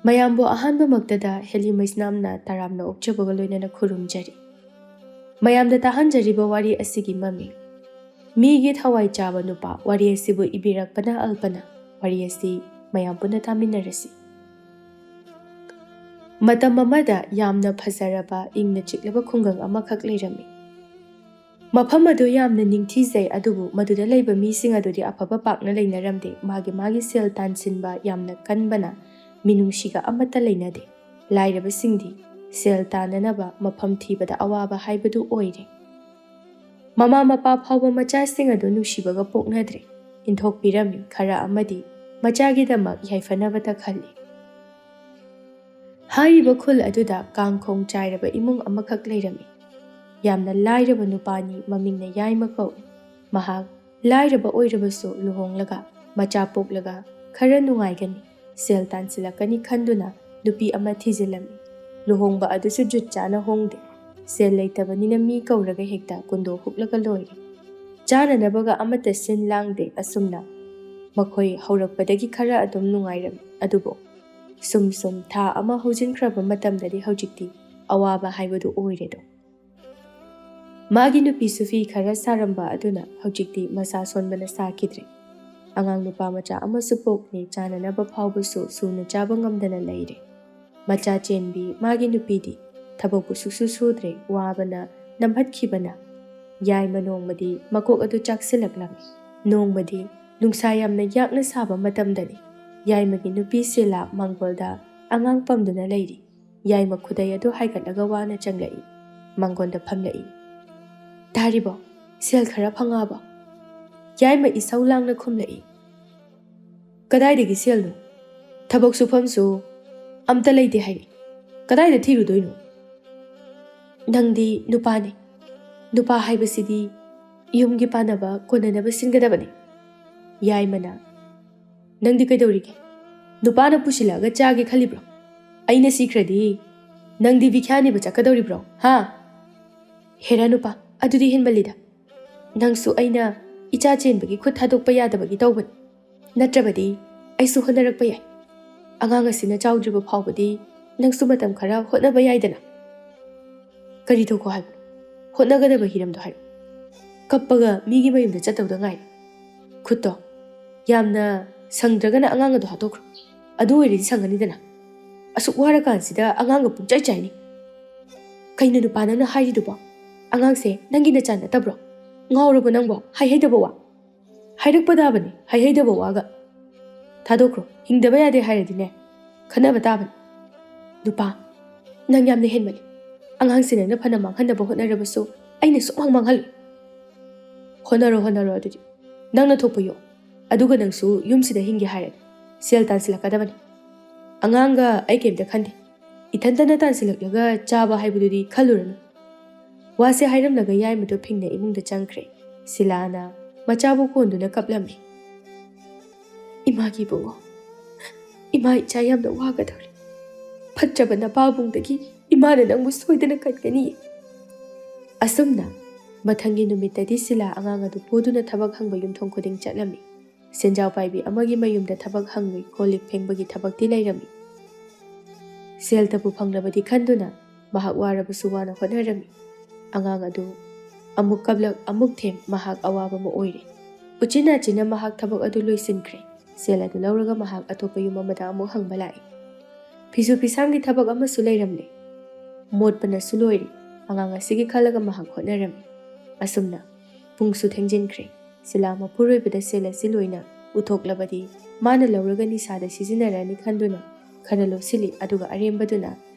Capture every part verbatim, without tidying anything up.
ꯃꯌꯥꯝꯕꯨ ꯑꯍꯥꯟꯕꯃꯛꯇꯗ ꯍꯦꯂꯤ ꯃꯩꯁꯅꯥꯝꯅ ꯇꯔꯥꯝꯅ ꯑꯣꯛꯆꯕꯒ ꯂꯣꯏꯅꯅ ꯈꯨꯔꯨꯝꯖꯔꯤ꯫ ꯃꯌꯥꯝꯗ ꯇꯥꯍꯟꯖꯔꯤꯕ ꯋꯥꯔꯤ ꯑꯁꯤꯒꯤ ꯃꯃꯤꯡ "ꯃꯤꯒꯤ ꯊꯋꯥꯏ ꯆꯥꯕ ꯅꯨꯄꯥ" ꯋꯥꯔꯤ ꯑꯁꯤꯕꯨ ꯏꯕꯤꯔꯛꯄꯅ ꯑꯜꯄꯅ꯫ ꯋꯥꯔꯤ ꯑꯁꯤ ꯃꯌꯥꯝ ꯄꯨꯟꯅ ꯇꯥꯃꯤꯟꯅꯔꯁꯤ꯫ ꯃꯇꯝ ꯑꯃꯗ ꯌꯥꯝꯅ ꯐꯖꯔꯕ ꯏꯪꯅ ꯆꯤꯛꯂꯕ ꯈꯨꯡꯒꯪ ꯑꯃꯈꯛ ꯂꯩꯔꯝꯃꯤ꯫ ꯃꯐꯝ ꯑꯗꯨ ꯌꯥꯝꯅ ꯅꯤꯡꯊꯤꯖꯩ, ꯑꯗꯨꯕꯨ ꯃꯗꯨꯗ ꯂꯩꯕ ꯃꯤꯁꯤꯡ ꯑꯗꯨꯗꯤ ꯑꯐꯕ ꯄꯥꯛꯅ ꯂꯩꯅꯔꯝꯗꯦ꯫ ꯃꯥꯒꯤ ꯃꯥꯒꯤ ꯁꯦꯜ ꯇꯥꯟꯁꯤꯟꯕ ꯌꯥꯝꯅ ꯀꯟꯕꯅ ꯃꯤꯅꯨꯡꯁꯤꯒ ꯑꯃꯠꯇ ꯂꯩꯅꯗꯦ꯫ ꯂꯥꯏꯔꯕꯁꯤꯡꯗꯤ ꯁꯦꯜ ꯇꯥꯟꯅꯅꯕ ꯃꯐꯝ ꯊꯤꯕꯗ ꯑꯋꯥꯕ ꯍꯥꯏꯕꯗꯨ ꯑꯣꯏꯔꯦ꯫ ꯃꯃꯥ ꯃꯄꯥ ꯐꯥꯎꯕ ꯃꯆꯥꯁꯤꯡ ꯑꯗꯨ ꯅꯨꯡꯁꯤꯕꯒ ꯄꯣꯛꯅꯗ꯭ꯔꯦ꯫ ꯏꯟꯊꯣꯛꯄꯤꯔꯝꯃꯤ, ꯈꯔ ꯑꯃꯗꯤ ꯃꯆꯥꯒꯤꯗꯃꯛ ꯌꯥꯏꯐꯅꯕꯇ ꯈꯜꯂꯤ꯫ ꯍꯥꯏꯔꯤꯕ ꯈꯨꯜ ꯑꯗꯨꯗ ꯀꯥꯡꯈꯣꯡ ꯆꯥꯏꯔꯕ ꯏꯃꯨꯡ ꯑꯃꯈꯛ ꯂꯩꯔꯝꯃꯤ꯫ ꯌꯥꯝꯅ ꯂꯥꯏꯔꯕ ꯅꯨꯄꯥꯅꯤ, ꯃꯃꯤꯡꯅ ꯌꯥꯏꯃ ꯀꯧꯏ꯫ ꯃꯍꯥꯛ ꯂꯥꯏꯔꯕ ꯑꯣꯏꯔꯕꯁꯨ ꯂꯨꯍꯣꯡꯂꯒ ꯃꯆꯥ ꯄꯣꯛꯂꯒ ꯈꯔ ꯅꯨꯡꯉꯥꯏꯒꯅꯤ, ꯁꯦꯜ ꯇꯥꯟꯁꯤꯜꯂꯛꯀꯅꯤ ꯈꯟꯗꯨꯅ ꯅꯨꯄꯤ ꯑꯃ ꯊꯤꯖꯤꯜꯂꯝꯃꯤ꯫ ꯂꯨꯍꯣꯡꯕ ꯑꯗꯨꯁꯨ ꯖꯨꯠ ꯆꯥꯅ ꯍꯣꯡꯗꯦ꯫ ꯁꯦꯜ ꯂꯩꯇꯕꯅꯤꯅ ꯃꯤ ꯀꯧꯔꯒ ꯍꯦꯛꯇ ꯀꯨꯟꯗꯣ ꯍꯨꯛꯂꯒ ꯂꯣꯏꯔꯦ꯫ ꯆꯥꯅꯅꯕꯒ ꯑꯃꯠꯇ ꯁꯤꯟ ꯂꯥꯡꯗꯦ꯫ ꯑꯁꯨꯝꯅ ꯃꯈꯣꯏ ꯍꯧꯔꯛꯄꯗꯒꯤ ꯈꯔ ꯑꯗꯨꯝ ꯅꯨꯡꯉꯥꯏꯔꯝꯃꯤ꯫ ꯑꯗꯨꯕꯨ ꯁꯨꯝ ꯁꯨꯝ ꯊꯥ ꯑꯃ ꯍꯧꯖꯤꯟꯈ꯭ꯔꯕ ꯃꯇꯝꯗꯗꯤ ꯍꯧꯖꯤꯛꯇꯤ ꯑꯋꯥꯕ ꯍꯥꯏꯕꯗꯨ ꯑꯣꯏꯔꯦꯗꯣ꯫ ꯃꯥꯒꯤ ꯅꯨꯄꯤꯁꯨ ꯐꯤ ꯈꯔ ꯁꯥꯔꯝꯕ ꯑꯗꯨꯅ ꯍꯧꯖꯤꯛꯇꯤ ꯃꯁꯥ ꯁꯣꯟꯕꯅ ꯁꯥꯈꯤꯗ꯭ꯔꯦ꯫ ꯑꯉꯥꯡ ꯅꯨꯄꯥ ꯃꯆꯥ ꯑꯃꯁꯨ ꯄꯣꯛꯂꯦ꯫ ꯆꯥꯅꯅꯕ ꯐꯥꯎꯕꯁꯨ ꯁꯨꯅ ꯆꯥꯕ ꯉꯝꯗꯅ ꯂꯩꯔꯦ꯫ ꯃꯆꯥ ꯆꯦꯟꯕꯤ ꯃꯥꯒꯤ ꯅꯨꯄꯤꯗꯤ ꯊꯕꯛꯄꯨ ꯁꯨꯛꯁꯨ ꯁꯨꯗ꯭ꯔꯦ꯫ ꯋꯥꯕꯅ ꯅꯝꯍꯠꯈꯤꯕꯅ ꯌꯥꯏꯃ ꯅꯣꯡꯃꯗꯤ ꯃꯀꯣꯛ ꯑꯗꯨ ꯆꯥꯛꯁꯤꯜꯂꯛꯂꯝꯃꯤ꯫ ꯅꯣꯡꯃꯗꯤ ꯅꯨꯡꯁꯥ ꯌꯥꯝꯅ ꯌꯥꯛꯅ ꯁꯥꯕ ꯃꯇꯝꯗꯅꯤ꯫ ꯌꯥꯏꯃꯒꯤ ꯅꯨꯄꯤ ꯁꯤꯂꯥ ꯃꯥꯡꯒꯣꯜꯗ ꯑꯉꯥꯡ ꯄꯝꯗꯨꯅ ꯂꯩꯔꯤ꯫ ꯌꯥꯏꯃ ꯈꯨꯗꯩ ꯑꯗꯨ ꯍꯥꯏꯒꯠꯂꯒ ꯋꯥꯅ ꯆꯪꯂꯛꯏ꯫ ꯃꯥꯡꯒꯣꯟꯗ ꯐꯝꯂꯛꯏ꯫ "ꯇꯥꯔꯤꯕꯣ? ꯁꯦꯜ ꯈꯔ ꯐꯪꯉꯛꯑꯕꯣ?" ꯌꯥꯏꯃ ꯏꯁꯧ ꯂꯥꯡꯅ ꯈꯨꯝꯂꯛꯏ꯫ "ꯀꯗꯥꯏꯗꯒꯤ ꯁꯦꯜꯅꯣ? ꯊꯕꯛ ꯁꯨꯐꯝꯁꯨ ꯑꯝꯇ ꯂꯩꯇꯦ ꯍꯥꯏꯔꯤ꯫ ꯀꯗꯥꯏꯗ ꯊꯤꯔꯨꯗꯣꯏꯅꯣ? ꯅꯪꯗꯤ ꯅꯨꯄꯥꯅꯤ꯫ ꯅꯨꯄꯥ ꯍꯥꯏꯕꯁꯤꯗꯤ ꯌꯨꯝꯒꯤ ꯄꯥꯟꯅꯕ ꯀꯣꯟꯅꯅꯕ ꯁꯤꯟꯒꯗꯕꯅꯤ꯫" ꯌꯥꯏꯃꯅ, "ꯅꯪꯗꯤ ꯀꯩꯗꯧꯔꯤꯒꯦ? ꯅꯨꯄꯥꯅ ꯄꯨꯁꯤꯜꯂꯛꯑꯒ ꯆꯥꯒꯦ ꯈꯜꯂꯤꯕ꯭ꯔꯣ? ꯑꯩꯅ ꯁꯤꯈ꯭ꯔꯗꯤ ꯅꯪꯗꯤ ꯚꯤꯈ꯭ꯌꯥ ꯅꯤꯕ ꯆꯠꯀꯗꯧꯔꯤꯕ꯭ꯔꯣ? ꯍꯥ? ꯍꯦꯔꯥ ꯅꯨꯄꯥ, ꯑꯗꯨꯗꯤ ꯍꯦꯟꯃꯜꯂꯤꯗ꯫ ꯅꯪꯁꯨ ꯑꯩꯅ ꯏꯆꯥ ꯆꯦꯟꯕꯒꯤ ꯈꯨꯠ ꯊꯥꯗꯣꯛꯄ ꯌꯥꯗꯕꯒꯤ ꯇꯧꯕꯅꯤ꯫ ꯅꯠꯇ꯭ꯔꯕꯗꯤ ꯑꯩꯁꯨ ꯍꯣꯠꯅꯔꯛꯄ ꯌꯥꯏ꯫" ꯑꯉꯥꯡ ꯑꯁꯤꯅ ꯆꯥꯎꯗ꯭ꯔꯤꯕ ꯐꯥꯎꯕꯗꯤ ꯅꯪꯁꯨ ꯃꯇꯝ ꯈꯔ ꯍꯣꯠꯅꯕ ꯌꯥꯏꯗꯅ꯫ ꯀꯔꯤ ꯇꯧꯈꯣ ꯍꯥꯏꯕꯅꯣ? ꯍꯣꯠꯅꯒꯗꯕ ꯍꯤꯔꯝꯗꯣ ꯍꯥꯏꯔꯣ꯫ ꯀꯞꯄꯒ ꯃꯤꯒꯤ ꯃꯌꯨꯝꯗ ꯆꯠꯇꯧꯗ ꯉꯥꯏꯔꯦ꯫ ꯈꯨꯠꯇꯣ ꯌꯥꯝꯅ ꯁꯪꯗ꯭ꯔꯒꯅ ꯑꯉꯥꯡ ꯑꯗꯣ ꯍꯥꯠꯇꯣꯛꯈ꯭ꯔꯣ꯫ ꯑꯗꯨ ꯑꯣꯏꯔꯗꯤ ꯁꯪꯒꯅꯤꯗꯅ꯫ ꯑꯁꯨꯛ ꯋꯥꯔꯀꯥꯟꯁꯤꯗ ꯑꯉꯥꯡꯒ ꯄꯨꯡꯆꯥꯏ ꯆꯥꯏꯅꯤ꯫ ꯀꯩꯅꯣ ꯅꯨꯄꯥ ꯅꯪꯅ ꯍꯥꯏꯔꯤꯗꯨꯕꯣ? ꯑꯉꯥꯡꯁꯦ ꯅꯪꯒꯤ ꯅꯆꯥ ꯅꯠꯇꯕ꯭ꯔꯣ? ꯉꯥꯎꯔꯕꯣ ꯅꯪꯕꯣ? ꯍꯥꯏꯍꯩꯗꯕ ꯋꯥ꯫ ꯍꯥꯏꯔꯛꯄ ꯇꯥꯕꯅꯤ, ꯍꯥꯏꯍꯩꯗꯕ ꯋꯥꯒ꯫ ꯊꯥꯗꯣꯛꯈ꯭ꯔꯣ, ꯍꯤꯡꯗꯕ ꯌꯥꯗꯦ ꯍꯥꯏꯔꯗꯤꯅꯦ, ꯈꯟꯅꯕ ꯇꯥꯕꯅꯤ꯫ ꯅꯨꯄꯥ, ꯅꯪ ꯌꯥꯝꯅ ꯍꯦꯟꯃꯜꯂꯤ꯫ ꯑꯉꯥꯡꯁꯦ ꯅꯪꯅ ꯐꯅ ꯃꯥꯡꯍꯟꯅꯕ ꯍꯣꯠꯅꯔꯕꯁꯨ ꯑꯩꯅ ꯁꯨꯡꯃꯥꯡ ꯃꯥꯡꯍꯜꯂꯣꯏ꯫ ꯍꯣꯠꯅꯔꯣ, ꯍꯣꯠꯅꯔꯣ ꯑꯗꯨꯗꯤ꯫ ꯅꯪꯅ ꯊꯣꯛꯄ ꯌꯣ꯫ ꯑꯗꯨꯒ ꯅꯪꯁꯨ ꯌꯨꯝꯁꯤꯗ ꯍꯤꯡꯒꯦ ꯍꯥꯏꯔꯗꯤ ꯁꯦꯜ ꯇꯥꯟꯁꯤꯜꯂꯛꯀꯗꯕꯅꯤ꯫ ꯑꯉꯥꯡꯒ ꯑꯩ ꯀꯩꯝꯇ ꯈꯟꯗꯦ꯫ ꯏꯊꯟꯇꯅ ꯇꯥꯟꯁꯤꯜꯂꯛꯂꯒ ꯆꯥꯕ ꯍꯥꯏꯕꯗꯨꯗꯤ ꯈꯜꯂꯨꯔꯅꯨ꯫ ꯋꯥꯁꯦ ꯍꯥꯏꯔꯝꯂꯒ ꯌꯥꯏꯃꯗꯨ ꯐꯤꯡꯅ ꯏꯃꯨꯡꯗ ꯆꯪꯈ꯭ꯔꯦ꯫ ꯁꯤꯂꯥꯅ ꯃꯆꯥꯕꯨ ꯀꯣꯟꯗꯨꯅ ꯀꯞꯂꯝꯃꯤ꯫ "ꯏꯃꯥꯒꯤ ꯏꯕꯨꯡꯉꯣ, ꯏꯃꯥ ꯏꯆꯥ ꯌꯥꯝꯅ ꯋꯥꯒꯗꯧꯔꯦ꯫ ꯐꯠꯇ꯭ꯔꯕ ꯅꯄꯥꯕꯨꯡꯗꯒꯤ ꯏꯃꯥꯅ ꯅꯪꯕꯨ ꯁꯣꯏꯗꯅ ꯀꯟꯒꯅꯤ꯫" ꯑꯁꯨꯝꯅ ꯃꯊꯪꯒꯤ ꯅꯨꯃꯤꯠꯇꯗꯤ ꯁꯤꯂꯥ ꯑꯉꯥꯡ ꯑꯗꯨ ꯄꯨꯗꯨꯅ ꯊꯕꯛ ꯍꯪꯕ ꯌꯨꯝꯊꯣꯡ ꯈꯨꯗꯤꯡ ꯆꯠꯂꯝꯃꯤ꯫ ꯁꯦꯟꯖꯥꯎ ꯄꯥꯏꯕꯤ ꯑꯃꯒꯤ ꯃꯌꯨꯝꯗ ꯊꯕꯛ ꯍꯪꯕꯒꯤ ꯀꯣꯜ ꯂꯤꯛ ꯐꯦꯡꯕꯒꯤ ꯊꯕꯛꯇꯤ ꯂꯩꯔꯝꯃꯤ꯫ ꯁꯦꯜꯇꯕꯨ ꯐꯪꯂꯕꯗꯤ ꯈꯟꯗꯨꯅ ꯃꯍꯥꯛ ꯋꯥꯔꯕꯁꯨ ꯋꯥꯅ ꯍꯣꯠꯅꯔꯝꯃꯤ꯫ ꯑꯉꯥꯡ ꯑꯗꯨ ꯑꯃꯨꯛ ꯀꯞꯂꯛ ꯑꯃꯨꯛ ꯊꯦꯝ ꯃꯍꯥꯛ ꯑꯋꯥꯕ ꯑꯃ ꯑꯣꯏꯔꯦ꯫ ꯎꯆꯤꯟ ꯅꯥꯆꯤꯟꯅ ꯃꯍꯥꯛ ꯊꯕꯛ ꯑꯗꯨ ꯂꯣꯏꯁꯤꯟꯈ꯭ꯔꯦ꯫ ꯁꯦꯜ ꯑꯗꯨ ꯂꯧꯔꯒ ꯃꯍꯥꯛ ꯑꯇꯣꯞꯄ ꯌꯨꯝ ꯑꯃꯗ ꯑꯃꯨꯛ ꯍꯪꯕ ꯂꯥꯛꯏ꯫ ꯐꯤꯁꯨ ꯐꯤꯁꯥꯝꯒꯤ ꯊꯕꯛ ꯑꯃꯁꯨ ꯂꯩꯔꯝꯂꯦ꯫ ꯃꯣꯠꯄꯅꯁꯨ ꯂꯣꯏꯔꯦ꯫ ꯑꯉꯥꯡ ꯑꯁꯤꯒꯤ ꯈꯜꯂꯒ ꯃꯍꯥꯛ ꯍꯣꯠꯅꯔꯝꯃꯤ꯫ ꯑꯁꯨꯝꯅ ꯄꯨꯡꯁꯨ ꯊꯦꯡꯖꯤꯟꯈ꯭ꯔꯦ꯫ ꯁꯤꯂꯥ ꯃꯄꯨꯔꯣꯏꯕꯗ ꯁꯦꯜ ꯑꯁꯤ ꯂꯣꯏꯅ ꯎꯊꯣꯛꯂꯕꯗꯤ ꯃꯥꯅ ꯂꯧꯔꯒ ꯅꯤꯁꯥꯗ ꯁꯤꯖꯤꯟꯅꯔꯅꯤ ꯈꯟꯗꯨꯅ ꯈꯔ ꯂꯣꯠꯁꯤꯜꯂꯤ, ꯑꯗꯨꯒ ꯑꯔꯦꯝꯕꯗꯨꯅ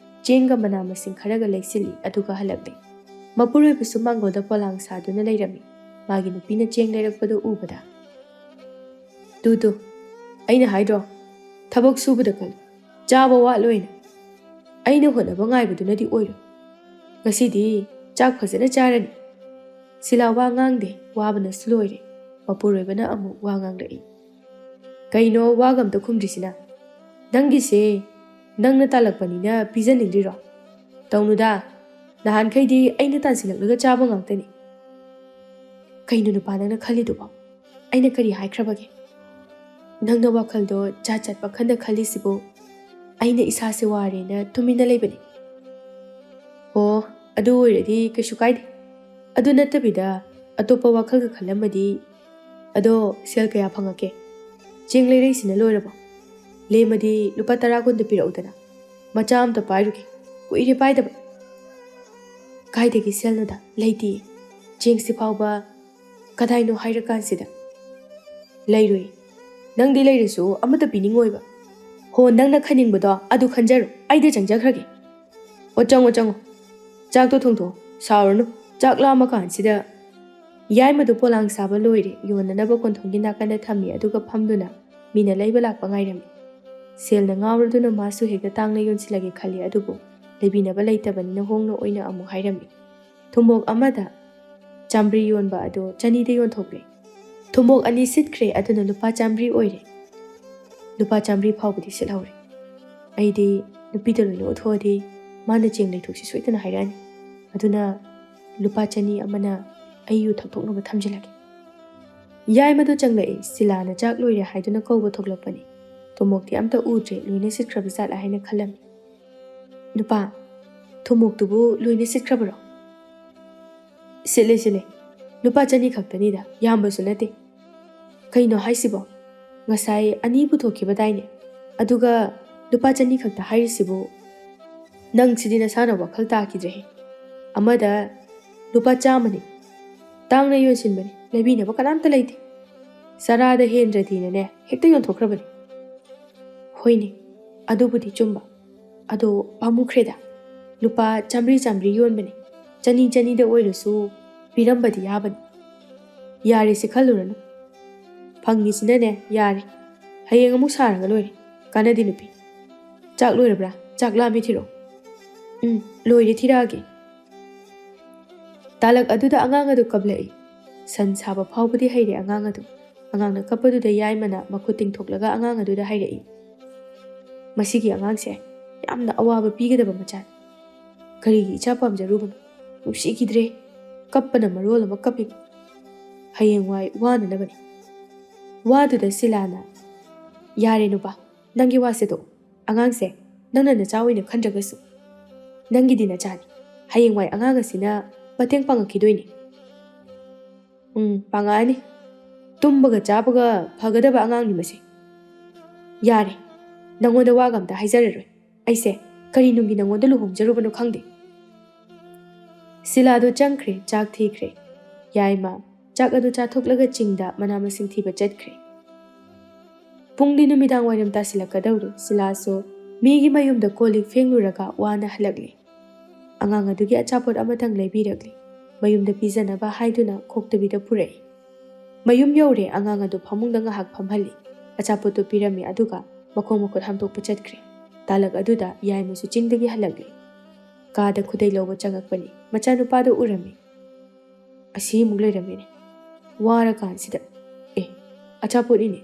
ꯆꯦꯡꯒ ꯃꯅꯥ ꯃꯁꯤꯡ ꯈꯔꯒ ꯂꯩꯁꯤꯜꯂꯤ, ꯑꯗꯨꯒ ꯍꯜꯂꯛꯂꯦ꯫ ꯃꯄꯨꯔꯣꯏꯕꯁꯨ ꯃꯥꯡꯒꯣꯜꯗ ꯄꯣꯂꯥꯡ ꯁꯥꯗꯨꯅ ꯂꯩꯔꯝꯃꯤ꯫ ꯃꯥꯒꯤ ꯅꯨꯄꯤꯅ ꯆꯦꯡ ꯂꯩꯔꯛꯄꯗꯨ ꯎꯕꯗ, "ꯇꯨ ꯇꯨ, ꯑꯩꯅ ꯍꯥꯏꯗ꯭ꯔꯣ, ꯊꯕꯛ ꯁꯨꯕꯗ ꯀꯜꯂꯨ, ꯆꯥꯕ ꯋꯥꯠꯂꯣꯏꯅ꯫ ꯑꯩꯅ ꯍꯣꯠꯅꯕ ꯉꯥꯏꯕꯗꯨꯅꯗꯤ ꯑꯣꯏꯔꯣꯏ꯫ ꯉꯁꯤꯗꯤ ꯆꯥꯛ ꯐꯖꯅ ꯆꯥꯔꯅꯤ꯫" ꯁꯤꯂꯥ ꯋꯥ ꯉꯥꯡꯗꯦ, ꯋꯥꯕꯅꯁꯨ ꯂꯣꯏꯔꯦ꯫ ꯃꯄꯨꯔꯣꯏꯕꯅ ꯑꯃꯨꯛ ꯋꯥ ꯉꯥꯡꯂꯛꯏ꯫ "ꯀꯩꯅꯣ ꯋꯥꯒ ꯑꯝꯇ ꯈꯨꯝꯗ꯭ꯔꯤꯁꯤꯅ? ꯅꯪꯒꯤꯁꯦ ꯅꯪꯅ ꯇꯥꯜꯂꯛꯄꯅꯤꯅ ꯄꯤꯖꯅꯤꯡꯗ꯭ꯔꯤꯔꯣ? ꯇꯧꯅꯨꯗ, ꯅꯍꯥꯟꯈꯩꯗꯤ ꯑꯩꯅ ꯇꯥꯟꯁꯤꯜꯂꯛꯂꯒ ꯆꯥꯕ ꯉꯥꯛꯇꯅꯤ꯫" "ꯀꯩꯅꯣ ꯅꯨꯄꯥ ꯅꯪꯅ ꯈꯜꯂꯤꯗꯨꯕꯣ? ꯑꯩꯅ ꯀꯔꯤ ꯍꯥꯏꯈ꯭ꯔꯕꯒꯦ? ꯅꯪꯅ ꯋꯥꯈꯜꯗꯣ ꯖꯥꯠ ꯖꯥꯠ ꯋꯥꯈꯜꯗ ꯈꯜꯂꯤꯁꯤꯕꯨ ꯑꯩꯅ ꯏꯁꯥꯁꯦ ꯋꯥꯔꯦꯅ ꯇꯨꯃꯤꯟꯅ ꯂꯩꯕꯅꯤ꯫ ꯑꯣ, ꯑꯗꯨ ꯑꯣꯏꯔꯗꯤ ꯀꯩꯁꯨ ꯀꯥꯏꯗꯦ꯫ ꯑꯗꯨ ꯅꯠꯇꯕꯤꯗ ꯑꯇꯣꯞꯄ ꯋꯥꯈꯜꯒ ꯈꯜꯂꯝꯃꯗꯤ꯫ ꯑꯗꯣ ꯁꯦꯜ ꯀꯌꯥ ꯐꯪꯉꯛꯀꯦ? ꯆꯦꯡ ꯂꯩꯔꯛꯏꯁꯤꯅ ꯂꯣꯏꯔꯕꯣ? ꯂꯦꯝꯃꯗꯤ ꯂꯨꯄꯥ ꯇꯔꯥ ꯀꯨꯟꯗ ꯄꯤꯔꯛꯎꯗꯅ꯫ ꯃꯆꯥ ꯑꯝꯇ ꯄꯥꯏꯔꯨꯒꯦ꯫ ꯀꯨꯏꯔꯦ ꯄꯥꯏꯗꯕ꯫ ꯀꯥꯏꯗꯒꯤ ꯁꯦꯜꯅꯣꯗ? ꯂꯩꯇꯤꯌꯦ꯫ ꯆꯦꯡꯁꯤ ꯐꯥꯎꯕ ꯀꯗꯥꯏꯅꯣ ꯍꯥꯏꯔꯀꯥꯟꯁꯤꯗ꯫ ꯂꯩꯔꯣꯏ꯫ ꯅꯪꯗꯤ ꯂꯩꯔꯁꯨ ꯑꯃꯠꯇ ꯄꯤꯅꯤꯡꯉꯣꯏꯕ꯫ ꯍꯣ, ꯅꯪꯅ ꯈꯟꯅꯤꯡꯕꯗꯣ ꯑꯗꯨ ꯈꯟꯖꯔꯣ꯫ ꯑꯩꯗꯤ ꯆꯪꯖꯈ꯭ꯔꯒꯦ꯫ ꯑꯣ, ꯆꯪꯉꯣ, ꯆꯪꯉꯣ꯫ ꯆꯥꯛꯇꯣ ꯊꯣꯡꯗꯣꯛꯑꯣ꯫ ꯁꯥꯎꯔꯅꯨ꯫ ꯆꯥꯛ ꯂꯥꯝꯃꯀꯥꯟꯁꯤꯗ꯫ ꯌꯥꯏꯃꯗꯨ ꯄꯣꯂꯥꯡ ꯁꯥꯕ ꯂꯣꯏꯔꯦ꯫ ꯌꯣꯟꯅꯅꯕ ꯀꯣꯟꯊꯣꯡꯒꯤ ꯅꯥꯀꯟꯗ ꯊꯝꯃꯤ, ꯑꯗꯨꯒ ꯐꯝꯗꯨꯅ ꯃꯤꯅ ꯂꯩꯕ ꯂꯥꯛꯄ ꯉꯥꯏꯔꯝꯃꯤ꯫ ꯁꯦꯜꯅ ꯉꯥꯎꯔꯗꯨꯅ ꯃꯥꯁꯨ ꯍꯦꯛꯇ ꯇꯥꯡꯅ ꯌꯣꯟꯁꯤꯜꯂꯒꯦ ꯈꯜꯂꯤ, ꯑꯗꯨꯕꯨ ꯂꯩꯕꯤꯅꯕ ꯂꯩꯇꯕꯅꯤꯅ ꯍꯣꯡꯅ ꯑꯣꯏꯅ ꯑꯃꯨꯛ ꯍꯥꯏꯔꯝꯃꯤ꯫ ꯊꯨꯝꯃꯣꯛ ꯑꯃꯗ ꯆꯥꯝꯃꯔꯤ ꯌꯣꯟꯕ ꯑꯗꯨ ꯆꯅꯤꯗ ꯌꯣꯟꯊꯣꯛꯂꯦ꯫ ꯊꯨꯝꯃꯣꯛ ꯑꯅꯤ ꯁꯤꯠꯈ꯭ꯔꯦ, ꯑꯗꯨꯅ ꯂꯨꯄꯥ ꯆꯥꯝꯃꯔꯤ ꯑꯣꯏꯔꯦ꯫ ꯂꯨꯄꯥ ꯆꯥꯝꯃꯔꯤ ꯐꯥꯎꯕꯗꯤ ꯁꯤꯠꯍꯧꯔꯦ꯫ ꯑꯩꯗꯤ ꯅꯨꯄꯤꯗ ꯂꯣꯏꯅ ꯎꯠꯊꯣꯛꯑꯗꯤ ꯃꯥꯅ ꯆꯦꯡ ꯂꯩꯊꯣꯛꯁꯤ ꯁꯣꯏꯗꯅ ꯍꯥꯏꯔꯛꯑꯅꯤ꯫ ꯑꯗꯨꯅ ꯂꯨꯄꯥ ꯆꯅꯤ ꯑꯃꯅ ꯑꯩ ꯌꯨ ꯊꯛꯇꯣꯛꯅꯕ ꯊꯝꯖꯤꯜꯂꯒꯦ꯫ ꯌꯥꯏꯃꯗꯨ ꯆꯪꯂꯛꯏ꯫ ꯁꯤꯂꯥꯅ ꯆꯥꯛ ꯂꯣꯏꯔꯦ ꯍꯥꯏꯗꯨꯅ ꯀꯧꯕ ꯊꯣꯛꯂꯛꯄꯅꯤ꯫ ꯊꯨꯝꯃꯣꯛꯇꯤ ꯑꯝꯇ ꯎꯗ꯭ꯔꯦ, ꯂꯣꯏꯅ ꯁꯤꯠꯈ꯭ꯔꯕ ꯖꯥꯠꯂ ꯍꯥꯏꯅ ꯈꯜꯂꯝꯃꯤ꯫ "ꯅꯨꯄꯥ, ꯊꯨꯝꯃꯣꯛꯇꯨꯕꯨ ꯂꯣꯏꯅ ꯁꯤꯠꯈ꯭ꯔꯕꯔꯣ?" "ꯁꯤꯠꯂꯦ, ꯁꯤꯠꯂꯦ꯫ ꯂꯨꯄꯥ ꯆꯅꯤ ꯈꯛꯇꯅꯤꯗ, ꯌꯥꯝꯕꯁꯨ ꯅꯠꯇꯦ꯫ ꯀꯩꯅꯣ ꯍꯥꯏꯁꯤꯕꯣ? ꯉꯁꯥꯏ ꯑꯅꯤ ꯄꯨꯊꯣꯛꯈꯤꯕꯗꯥꯏꯅꯦ? ꯑꯗꯨꯒ ꯂꯨꯄꯥ ꯆꯅꯤ ꯈꯛꯇ ꯍꯥꯏꯔꯤꯁꯤꯕꯨ? ꯅꯪꯁꯤꯗꯤ ꯅꯁꯥꯅ ꯋꯥꯈꯜ ꯇꯥꯈꯤꯗ꯭ꯔꯦꯍꯦ꯫ ꯑꯃꯗ ꯂꯨꯄꯥ ꯆꯥꯝꯃꯅꯤ꯫ ꯇꯥꯡꯅ ꯌꯣꯟꯁꯤꯟꯕꯅꯤ, ꯂꯩꯕꯤꯅꯕ ꯀꯅꯥꯝꯇ ꯂꯩꯇꯦ꯫ ꯆꯔꯥꯗ ꯍꯦꯟꯗ꯭ꯔꯗꯤꯅꯅꯦ, ꯍꯦꯛꯇ ꯌꯣꯟꯊꯣꯛꯈ꯭ꯔꯕꯅꯤ꯫" "ꯍꯣꯏꯅꯦ, ꯑꯗꯨꯕꯨꯗꯤ ꯆꯨꯝꯕ꯫ ꯑꯗꯣ ꯄꯥꯝꯃꯨꯈ꯭ꯔꯦꯗ꯫ ꯂꯨꯄꯥ ꯆꯥꯝꯃꯔꯤ ꯆꯥꯝꯃꯔꯤ ꯌꯣꯟꯕꯅꯦ꯫ ꯆꯅꯤ ꯆꯅꯤꯗ ꯑꯣꯏꯔꯁꯨ ꯄꯤꯔꯝꯕꯗꯤ ꯌꯥꯕꯅꯤ꯫" "ꯌꯥꯔꯦꯁꯦ, ꯈꯜꯂꯨꯔꯅꯨ꯫ ꯐꯪꯉꯤꯁꯤꯅꯅꯦ, ꯌꯥꯔꯦ꯫ ꯍꯌꯦꯡ ꯑꯃꯨꯛ ꯁꯥꯔꯒ ꯂꯣꯏꯔꯦ꯫ ꯀꯥꯟꯅꯗꯦ ꯅꯨꯄꯤ꯫ ꯆꯥꯛ ꯂꯣꯏꯔꯕ꯭ꯔꯥ? ꯆꯥꯛ ꯂꯥꯝꯃꯦ, ꯊꯤꯔꯛꯑꯣ꯫" "ꯎꯝ, ꯂꯣꯏꯔꯦ, ꯊꯤꯔꯛꯑꯒꯦ꯫" ꯇꯥꯂꯛ ꯑꯗꯨꯗ ꯑꯉꯥꯡ ꯑꯗꯨ ꯀꯞꯂꯛꯏ꯫ ꯁꯟ ꯁꯥꯕ ꯐꯥꯎꯕꯗꯤ ꯍꯩꯔꯦ ꯑꯉꯥꯡ ꯑꯗꯨ꯫ ꯑꯉꯥꯡꯅ ꯀꯞꯄꯗꯨꯗ ꯌꯥꯏꯃꯅ ꯃꯈꯨꯠ ꯇꯤꯡꯊꯣꯛꯂꯒ ꯑꯉꯥꯡ ꯑꯗꯨꯗ ꯍꯥꯏꯔꯛꯏ, "ꯃꯁꯤꯒꯤ ꯑꯉꯥꯡꯁꯦ ꯌꯥꯝꯅ ꯑꯋꯥꯕ ꯄꯤꯒꯗꯕ ꯃꯆꯥꯅꯤ꯫ ꯀꯔꯤꯒꯤ ꯏꯆꯥ ꯄꯥꯝꯖꯔꯨꯕꯅꯣ? ꯅꯨꯡꯁꯤꯈꯤꯗ꯭ꯔꯦ꯫ ꯀꯞꯄꯅ ꯃꯔꯣꯜ ꯑꯃ ꯀꯞꯄꯤꯕ꯫ ꯍꯌꯦꯡꯋꯥꯏ ꯋꯥꯅꯅꯕꯅꯤ꯫" ꯋꯥꯗꯨꯗ ꯁꯤꯂꯥꯅ, "ꯌꯥꯔꯦ ꯅꯨꯄꯥ, ꯅꯪꯒꯤ ꯋꯥꯁꯦ ꯇꯣꯛꯑꯣ꯫ "ꯑꯉꯥꯡꯁꯦ ꯅꯪꯅ ꯅꯆꯥ ꯑꯣꯏꯅ ꯈꯟꯗ꯭ꯔꯒꯁꯨ, ꯅꯪꯒꯤꯗꯤ ꯅꯆꯥꯅꯤ꯫ ꯍꯌꯦꯡꯋꯥꯏ ꯑꯉꯥꯡ ꯑꯁꯤꯅ ꯃꯇꯦꯡ ꯄꯥꯡꯉꯛꯈꯤꯗꯣꯏꯅꯤ꯫" "ꯎꯝ, ꯄꯥꯡꯉꯛꯑꯅꯤ꯫ ꯇꯨꯝꯕꯒ ꯆꯥꯕꯒ ꯐꯒꯗꯕ ꯑꯉꯥꯡꯅꯤ ꯃꯁꯦ꯫ ꯌꯥꯔꯦ, ꯅꯪꯉꯣꯟꯗ ꯋꯥꯒ ꯑꯝꯇ ꯍꯥꯏꯖꯔꯔꯣꯏ꯫ ꯑꯩꯁꯦ ꯀꯔꯤ ꯅꯨꯡꯒꯤ ꯅꯪꯉꯣꯟꯗ ꯂꯨꯍꯣꯡꯖꯔꯨꯕꯅꯣ ꯈꯪꯗꯦ꯫" ꯁꯤꯂꯥꯗꯣ ꯆꯪꯈ꯭ꯔꯦ, ꯆꯥꯛ ꯊꯤꯈ꯭ꯔꯦ꯫ ꯌꯥꯏꯃ ꯆꯥꯛ ꯑꯗꯨ ꯆꯥꯊꯣꯛꯂꯒ ꯆꯤꯡꯗ ꯃꯅꯥ ꯃꯁꯤꯡ ꯊꯤꯕ ꯆꯠꯈ꯭ꯔꯦ꯫ ꯄꯨꯡꯗꯤ ꯅꯨꯃꯤꯗꯥꯡ ꯋꯥꯏꯔꯝ ꯇꯥꯁꯤꯜꯂꯛꯀꯗꯧꯔꯦ꯫ ꯁꯤꯂꯥꯁꯨ ꯃꯤꯒꯤ ꯃꯌꯨꯝꯗ ꯀꯣꯜ ꯂꯤꯛ ꯐꯦꯡꯂꯨꯔꯒ ꯋꯥꯅ ꯍꯜꯂꯛꯂꯦ꯫ ꯑꯉꯥꯡ ꯑꯗꯨꯒꯤ ꯑꯆꯥꯄꯣꯠ ꯑꯃꯇꯪ ꯂꯩꯕꯤꯔꯛꯂꯦ꯫ ꯃꯌꯨꯝꯗ ꯄꯤꯖꯅꯕ ꯍꯥꯏꯗꯨꯅ ꯈꯣꯛꯇꯕꯤꯗ ꯄꯨꯔꯛꯏ꯫ ꯃꯌꯨꯝ ꯌꯧꯔꯦ꯫ ꯑꯉꯥꯡ ꯑꯗꯨ ꯐꯃꯨꯡꯗ ꯉꯥꯏꯍꯥꯛ ꯐꯝꯍꯜꯂꯤ꯫ ꯑꯆꯥꯄꯣꯠꯇꯨ ꯄꯤꯔꯝꯃꯤ, ꯑꯗꯨꯒ ꯃꯈꯣꯡ ꯃꯈꯨꯠ ꯍꯥꯝꯗꯣꯛꯄ ꯆꯠꯈ꯭ꯔꯦ꯫ ꯇꯥꯂꯛ ꯑꯗꯨꯗ ꯌꯥꯏꯃꯁꯨ ꯆꯤꯡꯗꯒꯤ ꯍꯜꯂꯛꯂꯦ꯫ ꯀꯥꯗ ꯈꯨꯗꯩ ꯂꯧꯕ ꯆꯪꯉꯛꯄꯅꯤ꯫ ꯃꯆꯥꯅꯨꯄꯥꯗꯨ ꯎꯔꯝꯃꯤ꯫ "ꯑꯁꯤ ꯑꯃꯨꯛ ꯂꯩꯔꯝꯃꯤꯅꯦ, ꯋꯥꯔꯀꯥꯟꯁꯤꯗ꯫ ꯑꯦ, ꯑꯆꯥꯄꯣꯠꯅꯤꯅꯦ꯫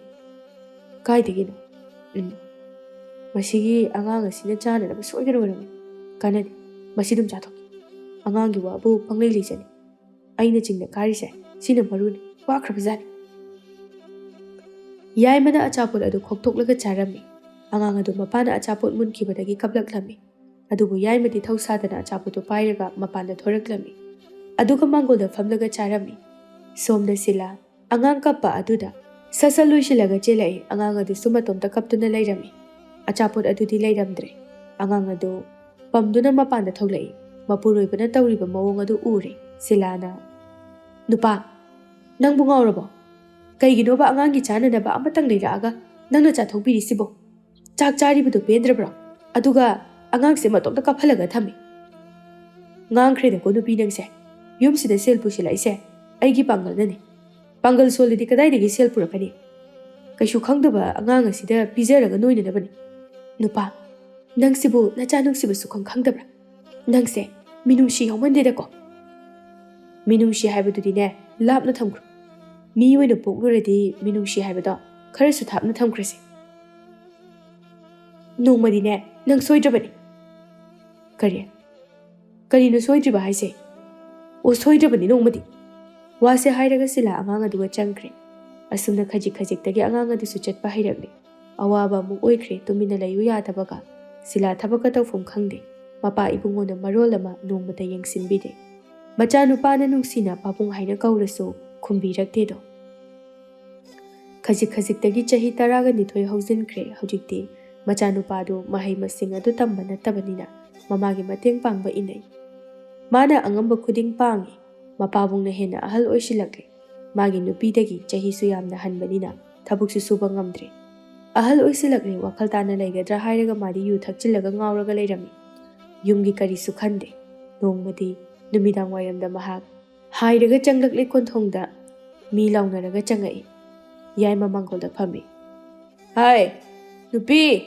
ꯀꯥꯏꯗꯒꯤꯅꯣ? ꯎꯝ, ꯃꯁꯤꯒꯤ ꯑꯉꯥꯡ ꯑꯁꯤꯅ ꯆꯥꯅꯅꯕ ꯁꯣꯏꯗꯅ ꯑꯣꯏꯔꯝꯃꯤ꯫ ꯀꯥꯟꯅꯗꯦ, ꯃꯁꯤ ꯑꯗꯨꯝ ꯆꯥꯊꯣꯛꯀꯦ꯫ ꯑꯉꯥꯡꯒꯤ ꯋꯥꯕꯨ ꯄꯪꯂꯩ ꯂꯩꯖꯅꯤ꯫ ꯑꯩꯅ ꯆꯤꯡꯗ ꯀꯥꯔꯤꯁꯦ ꯁꯤꯅ ꯃꯔꯨꯅꯤ꯫ ꯋꯥꯈ꯭ꯔꯕꯖꯥꯠꯅꯤ꯫" ꯌꯥꯏꯃꯅ ꯑꯆꯥꯄꯣꯠ ꯑꯗꯨ ꯈꯣꯛꯇꯣꯛꯂꯒ ꯆꯥꯔꯝꯃꯤ꯫ ꯑꯉꯥꯡ ꯑꯗꯨ ꯃꯄꯥꯅ ꯑꯆꯥꯄꯣꯠ ꯃꯨꯟꯈꯤꯕꯗꯒꯤ ꯀꯞꯂꯛꯂꯝꯃꯤ꯫ ꯑꯗꯨꯕꯨ ꯌꯥꯏꯃꯗꯤ ꯊꯧꯁꯥꯗꯅ ꯑꯆꯥꯄꯣꯠꯇꯨ ꯄꯥꯏꯔꯒ ꯃꯄꯥꯟꯗ ꯊꯣꯔꯛꯂꯝꯃꯤ꯫ ꯑꯗꯨꯒ ꯃꯥꯡꯒꯣꯜꯗ ꯐꯝꯂꯒ ꯆꯥꯔꯝꯃꯤ꯫ ꯁꯣꯝꯗ ꯁꯤꯂꯥ ꯑꯉꯥꯡ ꯀꯞꯄ ꯑꯗꯨꯗ ꯁꯠ ꯁꯠ ꯂꯣꯏꯁꯤꯜꯂꯒ ꯆꯦꯜꯂꯛꯏ꯫ ꯑꯉꯥꯡ ꯑꯗꯨꯁꯨ ꯃꯇꯣꯝꯇ ꯀꯞꯇꯨꯅ ꯂꯩꯔꯝꯃꯤ꯫ ꯑꯆꯥꯄꯣꯠ ꯑꯗꯨꯗꯤ ꯂꯩꯔꯝꯗ꯭ꯔꯦ꯫ ꯑꯉꯥꯡ ꯑꯗꯨ ꯄꯝꯗꯨꯅ ꯃꯄꯥꯟꯗ ꯊꯣꯛꯂꯛꯏ꯫ ꯃꯄꯨꯔꯣꯏꯕꯅ ꯇꯧꯔꯤꯕ ꯃꯑꯣꯡ ꯑꯗꯨ ꯎꯔꯦ꯫ ꯁꯤꯂꯥꯅ, "ꯅꯨꯄꯥ, ꯅꯪꯕꯨ ꯉꯥꯎꯔꯕꯣ? ꯀꯩꯒꯤꯅꯣꯕ ꯑꯉꯥꯡꯒꯤ ꯆꯥꯅꯅꯕ ꯑꯃꯇꯪ ꯂꯩꯔꯛꯑꯒ ꯅꯪꯅ ꯆꯥꯊꯣꯛꯄꯤꯔꯤꯁꯤꯕꯣ? ꯆꯥꯛ ꯆꯥꯔꯤꯕꯗꯣ ꯄꯦꯟꯗ꯭ꯔꯕ꯭ꯔꯣ? ꯑꯗꯨꯒ ꯑꯉꯥꯡꯁꯦ ꯃꯇꯣꯝꯇ ꯀꯥꯞꯍꯜꯂꯒ ꯊꯝꯃꯤ꯫" "ꯉꯥꯡꯈ꯭ꯔꯦꯗꯀꯣ ꯅꯨꯄꯤ ꯅꯪꯁꯦ꯫ ꯌꯨꯝꯁꯤꯗ ꯁꯦꯜ ꯄꯨꯁꯤꯜꯂꯛꯏꯁꯦ ꯑꯩꯒꯤ ꯄꯥꯡꯒꯜꯅꯅꯤ꯫ ꯄꯥꯡꯒꯜ ꯁꯣꯜꯂꯗꯤ ꯀꯗꯥꯏꯗꯒꯤ ꯁꯦꯜ ꯄꯨꯔꯛꯀꯅꯤ? ꯀꯩꯁꯨ ꯈꯪꯗꯕ ꯑꯉꯥꯡ ꯑꯁꯤꯗ ꯄꯤꯖꯔꯒ ꯅꯣꯏꯅꯅꯕꯅꯤ꯫ ꯅꯨꯄꯥ, ꯅꯪꯁꯤꯕꯨ ꯅꯆꯥ ꯅꯨꯡꯁꯤꯕ ꯁꯨꯈꯪ ꯈꯪꯗꯕ꯭ꯔꯥ? ꯅꯪꯁꯦ ꯃꯤꯅꯨꯡꯁꯤ ꯌꯥꯎꯃꯟꯗꯦꯗꯀꯣ꯫" "ꯃꯤꯅꯨꯡꯁꯤ ꯍꯥꯏꯕꯗꯨꯗꯤꯅꯦ, ꯂꯥꯞꯅ ꯊꯝꯈ꯭ꯔꯣ꯫ ꯃꯤ ꯑꯣꯏꯅ ꯄꯣꯛꯂꯨꯔꯗꯤ ꯃꯤꯅꯨꯡꯁꯤ ꯍꯥꯏꯕꯗꯣ ꯈꯔꯁꯨ ꯊꯥꯞꯅ ꯊꯝꯈ꯭ꯔꯁꯦ꯫ ꯅꯣꯡꯃꯗꯤꯅꯦ, ꯅꯪ ꯁꯣꯏꯗ꯭ꯔꯕꯅꯤ꯫" "ꯀꯔꯤ? ꯀꯔꯤꯅꯣ ꯁꯣꯏꯗ꯭ꯔꯤꯕ ꯍꯥꯏꯁꯦ?" "ꯑꯣ, ꯁꯣꯏꯗ꯭ꯔꯕꯅꯤ ꯅꯣꯡꯃꯗꯤ꯫" ꯋꯥꯁꯦ ꯍꯥꯏꯔꯒ ꯁꯤꯂꯥ ꯑꯉꯥꯡ ꯑꯗꯨꯒ ꯆꯪꯈ꯭ꯔꯦ꯫ ꯑꯁꯨꯝꯅ ꯈꯖꯤꯛ ꯈꯖꯤꯛꯇꯒꯤ ꯑꯉꯥꯡ ꯑꯗꯨꯁꯨ ꯆꯠꯄ ꯍꯩꯔꯛꯂꯦ꯫ ꯑꯋꯥꯕ ꯑꯃꯨꯛ ꯑꯣꯏꯈ꯭ꯔꯦ, ꯇꯨꯃꯤꯟꯅ ꯂꯩꯌꯨ ꯌꯥꯗꯕꯒ꯫ ꯁꯤꯂꯥ ꯊꯕꯛꯀ ꯇꯧꯐꯝ ꯈꯪꯗꯦ꯫ ꯃꯄꯥ ꯏꯕꯨꯡꯉꯣꯅ ꯃꯔꯣꯜ ꯑꯃ ꯅꯣꯡꯃꯇ ꯌꯦꯡꯁꯤꯟꯕꯤꯗꯦ꯫ ꯃꯆꯥꯅꯨꯄꯥꯅ ꯅꯨꯡꯁꯤꯅ ꯄꯥꯕꯨꯡ ꯍꯥꯏꯅ ꯀꯧꯔꯁꯨ ꯈꯨꯝꯕꯤꯔꯛꯇꯦꯗꯣ꯫ ꯈꯖꯤꯛ ꯈꯖꯤꯛꯇꯒꯤ ꯆꯍꯤ ꯇꯔꯥꯒ ꯅꯤꯊꯣꯏ ꯍꯧꯖꯤꯟꯈ꯭ꯔꯦ꯫ ꯍꯧꯖꯤꯛꯇꯤ ꯃꯆꯥꯅꯨꯄꯥꯗꯨ ꯃꯍꯩ ꯃꯁꯤꯡ ꯑꯗꯨ ꯇꯝꯕ ꯅꯠꯇꯕꯅꯤꯅ ꯃꯃꯥꯒꯤ ꯃꯇꯦꯡ ꯄꯥꯡꯕ ꯏꯟꯅꯩ꯫ ꯃꯥꯅ ꯑꯉꯝꯕ ꯈꯨꯗꯤꯡ ꯄꯥꯡꯏ꯫ ꯃꯄꯥꯕꯨꯡꯅ ꯍꯦꯟꯅ ꯑꯍꯜ ꯑꯣꯏꯁꯤꯜꯂꯛꯂꯦ꯫ ꯃꯥꯒꯤ ꯅꯨꯄꯤꯗꯒꯤ ꯆꯍꯤꯁꯨ ꯌꯥꯝꯅ ꯍꯟꯕꯅꯤꯅ ꯊꯕꯛꯁꯨ ꯁꯨꯕ ꯉꯝꯗ꯭ꯔꯦ꯫ ꯑꯍꯜ ꯑꯣꯏꯁꯤꯜꯂꯛꯂꯦ, ꯋꯥꯈꯜ ꯇꯥꯅ ꯂꯩꯒꯗ꯭ꯔꯥ ꯍꯥꯏꯔꯒ ꯃꯥꯗꯤ ꯌꯨ ꯊꯛꯆꯤꯜꯂꯒ ꯉꯥꯎꯔꯒ ꯂꯩꯔꯝꯃꯤ꯫ ꯌꯨꯝꯒꯤ ꯀꯔꯤꯁꯨ ꯈꯟꯗꯦ꯫ ꯅꯣꯡꯃꯗꯤ ꯅꯨꯃꯤꯗꯥꯡ ꯋꯥꯏꯔꯝꯗ ꯃꯍꯥꯛ ꯍꯥꯏꯔꯒ ꯆꯪꯂꯛꯂꯦ ꯀꯣꯟꯊꯣꯡꯗ꯫ ꯃꯤ ꯂꯥꯎꯅꯔꯒ ꯆꯪꯉꯛꯏ꯫ ꯌꯥꯏꯃ ꯃꯥꯡꯒꯣꯜꯗ ꯐꯝꯃꯤ꯫ "ꯍꯥꯏ, ꯅꯨꯄꯤ,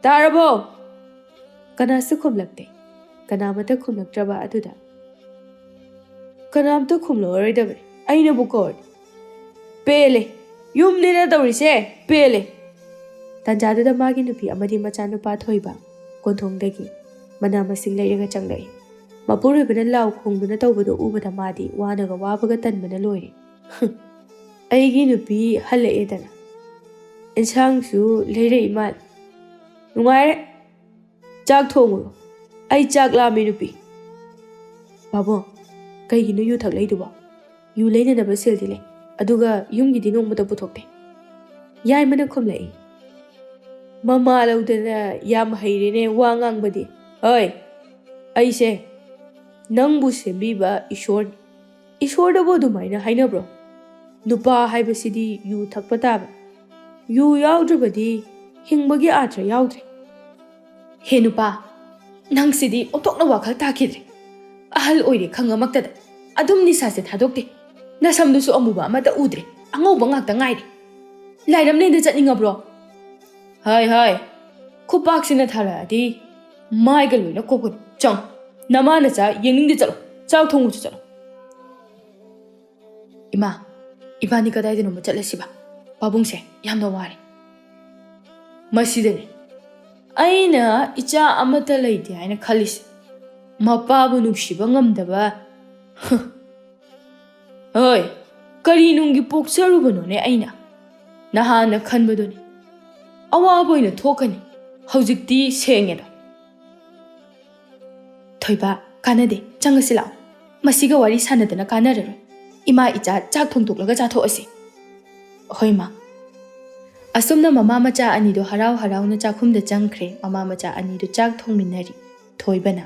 ꯇꯥꯔꯕꯣ?" ꯀꯅꯥꯁꯨ ꯈꯨꯝꯂꯛꯇꯦ꯫ ꯀꯅꯥꯃꯠꯇ ꯈꯨꯝꯂꯛꯇ꯭ꯔꯕ ꯑꯗꯨꯗ, "ꯀꯅꯥꯝꯇ ꯈꯨꯝꯂꯛꯑꯔꯣꯏꯗꯕꯅꯤ, ꯑꯩꯅꯕꯨ ꯀꯧꯔꯗꯤ꯫ ꯄꯦꯜꯂꯦ, ꯌꯨꯝꯅꯦꯅ ꯇꯧꯔꯤꯁꯦ, ꯄꯦꯜꯂꯦ!" ꯇꯥꯟꯖꯥꯗꯨꯗ ꯃꯥꯒꯤ ꯅꯨꯄꯤ ꯑꯃꯗꯤ ꯃꯆꯥꯅꯨꯄꯥ ꯊꯣꯏꯕ ꯀꯣꯟꯊꯣꯡꯗꯒꯤ ꯃꯅꯥ ꯃꯁꯤꯡ ꯂꯩꯔꯒ ꯆꯪꯂꯛꯏ꯫ ꯃꯄꯨꯔꯣꯏꯕꯅ ꯂꯥꯎ ꯈꯣꯡꯗꯨꯅ ꯇꯧꯕꯗꯨ ꯎꯕꯗ ꯃꯥꯗꯤ ꯋꯥꯅꯒ ꯋꯥꯕꯒ ꯇꯟꯕꯅ ꯂꯣꯏꯔꯦ꯫ "ꯑꯩꯒꯤ ꯅꯨꯄꯤ ꯍꯜꯂꯛꯑꯦꯗꯅ, ꯏꯟꯁꯥꯡꯁꯨ ꯂꯩꯔꯛꯏ ꯃꯥꯜꯂꯦ꯫ ꯅꯨꯡꯉꯥꯏꯔꯦ꯫ ꯆꯥꯛ ꯊꯣꯡꯉꯨꯔꯣ, ꯑꯩ ꯆꯥꯛ ꯂꯥꯝꯃꯦ ꯅꯨꯄꯤ꯫" "ꯄꯥꯕꯨꯡ, ꯀꯩꯒꯤꯅꯣ ꯌꯨ ꯊꯛꯂꯛꯏꯗꯨꯕꯣ? ꯌꯨ ꯂꯩꯅꯅꯕ ꯁꯦꯜꯗꯤ ꯂꯩ, ꯑꯗꯨꯒ ꯌꯨꯝꯒꯤꯗꯤ ꯅꯣꯡꯃꯇ ꯄꯨꯊꯣꯛꯇꯦ꯫" ꯌꯥꯏꯃꯅ ꯈꯨꯝꯂꯛꯏ꯫ "ꯃꯃꯥ ꯂꯧꯗꯅ ꯌꯥꯝ ꯍꯩꯔꯦꯅꯦ ꯋꯥ ꯉꯥꯡꯕꯗꯤ꯫ ꯍꯣꯏ, ꯑꯩꯁꯦ ꯅꯪꯕꯨ ꯁꯦꯝꯕꯤꯕ ꯏꯁꯣꯔꯅꯤ꯫ ꯏꯁꯣꯔꯗꯕꯨ ꯑꯗꯨꯃꯥꯏꯅ ꯍꯥꯏꯅꯕ꯭ꯔꯣ? ꯅꯨꯄꯥ ꯍꯥꯏꯕꯁꯤꯗꯤ ꯌꯨ ꯊꯛꯄ ꯇꯥꯕ꯫ ꯌꯨ ꯌꯥꯎꯗ꯭ꯔꯕꯗꯤ ꯍꯤꯡꯕꯒꯤ ꯑꯥꯔꯊ ꯌꯥꯎꯗ꯭ꯔꯦ꯫" "ꯍꯦ ꯅꯨꯄꯥ, ꯅꯪꯁꯤꯗꯤ ꯑꯣꯟꯊꯣꯛꯅ ꯋꯥꯈꯜ ꯇꯥꯈꯤꯗ꯭ꯔꯦ꯫ ꯑꯍꯜ ꯑꯣꯏꯔꯦ ꯈꯪꯉꯃꯛꯇꯗ ꯑꯗꯨꯝ ꯅꯤꯁꯥꯁꯦ ꯊꯥꯗꯣꯛꯇꯦ꯫ ꯅꯁꯝꯗꯨꯁꯨ ꯑꯃꯨꯕ ꯑꯃꯠꯇ ꯎꯗ꯭ꯔꯦ, ꯑꯉꯧꯕ ꯉꯥꯛꯇ ꯉꯥꯏꯔꯦ꯫ ꯂꯥꯏꯔꯝꯂꯦꯟꯗ ꯆꯠꯅꯤꯡꯉꯕ꯭ꯔꯣ? ꯍꯥꯏ ꯍꯥꯏ, ꯈꯨꯄꯥꯛꯁꯤꯅ ꯊꯥꯔꯛꯑꯗꯤ ꯃꯥꯏꯒ ꯂꯣꯏꯅ ꯀꯣꯛꯀꯅꯤ꯫ ꯆꯪ, ꯅꯃꯥ ꯅꯆꯥ ꯌꯦꯡꯅꯤꯡꯗꯦ, ꯆꯠꯂꯣ, ꯆꯥꯛ ꯊꯣꯡꯉꯨꯆꯣ ꯆꯠꯂꯣ꯫" "ꯏꯃꯥ, ꯏꯕꯥꯅꯤ ꯀꯗꯥꯏꯗꯅꯣꯃ ꯆꯠꯂꯁꯤꯕ? ꯄꯥꯕꯨꯡꯁꯦ ꯌꯥꯝꯅ ꯋꯥꯔꯦ꯫" "ꯃꯁꯤꯗꯅꯤ ꯑꯩꯅ ꯏꯆꯥ ꯑꯃꯠꯇ ꯂꯩꯇꯦ ꯍꯥꯏꯅ ꯈꯜꯂꯤꯁꯦ꯫ ꯃꯄꯥꯕꯨ ꯅꯨꯡꯁꯤꯕ ꯉꯝꯗꯕ꯫ ꯍꯣꯏ, ꯀꯔꯤ ꯅꯨꯡꯒꯤ ꯄꯣꯛꯆꯔꯨꯕꯅꯣꯅꯦ ꯑꯩꯅ? ꯅꯍꯥꯟꯅ ꯈꯟꯕꯗꯨꯅꯤ꯫ ꯑꯋꯥꯕ ꯑꯣꯏꯅ ꯊꯣꯛꯀꯅꯤ꯫ ꯍꯧꯖꯤꯛꯇꯤ ꯁꯦꯡꯉꯦꯗ꯫ "ꯊꯣꯏꯕ, ꯀꯥꯟꯅꯗꯦ, ꯆꯪꯉꯁꯤ ꯂꯥꯛꯑꯣ꯫ ꯃꯁꯤꯒ ꯋꯥꯔꯤ ꯁꯥꯟꯅꯗꯅ ꯀꯥꯟꯅꯔꯔꯣꯏ꯫ ꯏꯃꯥ ꯏꯆꯥ ꯆꯥꯛ ꯊꯣꯡꯗꯣꯛꯂꯒ ꯆꯥꯊꯣꯛꯑꯁꯤ꯫" "ꯍꯣꯏ, ꯃꯥ꯫" ꯑꯁꯨꯝꯅ ꯃꯃꯥ ꯃꯆꯥ ꯑꯅꯤꯗꯣ ꯍꯔꯥꯎ ꯍꯔꯥꯎꯅ ꯆꯥꯛꯈꯨꯝꯗ ꯆꯪꯈ꯭ꯔꯦ꯫ ꯃꯃꯥ ꯃꯆꯥ ꯑꯅꯤꯗꯨ ꯆꯥꯛ ꯊꯣꯡꯃꯤꯟꯅꯔꯤ꯫ ꯊꯣꯏꯕꯅ,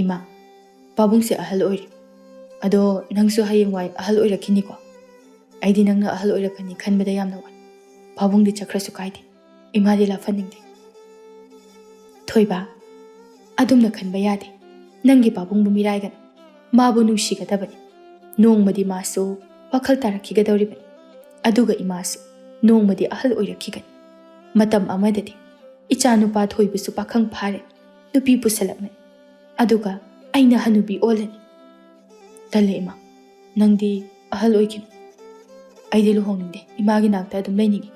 "ꯏꯃꯥ, ꯄꯥꯕꯨꯡꯁꯦ ꯑꯍꯜ ꯑꯣꯏꯔꯦ꯫ ꯑꯗꯣ ꯅꯪꯁꯨ ꯍꯌꯦꯡꯋꯥꯏ ꯑꯍꯜ ꯑꯣꯏꯔꯛꯈꯤꯅꯤꯀꯣ꯫ ꯑꯩꯗꯤ ꯅꯪꯅ ꯑꯍꯜ ꯑꯣꯏꯔꯛꯀꯅꯤ ꯈꯟꯕꯗ ꯌꯥꯝꯅ ꯋꯥꯏ꯫ ꯄꯥꯕꯨꯡꯗꯤ ꯆꯠꯈ꯭ꯔꯁꯨ ꯀꯥꯏꯗꯦ꯫ ꯏꯃꯥꯗꯤ ꯂꯥꯞꯍꯟꯅꯤꯡꯗꯦ꯫" "ꯊꯣꯏꯕ, ꯑꯗꯨꯝꯅ ꯈꯟꯕ ꯌꯥꯗꯦ꯫ ꯅꯪꯒꯤ ꯄꯥꯕꯨꯡꯕꯨ ꯃꯤꯔꯥꯏꯒꯅꯨ꯫ ꯃꯥꯕꯨ ꯅꯨꯡꯁꯤꯒꯗꯕꯅꯤ꯫ ꯅꯣꯡꯃꯗꯤ ꯃꯥꯁꯨ ꯋꯥꯈꯜ ꯇꯥꯔꯛꯈꯤꯒꯗꯧꯔꯤꯕꯅꯤ꯫ ꯑꯗꯨꯒ ꯏꯃꯥꯁꯨ ꯅꯣꯡꯃꯗꯤ ꯑꯍꯜ ꯑꯣꯏꯔꯛꯈꯤꯒꯅꯤ꯫ ꯃꯇꯝ ꯑꯃꯗꯗꯤ ꯏꯆꯥ ꯅꯨꯄꯥ ꯊꯣꯏꯕꯁꯨ ꯄꯥꯈꯪ ꯐꯥꯔꯦ, ꯅꯨꯄꯤ ꯄꯨꯁꯜꯂꯛꯂꯅꯤ꯫ ꯑꯗꯨꯒ ꯑꯩꯅ ꯍꯅꯨꯕꯤ ꯑꯣꯜꯂꯅꯤ꯫ ꯇꯜꯂꯦ ꯏꯃꯥ, ꯅꯪꯗꯤ ꯑꯍꯜ ꯑꯣꯏꯈꯤꯅꯨ꯫ ꯑꯩꯗꯤ ꯂꯨꯍꯣꯡꯅꯤꯡꯗꯦ, ꯏꯃꯥꯒꯤ ꯅꯥꯛꯇ ꯑꯗꯨꯝ ꯂꯩꯅꯤꯡꯉꯤ꯫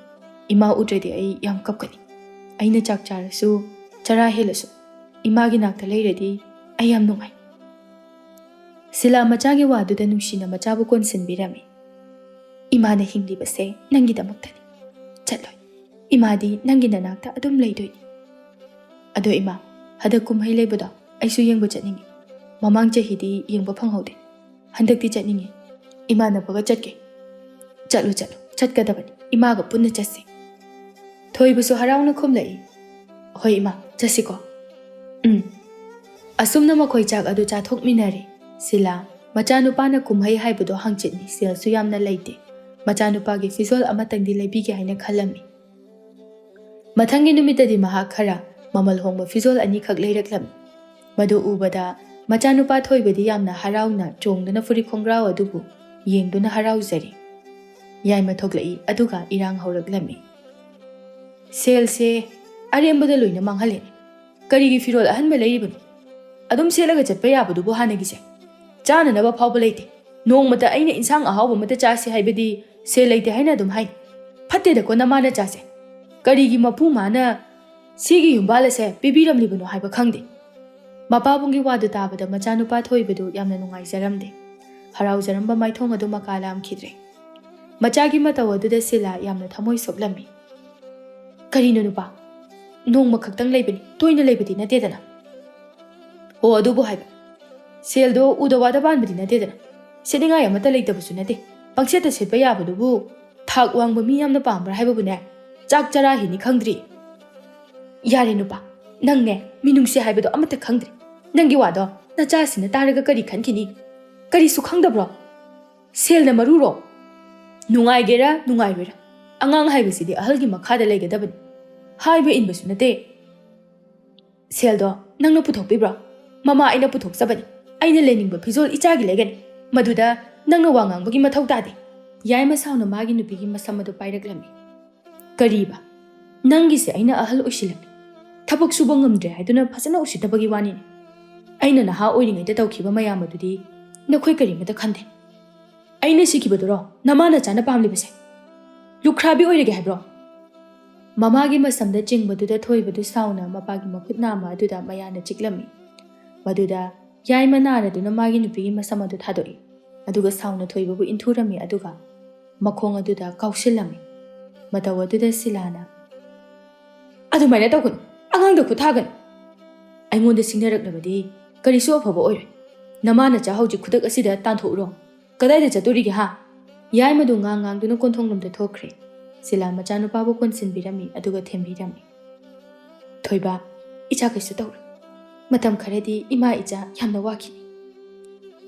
ꯏꯃꯥ ꯎꯗ꯭ꯔꯗꯤ ꯑꯩ ꯌꯥꯝ ꯀꯞꯀꯅꯤ꯫ ꯑꯩꯅ ꯆꯥꯛ ꯆꯥꯔꯁꯨ, ꯆꯔꯥ ꯍꯦꯜꯂꯁꯨ, ꯏꯃꯥꯒꯤ ꯅꯥꯛꯇ ꯂꯩꯔꯗꯤ ꯑꯩ ꯌꯥꯝ ꯅꯨꯡꯉꯥꯏ꯫" ꯁꯤꯂꯥ ꯃꯆꯥꯒꯤ ꯋꯥꯗꯨꯗ ꯅꯨꯡꯁꯤꯅ ꯃꯆꯥꯕꯨ ꯀꯣꯟꯁꯤꯟꯕꯤꯔꯝꯃꯤ꯫ "ꯏꯃꯥꯅ ꯍꯤꯡꯂꯤꯕꯁꯦ ꯅꯪꯒꯤꯗꯃꯛꯇꯅꯤ꯫ ꯆꯠꯂꯣꯏ꯫ ꯏꯃꯥꯗꯤ ꯅꯪꯒꯤ ꯅꯅꯥꯛꯇ ꯑꯗꯨꯝ ꯂꯩꯗꯣꯏꯅꯤ꯫ ꯑꯗꯣ ꯏꯃꯥ, ꯍꯟꯗꯛ ꯀꯨꯝꯍꯩ ꯂꯩꯕꯗꯣ ꯑꯩꯁꯨ ꯌꯦꯡꯕ ꯆꯠꯅꯤꯡꯉꯤ꯫ ꯃꯃꯥꯡ ꯆꯍꯤꯗꯤ ꯌꯦꯡꯕ ꯐꯪꯍꯧꯗꯦ꯫ ꯍꯟꯗꯛꯇꯤ ꯆꯠꯅꯤꯡꯉꯤ꯫ ꯏꯃꯥꯟꯅꯕꯒ ꯆꯠꯀꯦ꯫" "ꯆꯠꯂꯨ, ꯆꯠꯂꯨ꯫ ꯆꯠꯀꯗꯕꯅꯤ꯫ ꯏꯃꯥꯒ ꯄꯨꯟꯅ ꯆꯠꯁꯤ꯫" ꯊꯣꯏꯕꯁꯨ ꯍꯔꯥꯎꯅ ꯈꯨꯝꯂꯛꯏ꯫ "ꯍꯣꯏ ꯏꯃꯥ, ꯆꯠꯁꯤꯀꯣ꯫" "ꯎꯝ꯫" ꯑꯁꯨꯝꯅ ꯃꯈꯣꯏ ꯆꯥꯛ ꯑꯗꯨ ꯆꯥꯊꯣꯛꯃꯤꯟꯅꯔꯦ꯫ ꯁꯤꯂꯥ, ꯃꯆꯥꯅꯨꯄꯥꯅ ꯀꯨꯝꯍꯩ ꯍꯥꯏꯕꯗꯣ ꯍꯪꯆꯤꯠꯅꯤ, ꯁꯦꯜꯁꯨ ꯌꯥꯝꯅ ꯂꯩꯇꯦ꯫ ꯃꯆꯥꯅꯨꯄꯥꯒꯤ ꯐꯤꯖꯣꯜ ꯑꯃꯇꯪꯗꯤ ꯂꯩꯕꯤꯒꯦ ꯍꯥꯏꯅ ꯈꯜꯂꯝꯃꯤ꯫ ꯃꯊꯪꯒꯤ ꯅꯨꯃꯤꯠꯇꯗꯤ ꯃꯍꯥꯛ ꯈꯔ ꯃꯃꯜ ꯍꯣꯡꯕ ꯐꯤꯖꯣꯜ ꯑꯅꯤꯈꯛ ꯂꯩꯔꯛꯂꯝꯃꯤ꯫ ꯃꯗꯨ ꯎꯕꯗ ꯃꯆꯥꯅꯨꯄꯥ ꯊꯣꯏꯕꯗꯤ ꯌꯥꯝꯅ ꯍꯔꯥꯎꯅ ꯆꯣꯡꯗꯨꯅ ꯐꯨꯔꯤꯠ ꯈꯣꯡꯒ꯭ꯔꯥꯎ ꯑꯗꯨꯕꯨ ꯌꯦꯡꯗꯨꯅ ꯍꯔꯥꯎꯖꯔꯤ꯫ ꯌꯥꯏꯃ ꯊꯣꯛꯂꯛꯏ, ꯑꯗꯨꯒ ꯏꯔꯥꯡ ꯍꯧꯔꯛꯂꯝꯃꯤ꯫ "ꯁꯦꯜꯁꯦ ꯑꯔꯦꯝꯕꯗ ꯂꯣꯏꯅ ꯃꯥꯡꯍꯜꯂꯦꯅꯦ꯫ ꯀꯔꯤꯒꯤ ꯐꯤꯔꯣꯜ ꯑꯍꯟꯕ ꯂꯩꯔꯤꯕꯅꯣ? ꯑꯗꯨꯝ ꯁꯦꯠꯂꯒ ꯆꯠꯄ ꯌꯥꯕꯗꯨꯕꯨ ꯍꯥꯟꯅꯒꯤꯁꯦ꯫ ꯆꯥꯅꯅꯕ ꯐꯥꯎꯕ ꯂꯩꯇꯦ꯫ ꯅꯣꯡꯃꯇ ꯑꯩꯅ ꯏꯟꯁꯥꯡ ꯑꯍꯥꯎꯕ ꯑꯃꯇ ꯆꯥꯁꯤ ꯍꯥꯏꯕꯗꯤ ꯁꯦꯜ ꯂꯩꯇꯦ ꯍꯥꯏꯅ ꯑꯗꯨꯝ ꯍꯥꯏ꯫ ꯐꯠꯇꯦꯗꯀꯣ ꯅꯃꯥ ꯅꯆꯥꯁꯦ꯫ ꯀꯔꯤꯒꯤ ꯃꯄꯨ ꯃꯥꯅ ꯁꯤꯒꯤ ꯌꯨꯝꯕꯥꯜ ꯑꯁꯦ ꯄꯤꯕꯤꯔꯝꯂꯤꯕꯅꯣ ꯍꯥꯏꯕ ꯈꯪꯗꯦ꯫" ꯃꯄꯥꯕꯨꯡꯒꯤ ꯋꯥꯗꯨ ꯇꯥꯕꯗ ꯃꯆꯥꯅꯨꯄꯥ ꯊꯣꯏꯕꯗꯨ ꯌꯥꯝꯅ ꯅꯨꯡꯉꯥꯏꯖꯔꯝꯗꯦ꯫ ꯍꯔꯥꯎꯖꯔꯝꯕ ꯃꯥꯏꯊꯣꯡ ꯑꯗꯨ ꯃꯀꯥ ꯂꯥꯝꯈꯤꯗ꯭ꯔꯦ꯫ ꯃꯆꯥꯒꯤ ꯃꯇꯧ ꯑꯗꯨꯗ ꯁꯤꯂꯥ ꯌꯥꯝꯅ ꯊꯃꯣꯏ ꯁꯣꯛꯂꯝꯃꯤ꯫ "ꯀꯔꯤꯅꯣ ꯅꯨꯄꯥ? ꯅꯣꯡꯃ ꯈꯛꯇꯪ ꯂꯩꯕꯅꯤ, ꯇꯣꯏꯅ ꯂꯩꯕꯗꯤ ꯅꯠꯇꯦꯗꯅ꯫ ꯑꯣ, ꯑꯗꯨꯕꯨ ꯍꯥꯏꯕ, ꯁꯦꯜꯗꯣ ꯎꯗ ꯋꯥꯗ ꯄꯥꯟꯕꯗꯤ ꯅꯠꯇꯦꯗꯅ, ꯁꯦꯠꯅꯤꯡꯉꯥꯏ ꯑꯃꯠꯇ ꯂꯩꯇꯕꯁꯨ ꯅꯠꯇꯦ꯫ ꯄꯪꯁꯦꯠꯇ ꯁꯦꯠꯄ ꯌꯥꯕꯗꯨꯕꯨ ꯊꯥꯛ ꯋꯥꯡꯕ ꯃꯤ ꯌꯥꯝꯅ ꯄꯥꯝꯕ꯭ꯔꯥ ꯍꯥꯏꯕꯕꯨꯅꯦ, ꯆꯥꯛ ꯆꯔꯥ ꯍꯦꯟꯅꯤ ꯈꯪꯗ꯭ꯔꯤ꯫ ꯌꯥꯔꯦ ꯅꯨꯄꯥ, ꯅꯪꯅꯦ ꯃꯤꯅꯨꯡꯁꯤ ꯍꯥꯏꯕꯗꯣ ꯑꯃꯠꯇ ꯈꯪꯗ꯭ꯔꯦ꯫ ꯅꯪꯒꯤ ꯋꯥꯗꯣ ꯅꯆꯥꯁꯤꯡꯅ ꯇꯥꯔꯒ ꯀꯔꯤ ꯈꯟꯈꯤꯅꯤ? ꯀꯔꯤꯁꯨ ꯈꯪꯗꯕ꯭ꯔꯣ? ꯁꯦꯜꯅ ꯃꯔꯨꯔꯣ? ꯅꯨꯡꯉꯥꯏꯒꯦꯔꯥ ꯅꯨꯡꯉꯥꯏꯔꯣꯏꯔꯥ, ꯑꯉꯥꯡ ꯍꯥꯏꯕꯁꯤꯗꯤ ꯑꯍꯜꯒꯤ ꯃꯈꯥꯗ ꯂꯩꯒꯗꯕꯅꯤ꯫ ꯍꯥꯏꯕ ꯏꯟꯕꯁꯨ ꯅꯠꯇꯦ꯫ ꯁꯦꯜꯗꯣ ꯅꯪꯅ ꯄꯨꯊꯣꯛꯄꯤꯕ꯭ꯔꯣ? ꯃꯃꯥ, ꯑꯩꯅ ꯄꯨꯊꯣꯛꯆꯕꯅꯤ꯫ ꯑꯩꯅ ꯂꯩꯅꯤꯡꯕ ꯐꯤꯖꯣꯜ ꯏꯆꯥꯒꯤ ꯂꯩꯒꯅꯤ꯫ ꯃꯗꯨꯗ ꯅꯪꯅ ꯋꯥ ꯉꯥꯡꯕꯒꯤ ꯃꯊꯧ ꯇꯥꯗꯦ꯫ ꯌꯥꯏꯃ ꯁꯥꯎꯅ ꯃꯥꯒꯤ ꯅꯨꯄꯤꯒꯤ ꯃꯁꯝ ꯑꯗꯨ ꯄꯥꯏꯔꯛꯂꯝꯃꯤ꯫ "ꯀꯔꯤꯕ? ꯅꯪꯒꯤꯁꯦ ꯑꯩꯅ ꯑꯍꯜ ꯑꯣꯏꯁꯤꯜꯂꯛꯂꯦ, ꯊꯕꯛ ꯁꯨꯕ ꯉꯝꯗ꯭ꯔꯦ ꯍꯥꯏꯗꯨꯅ ꯐꯖꯅ ꯎꯁꯤꯠꯇꯕꯒꯤ ꯋꯥꯅꯤꯅꯦ꯫ ꯑꯩꯅ ꯅꯍꯥ ꯑꯣꯏꯔꯤꯉꯩꯗ ꯇꯧꯈꯤꯕ ꯃꯌꯥꯝ ꯑꯗꯨꯗꯤ ꯅꯈꯣꯏ ꯀꯔꯤꯃꯇ ꯈꯟꯗꯦ꯫ ꯑꯩꯅ ꯁꯤꯈꯤꯕꯗꯨꯔꯣ ꯅꯃꯥ ꯅꯆꯥꯅ ꯄꯥꯝꯂꯤꯕꯁꯦ? ꯂꯨꯈ꯭ꯔꯥꯕꯤ ꯑꯣꯏꯔꯒꯦ ꯍꯥꯏꯕ꯭ꯔꯣ?" ꯃꯃꯥꯒꯤ ꯃꯁꯝꯗ ꯆꯤꯡꯕꯗꯨꯗ ꯊꯣꯏꯕꯗꯨ ꯁꯥꯎꯅ ꯃꯄꯥꯒꯤ ꯃꯈꯨꯠ ꯅꯥꯝꯃ ꯑꯗꯨꯗ ꯃꯌꯥꯅ ꯆꯤꯛꯂꯝꯃꯤ꯫ ꯃꯗꯨꯗ ꯌꯥꯏꯃ ꯅꯥꯔꯗꯨꯅ ꯃꯥꯒꯤ ꯅꯨꯄꯤꯒꯤ ꯃꯁꯝ ꯑꯗꯨ ꯊꯥꯗꯣꯛꯏ꯫ ꯑꯗꯨꯒ ꯁꯥꯎꯅ ꯊꯣꯏꯕꯕꯨ ꯏꯟꯊꯨꯔꯝꯃꯤ, ꯑꯗꯨꯒ ꯃꯈꯣꯡ ꯑꯗꯨꯗ ꯀꯥꯎꯁꯤꯜꯂꯝꯃꯤ꯫ ꯃꯇꯧ ꯑꯗꯨꯗ ꯁꯤꯂꯥꯅ, "ꯑꯗꯨꯃꯥꯏꯅ ꯇꯧꯒꯅꯨ, ꯑꯉꯥꯡꯗ ꯈꯨꯠ ꯊꯥꯒꯅꯨ꯫ ꯑꯩꯉꯣꯟꯗ ꯁꯤꯡꯅꯔꯛꯂꯕꯗꯤ ꯀꯔꯤꯁꯨ ꯑꯐꯕ ꯑꯣꯏꯔꯣꯏ꯫ ꯅꯃꯥ ꯅꯆꯥ ꯍꯧꯖꯤꯛ ꯈꯨꯗꯛ ꯑꯁꯤꯗ ꯇꯥꯟꯊꯣꯛꯎꯔꯣ꯫ ꯀꯗꯥꯏꯗ ꯆꯠꯇꯣꯔꯤꯒꯦ, ꯍꯥ?" ꯌꯥꯏꯃꯗꯨ ꯉꯥꯡ ꯉꯥꯡꯗꯨꯅ ꯀꯣꯟꯊꯣꯡꯂꯣꯝꯗ ꯊꯣꯛꯈ꯭ꯔꯦ꯫ ꯁꯤꯂꯥ ꯃꯆꯥꯅꯨꯄꯥꯕꯨ ꯀꯣꯟꯁꯤꯟꯕꯤꯔꯝꯃꯤ, ꯑꯗꯨꯒ ꯊꯦꯝꯕꯤꯔꯝꯃꯤ꯫ "ꯊꯣꯏꯕ, ꯏꯆꯥ ꯀꯩꯁꯨ ꯇꯧꯔꯣꯏ꯫ ꯃꯇꯝ ꯈꯔꯗꯤ ꯏꯃꯥ ꯏꯆꯥ ꯌꯥꯝꯅ ꯋꯥꯈꯤꯅꯤ꯫"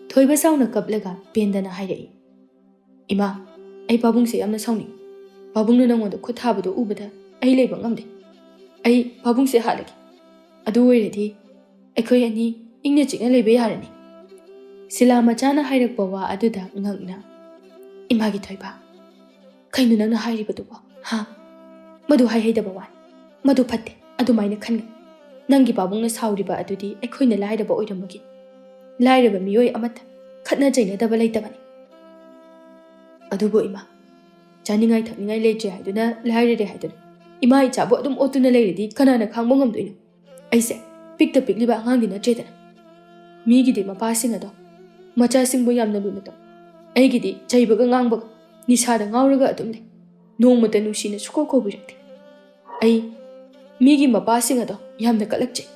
ꯊꯣꯏꯕ ꯁꯥꯎꯅ ꯀꯞꯂꯒ ꯄꯦꯟꯗꯅ ꯍꯥꯏꯔꯛꯏ, "ꯏꯃꯥ, ꯑꯩ ꯄꯥꯕꯨꯡꯁꯦ ꯌꯥꯝꯅ ꯁꯥꯎꯅꯤꯡꯉꯤ꯫ ꯄꯥꯕꯨꯡꯅ ꯅꯪꯉꯣꯟꯗ ꯈꯨꯠ ꯊꯥꯕꯗꯣ ꯎꯕꯗ ꯑꯩ ꯂꯩꯕ ꯉꯝꯗꯦ꯫ ꯑꯩ ꯄꯥꯕꯨꯡꯁꯦ ꯍꯥꯠꯂꯒꯦ꯫ ꯑꯗꯨ ꯑꯣꯏꯔꯗꯤ ꯑꯩꯈꯣꯏ ꯑꯅꯤ ꯏꯪꯅ ꯆꯤꯛꯅ ꯂꯩꯕ ꯌꯥꯔꯅꯤ꯫" ꯁꯤꯂꯥ ꯃꯆꯥꯅ ꯍꯥꯏꯔꯛꯄ ꯋꯥ ꯑꯗꯨꯗ ꯉꯛꯅ, "ꯏꯃꯥꯒꯤ ꯊꯣꯏꯕ, ꯀꯩꯅꯣ ꯅꯪꯅ ꯍꯥꯏꯔꯤꯕꯗꯨꯕꯣ? ꯍꯥ? ꯃꯗꯨ ꯍꯥꯏꯍꯩꯗꯕ ꯋꯥꯅꯤ꯫ ꯃꯗꯨ ꯐꯠꯇꯦ꯫ ꯑꯗꯨꯃꯥꯏꯅ ꯈꯟꯒꯅꯨ꯫ ꯅꯪꯒꯤ ꯄꯥꯕꯨꯡꯅ ꯁꯥꯎꯔꯤꯕ ꯑꯗꯨꯗꯤ ꯑꯩꯈꯣꯏꯅ ꯂꯥꯏꯔꯕ ꯑꯣꯏꯔꯝꯕꯒꯤ꯫ ꯂꯥꯏꯔꯕ ꯃꯤꯑꯣꯏ ꯑꯃꯠꯇ ꯈꯠꯅ ꯆꯩꯅꯗꯕ ꯂꯩꯇꯕꯅꯤ꯫ ꯑꯗꯨꯕꯨ ꯏꯃꯥ, ꯆꯥꯅꯤꯡꯉꯥꯏ ꯊꯛꯅꯤꯡꯉꯥꯏ ꯂꯩꯇ꯭ꯔꯦ ꯍꯥꯏꯗꯨꯅ, ꯂꯥꯏꯔꯔꯦ ꯍꯥꯏꯗꯨꯅ ꯏꯃꯥ ꯏꯆꯥꯕꯨ ꯑꯗꯨꯝ ꯑꯣꯠꯇꯨꯅ ꯂꯩꯔꯗꯤ ꯀꯅꯥꯅ ꯈꯥꯡꯕ ꯉꯝꯗꯣꯏꯅꯣ? ꯑꯩꯁꯦ ꯄꯤꯛꯇ ꯄꯤꯛꯂꯤꯕ ꯑꯉꯥꯡꯗꯤ ꯅꯠꯇ꯭ꯔꯦꯗꯅ꯫ ꯃꯤꯒꯤꯗꯤ ꯃꯄꯥꯁꯤꯡ ꯑꯗꯣ ꯃꯆꯥꯁꯤꯡꯕꯨ ꯌꯥꯝꯅ ꯂꯨꯅ ꯇꯧ꯫ ꯑꯩꯒꯤꯗꯤ ꯆꯩꯕꯒ ꯉꯥꯡꯕꯒ, ꯅꯤꯁꯥꯗ ꯉꯥꯎꯔꯒ ꯑꯗꯨꯝ ꯂꯩ꯫ ꯅꯣꯡꯃꯇ ꯅꯨꯡꯁꯤꯅ ꯁꯨꯛꯀꯧ ꯀꯧꯕꯤꯔꯛꯇꯦ꯫" ꯑꯩ ꯃꯤꯒꯤ ꯃꯄꯥꯁꯤꯡ ꯑꯗꯣ ꯌꯥꯝꯅ ꯀꯜꯂꯛꯆꯩ꯫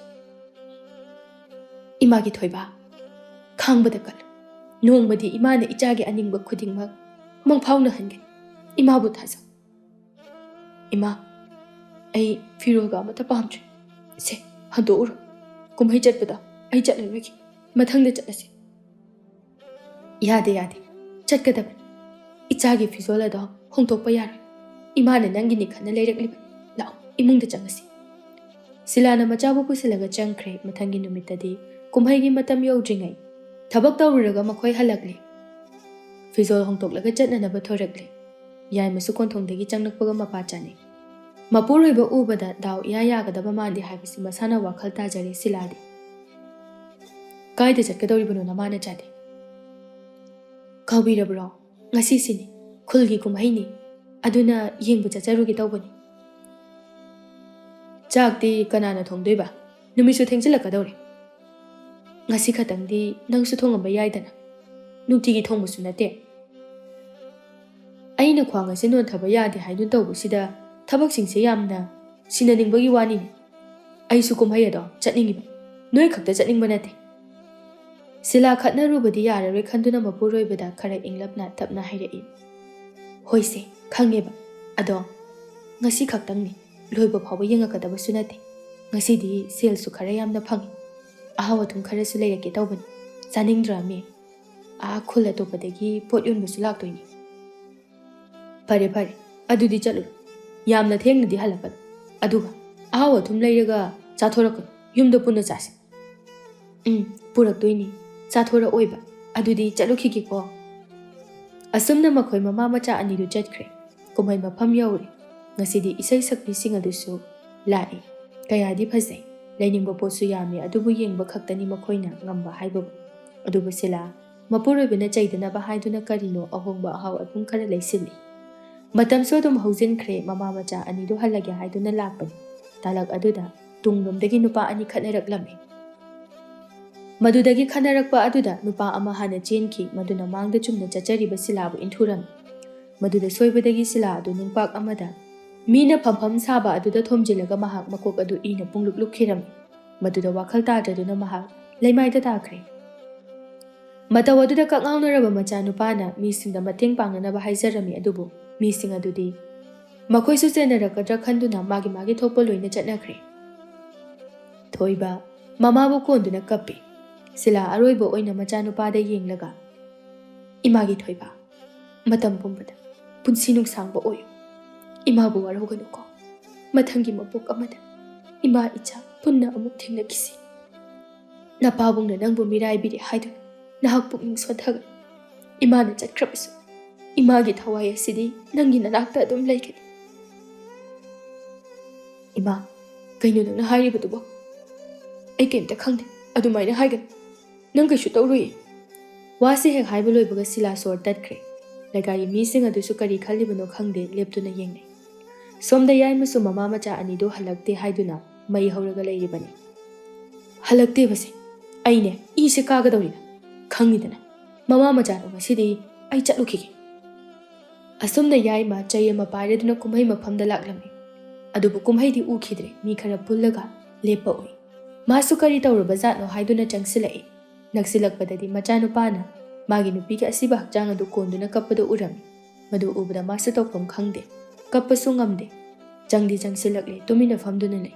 ꯏꯃꯥꯒꯤ ꯊꯣꯏꯕ, ꯈꯥꯡꯕꯗ ꯀꯜꯂꯨ꯫ ꯅꯣꯡꯃꯗꯤ ꯏꯃꯥꯅ ꯏꯆꯥꯒꯤ ꯑꯅꯤꯡꯕ ꯈꯨꯗꯤꯡꯃꯛ ꯃꯪꯐꯥꯎꯅꯍꯟꯒꯅꯤ꯫ ꯏꯃꯥꯕꯨ ꯊꯥꯖꯧ꯫ ꯏꯃꯥ, ꯑꯩ ꯐꯤꯔꯣꯜꯒ ꯑꯃꯠꯇ ꯄꯥꯝꯗ꯭ꯔꯦ꯫ ꯁꯦ, ꯍꯟꯗꯣꯛꯎꯔꯣ꯫ ꯀꯨꯝꯍꯩ ꯆꯠꯄꯗꯣ ꯑꯩ ꯆꯠꯂꯔꯣꯏꯒꯦ꯫ ꯃꯊꯪꯗ ꯆꯠꯂꯁꯤ꯫ ꯌꯥꯗꯦ, ꯌꯥꯗꯦ꯫ ꯆꯠꯀꯗꯕꯅꯤ꯫ ꯏꯆꯥꯒꯤ ꯐꯤꯖꯣꯜ ꯑꯗꯣ ꯍꯣꯡꯗꯣꯛꯄ ꯌꯥꯔꯣꯏ꯫ ꯏꯃꯥꯅ ꯅꯪꯒꯤꯅꯤ ꯈꯟꯅ ꯂꯩꯔꯛꯂꯤꯕꯅꯤ꯫ ꯂꯥꯛꯑꯣ, ꯏꯃꯨꯡꯗ ꯆꯪꯉꯁꯤ꯫ ꯁꯤꯂꯥꯅ ꯃꯆꯥꯕꯨ ꯄꯨꯁꯤꯜꯂꯒ ꯆꯪꯈ꯭ꯔꯦ꯫ ꯃꯊꯪꯒꯤ ꯅꯨꯃꯤꯠꯇꯗꯤ ꯀꯨꯝꯍꯩꯒꯤ ꯃꯇꯝ ꯌꯧꯗ꯭ꯔꯤꯉꯩ ꯊꯕꯛ ꯇꯧꯔꯨꯔꯒ ꯃꯈꯣꯏ ꯍꯜꯂꯛꯂꯦ꯫ ꯐꯤꯖꯣꯜ ꯍꯣꯡꯗꯣꯛꯂꯒ ꯆꯠꯅꯅꯕ ꯊꯣꯔꯛꯂꯦ꯫ ꯌꯥꯏꯃꯁꯨ ꯀꯣꯟꯊꯣꯡꯗꯒꯤ ꯆꯪꯂꯛꯄꯒ ꯃꯄꯥ ꯆꯥꯅꯩ꯫ ꯃꯄꯨꯔꯣꯏꯕ ꯎꯕꯗ ꯗꯥꯎ ꯏꯌꯥ ꯌꯥꯒꯗꯕ ꯃꯥꯟꯗꯦ ꯍꯥꯏꯕꯁꯤ ꯃꯁꯥꯅ ꯋꯥꯈꯜ ꯇꯥꯖꯔꯦ ꯁꯤꯂꯥꯗꯤ꯫ "ꯀꯥꯏꯗ ꯆꯠꯀꯗꯧꯔꯤꯕꯅꯣ ꯅꯃꯥ ꯅꯆꯥꯗꯤ?" "ꯀꯥꯎꯕꯤꯔꯕ꯭ꯔꯣ? ꯉꯁꯤꯁꯤꯅꯤ, ꯈꯨꯜꯒꯤ ꯀꯨꯝꯍꯩꯅꯤ꯫ ꯑꯗꯨꯅ ꯌꯦꯡꯕ ꯆꯠꯆꯔꯨꯒꯦ ꯇꯧꯕꯅꯤ꯫" "ꯆꯥꯛꯇꯤ ꯀꯅꯥꯅ ꯊꯣꯡꯗꯣꯏꯕ? ꯅꯨꯃꯤꯠꯁꯨ ꯊꯦꯡꯖꯤꯜꯂꯛꯀꯗꯧꯔꯦ꯫" "ꯉꯁꯤ ꯈꯛꯇꯪꯗꯤ ꯅꯪꯁꯨ ꯊꯣꯡꯉꯝꯕ ꯌꯥꯏꯗꯅ꯫ ꯅꯨꯡꯇꯤꯒꯤ ꯊꯣꯡꯕꯁꯨ ꯅꯠꯇꯦ꯫" "ꯑꯩꯅ ꯈ꯭ꯋꯥꯡ ꯑꯁꯤ ꯅꯣꯟꯊꯕ ꯌꯥꯗꯦ ꯍꯥꯏꯗꯨꯅ ꯇꯧꯕꯁꯤꯗ ꯊꯕꯛꯁꯤꯡꯁꯦ ꯌꯥꯝꯅ ꯁꯤꯟꯅꯅꯤꯡꯕꯒꯤ ꯋꯥꯅꯤꯅꯦ꯫ ꯑꯩꯁꯨ ꯀꯨꯝꯍꯩ ꯑꯗꯣ ꯆꯠꯅꯤꯡꯉꯤꯕ, ꯅꯣꯏ ꯈꯛꯇ ꯆꯠꯅꯤꯡꯕ ꯅꯠꯇꯦ꯫" ꯁꯤꯂꯥ ꯈꯠꯅꯔꯨꯕꯗꯤ ꯌꯥꯔꯔꯣꯏ ꯈꯟꯗꯨꯅ ꯃꯄꯨꯔꯣꯏꯕꯗ ꯈꯔ ꯏꯪꯂꯞꯅ ꯇꯞꯅ ꯍꯥꯏꯔꯛꯏ꯫ "ꯍꯣꯏꯁꯦ, ꯈꯪꯉꯦꯕ꯫ ꯑꯗꯣ ꯉꯁꯤ ꯈꯛꯇꯪꯅꯤ, ꯂꯣꯏꯕ ꯐꯥꯎꯕ ꯌꯦꯡꯉꯛꯀꯗꯕꯁꯨ ꯅꯠꯇꯦ꯫ ꯉꯁꯤꯗꯤ ꯁꯦꯜꯁꯨ ꯈꯔ ꯌꯥꯝꯅ ꯐꯪꯉꯤ꯫ ꯑꯍꯥꯎ ꯑꯊꯨꯝ ꯈꯔꯁꯨ ꯂꯩꯔꯛꯀꯦ ꯇꯧꯕꯅꯤ꯫ ꯆꯥꯅꯤꯡꯗ꯭ꯔꯥ, ꯃꯤ? ꯑꯥ ꯈꯨꯜ ꯑꯇꯣꯞꯄꯗꯒꯤ ꯄꯣꯠ ꯌꯣꯟꯕꯁꯨ ꯂꯥꯛꯇꯣꯏꯅꯤ꯫" "ꯐꯔꯦ, ꯐꯔꯦ, ꯑꯗꯨꯗꯤ ꯆꯠꯂꯨꯔꯣ꯫ ꯌꯥꯝꯅ ꯊꯦꯡꯅꯗꯤ ꯍꯜꯂꯛꯀꯅꯨ꯫ ꯑꯗꯨꯒ ꯑꯍꯥꯎ ꯑꯊꯨꯝ ꯂꯩꯔꯒ ꯆꯥꯊꯣꯔꯛꯀꯅꯨ꯫ ꯌꯨꯝꯗ ꯄꯨꯟꯅ ꯆꯥꯁꯤ꯫" "ꯎꯝ, ꯄꯨꯔꯛꯇꯣꯏꯅꯤ꯫ ꯆꯥꯊꯣꯔꯛꯑꯣꯏꯕ꯫ ꯑꯗꯨꯗꯤ ꯆꯠꯂꯨꯈꯤꯒꯦꯀꯣ꯫" ꯑꯁꯨꯝꯅ ꯃꯈꯣꯏ ꯃꯃꯥ ꯃꯆꯥ ꯑꯅꯤꯗꯨ ꯆꯠꯈ꯭ꯔꯦ꯫ ꯀꯨꯝꯍꯩ ꯃꯐꯝ ꯌꯧꯔꯦ꯫ ꯉꯁꯤꯗꯤ ꯏꯁꯩ ꯁꯛꯄꯤꯁꯤꯡ ꯑꯗꯨꯁꯨ ꯂꯥꯛꯏ꯫ ꯀꯌꯥꯗꯤ ꯐꯖꯩ꯫ ꯂꯩꯅꯤꯡꯕ ꯄꯣꯠꯁꯨ ꯌꯥꯝꯃꯤ, ꯑꯗꯨꯕꯨ ꯌꯦꯡꯕ ꯈꯛꯇꯅꯤ ꯃꯈꯣꯏꯅ ꯉꯝꯕ ꯍꯥꯏꯕꯕꯨ꯫ ꯑꯗꯨꯕꯨ ꯁꯤꯂꯥ, ꯃꯄꯨꯔꯣꯏꯕꯅ ꯆꯩꯗꯅꯕ ꯍꯥꯏꯗꯨꯅ ꯀꯔꯤꯅꯣ ꯑꯍꯣꯡꯕ ꯑꯍꯥꯎ ꯑꯊꯨꯝ ꯈꯔ ꯂꯩꯁꯤꯜꯂꯤ꯫ ꯃꯇꯝꯁꯨ ꯑꯗꯨꯝ ꯍꯧꯖꯤꯟꯈ꯭ꯔꯦ꯫ ꯃꯃꯥ ꯃꯆꯥ ꯑꯅꯤꯗꯨ ꯍꯜꯂꯒꯦ ꯍꯥꯏꯗꯨꯅ ꯂꯥꯛꯄꯅꯤ꯫ ꯇꯥꯂꯛ ꯑꯗꯨꯗ ꯇꯨꯡꯂꯣꯝꯗꯒꯤ ꯅꯨꯄꯥ ꯑꯅꯤ ꯈꯠꯅꯔꯛꯂꯝꯃꯤ꯫ ꯃꯗꯨꯗꯒꯤ ꯈꯠꯅꯔꯛꯄ ꯑꯗꯨꯗ ꯅꯨꯄꯥ ꯑꯃ ꯍꯥꯟꯅ ꯆꯦꯟꯈꯤ꯫ ꯃꯗꯨꯅ ꯃꯥꯡꯗ ꯆꯨꯝꯅ ꯆꯠꯆꯔꯤꯕ ꯁꯤꯂꯥꯕꯨ ꯏꯟꯊꯨꯔꯝꯃꯤ꯫ ꯃꯗꯨꯗ ꯁꯣꯏꯕꯗꯒꯤ ꯁꯤꯂꯥ ꯑꯗꯨ ꯅꯨꯡꯄꯥꯛ ꯑꯃꯗ ꯃꯤꯅ ꯐꯝꯐꯝ ꯁꯥꯕ ꯑꯗꯨꯗ ꯊꯣꯝꯖꯤꯜꯂꯒ ꯃꯍꯥꯛ ꯃꯀꯣꯛ ꯑꯗꯨ ꯏꯅ ꯄꯨꯡꯂꯨꯞ ꯂꯨꯞꯈꯤꯔꯝꯃꯤ꯫ ꯃꯗꯨꯗ ꯋꯥꯈꯜ ꯇꯥꯗ꯭ꯔꯗꯨꯅ ꯃꯍꯥꯛ ꯂꯩꯃꯥꯏꯗ ꯇꯥꯈ꯭ꯔꯦ꯫ ꯃꯇꯧ ꯑꯗꯨꯗ ꯀꯛꯉꯥꯎꯅꯔꯕ ꯃꯆꯥꯅꯨꯄꯥꯅ ꯃꯤꯁꯤꯡꯗ ꯃꯇꯦꯡ ꯄꯥꯡꯅꯅꯕ ꯍꯥꯏꯖꯔꯝꯃꯤ, ꯑꯗꯨꯕꯨ ꯃꯤꯁꯤꯡ ꯑꯗꯨꯗꯤ ꯃꯈꯣꯏꯁꯨ ꯆꯦꯟꯅꯔꯛꯀꯗ꯭ꯔꯥ ꯈꯟꯗꯨꯅ ꯃꯥꯒꯤ ꯃꯥꯒꯤ ꯊꯣꯛꯄ ꯂꯣꯏꯅ ꯆꯠꯅꯈ꯭ꯔꯦ꯫ ꯊꯣꯏꯕ ꯃꯃꯥꯕꯨ ꯀꯣꯟꯗꯨꯅ ꯀꯞꯄꯤ꯫ ꯁꯤꯂꯥ ꯑꯔꯣꯏꯕ ꯑꯣꯏꯅ ꯃꯆꯥꯅꯨꯄꯥꯗ ꯌꯦꯡꯂꯒ, "ꯏꯃꯥꯒꯤ ꯊꯣꯏꯕ, ꯃꯇꯝ ꯄꯨꯝꯕꯗ ꯄꯨꯟꯁꯤ ꯅꯨꯡꯁꯥꯡꯕ ꯑꯣꯏꯌꯨ꯫ ꯏꯃꯥꯕꯨ ꯋꯥꯔꯧꯒꯅꯨꯀꯣ꯫ ꯃꯊꯪꯒꯤ ꯃꯄꯣꯛ ꯑꯃꯗ ꯏꯃꯥ ꯏꯆꯥ ꯄꯨꯟꯅ ꯑꯃꯨꯛ ꯊꯦꯡꯅꯈꯤꯁꯤ꯫ ꯅꯄꯥꯕꯨꯡꯅ ꯅꯪꯕꯨ ꯃꯤꯔꯥꯏꯕꯤꯔꯦ ꯍꯥꯏꯗꯨꯅ ꯅꯍꯥꯛ ꯄꯨꯛꯅꯤꯡ ꯁꯣꯟꯊꯒꯅꯨ꯫ ꯏꯃꯥꯅ ꯆꯠꯈ꯭ꯔꯕꯁꯨ ꯏꯃꯥꯒꯤ ꯊꯋꯥꯏ ꯑꯁꯤꯗꯤ ꯅꯪꯒꯤ ꯅꯅꯥꯛꯇ ꯑꯗꯨꯝ ꯂꯩꯒꯅꯤ꯫" "ꯏꯃꯥ, ꯀꯩꯅꯣ ꯅꯪꯅ ꯍꯥꯏꯔꯤꯕꯗꯨꯕꯣ? ꯑꯩ ꯀꯩꯝꯇ ꯈꯪꯗꯦ꯫ ꯑꯗꯨꯃꯥꯏꯅ ꯍꯥꯏꯒꯅꯨ꯫ ꯅꯪ ꯀꯩꯁꯨ ꯇꯧꯔꯣꯏꯌꯦ꯫" ꯋꯥꯁꯤ ꯍꯦꯛ ꯍꯥꯏꯕ ꯂꯣꯏꯕꯒ ꯁꯤꯂꯥ ꯁꯣꯔ ꯇꯠꯈ꯭ꯔꯦ꯫ ꯂꯩꯀꯥꯏꯒꯤ ꯃꯤꯁꯤꯡ ꯑꯗꯨꯁꯨ ꯀꯔꯤ ꯈꯜꯂꯤꯕꯅꯣ ꯈꯪꯗꯦ, ꯂꯦꯞꯇꯨꯅ ꯌꯦꯡꯅꯩ꯫ ꯁꯣꯝꯗ ꯌꯥꯏꯃꯁꯨ ꯃꯃꯥ ꯃꯆꯥ ꯑꯅꯤꯗꯨ ꯍꯜꯂꯛꯇꯦ ꯍꯥꯏꯗꯨꯅ ꯃꯩ ꯍꯧꯔꯒ ꯂꯩꯔꯤꯕꯅꯤ꯫ "ꯍꯜꯂꯛꯇꯦꯕꯁꯦ, ꯑꯩꯅꯦ ꯏꯁꯦ ꯀꯥꯒꯗꯧꯔꯤꯗ꯫ ꯈꯪꯉꯤꯗꯅ, ꯃꯃꯥ ꯃꯆꯥꯗꯣ ꯉꯁꯤꯗꯤ ꯑꯩ ꯆꯠꯂꯨꯈꯤꯒꯦ꯫" ꯑꯁꯨꯝꯅ ꯌꯥꯏꯃ ꯆꯩ ꯑꯃ ꯄꯥꯏꯔꯗꯨꯅ ꯀꯨꯝꯍꯩ ꯃꯐꯝꯗ ꯂꯥꯛꯂꯝꯃꯤ꯫ ꯑꯗꯨꯕꯨ ꯀꯨꯝꯍꯩꯗꯤ ꯎꯈꯤꯗ꯭ꯔꯦ, ꯃꯤ ꯈꯔ ꯄꯨꯜꯂꯒ ꯂꯦꯞꯄ ꯎꯏ꯫ ꯃꯥꯁꯨ ꯀꯔꯤ ꯇꯧꯔꯕ ꯖꯥꯠꯅꯣ ꯍꯥꯏꯗꯨꯅ ꯆꯪꯁꯤꯜꯂꯛꯏ꯫ ꯅꯛꯁꯤꯜꯂꯛꯄꯗꯗꯤ ꯃꯆꯥꯅꯨꯄꯥꯅ ꯃꯥꯒꯤ ꯅꯨꯄꯤꯒꯤ ꯑꯁꯤꯕ ꯍꯛꯆꯥꯡ ꯑꯗꯨ ꯀꯣꯟꯗꯨꯅ ꯀꯞꯄꯗꯨ ꯎꯔꯝꯃꯤ꯫ ꯃꯗꯨ ꯎꯕꯗ ꯃꯥꯁꯨ ꯇꯧꯐꯝ ꯈꯪꯗꯦ, ꯀꯞꯄꯁꯨ ꯉꯝꯗꯦ꯫ ꯆꯪꯗꯤ ꯆꯪꯁꯤꯜꯂꯛꯂꯦ, ꯇꯨꯃꯤꯟꯅ ꯐꯝꯗꯨꯅ ꯂꯩ꯫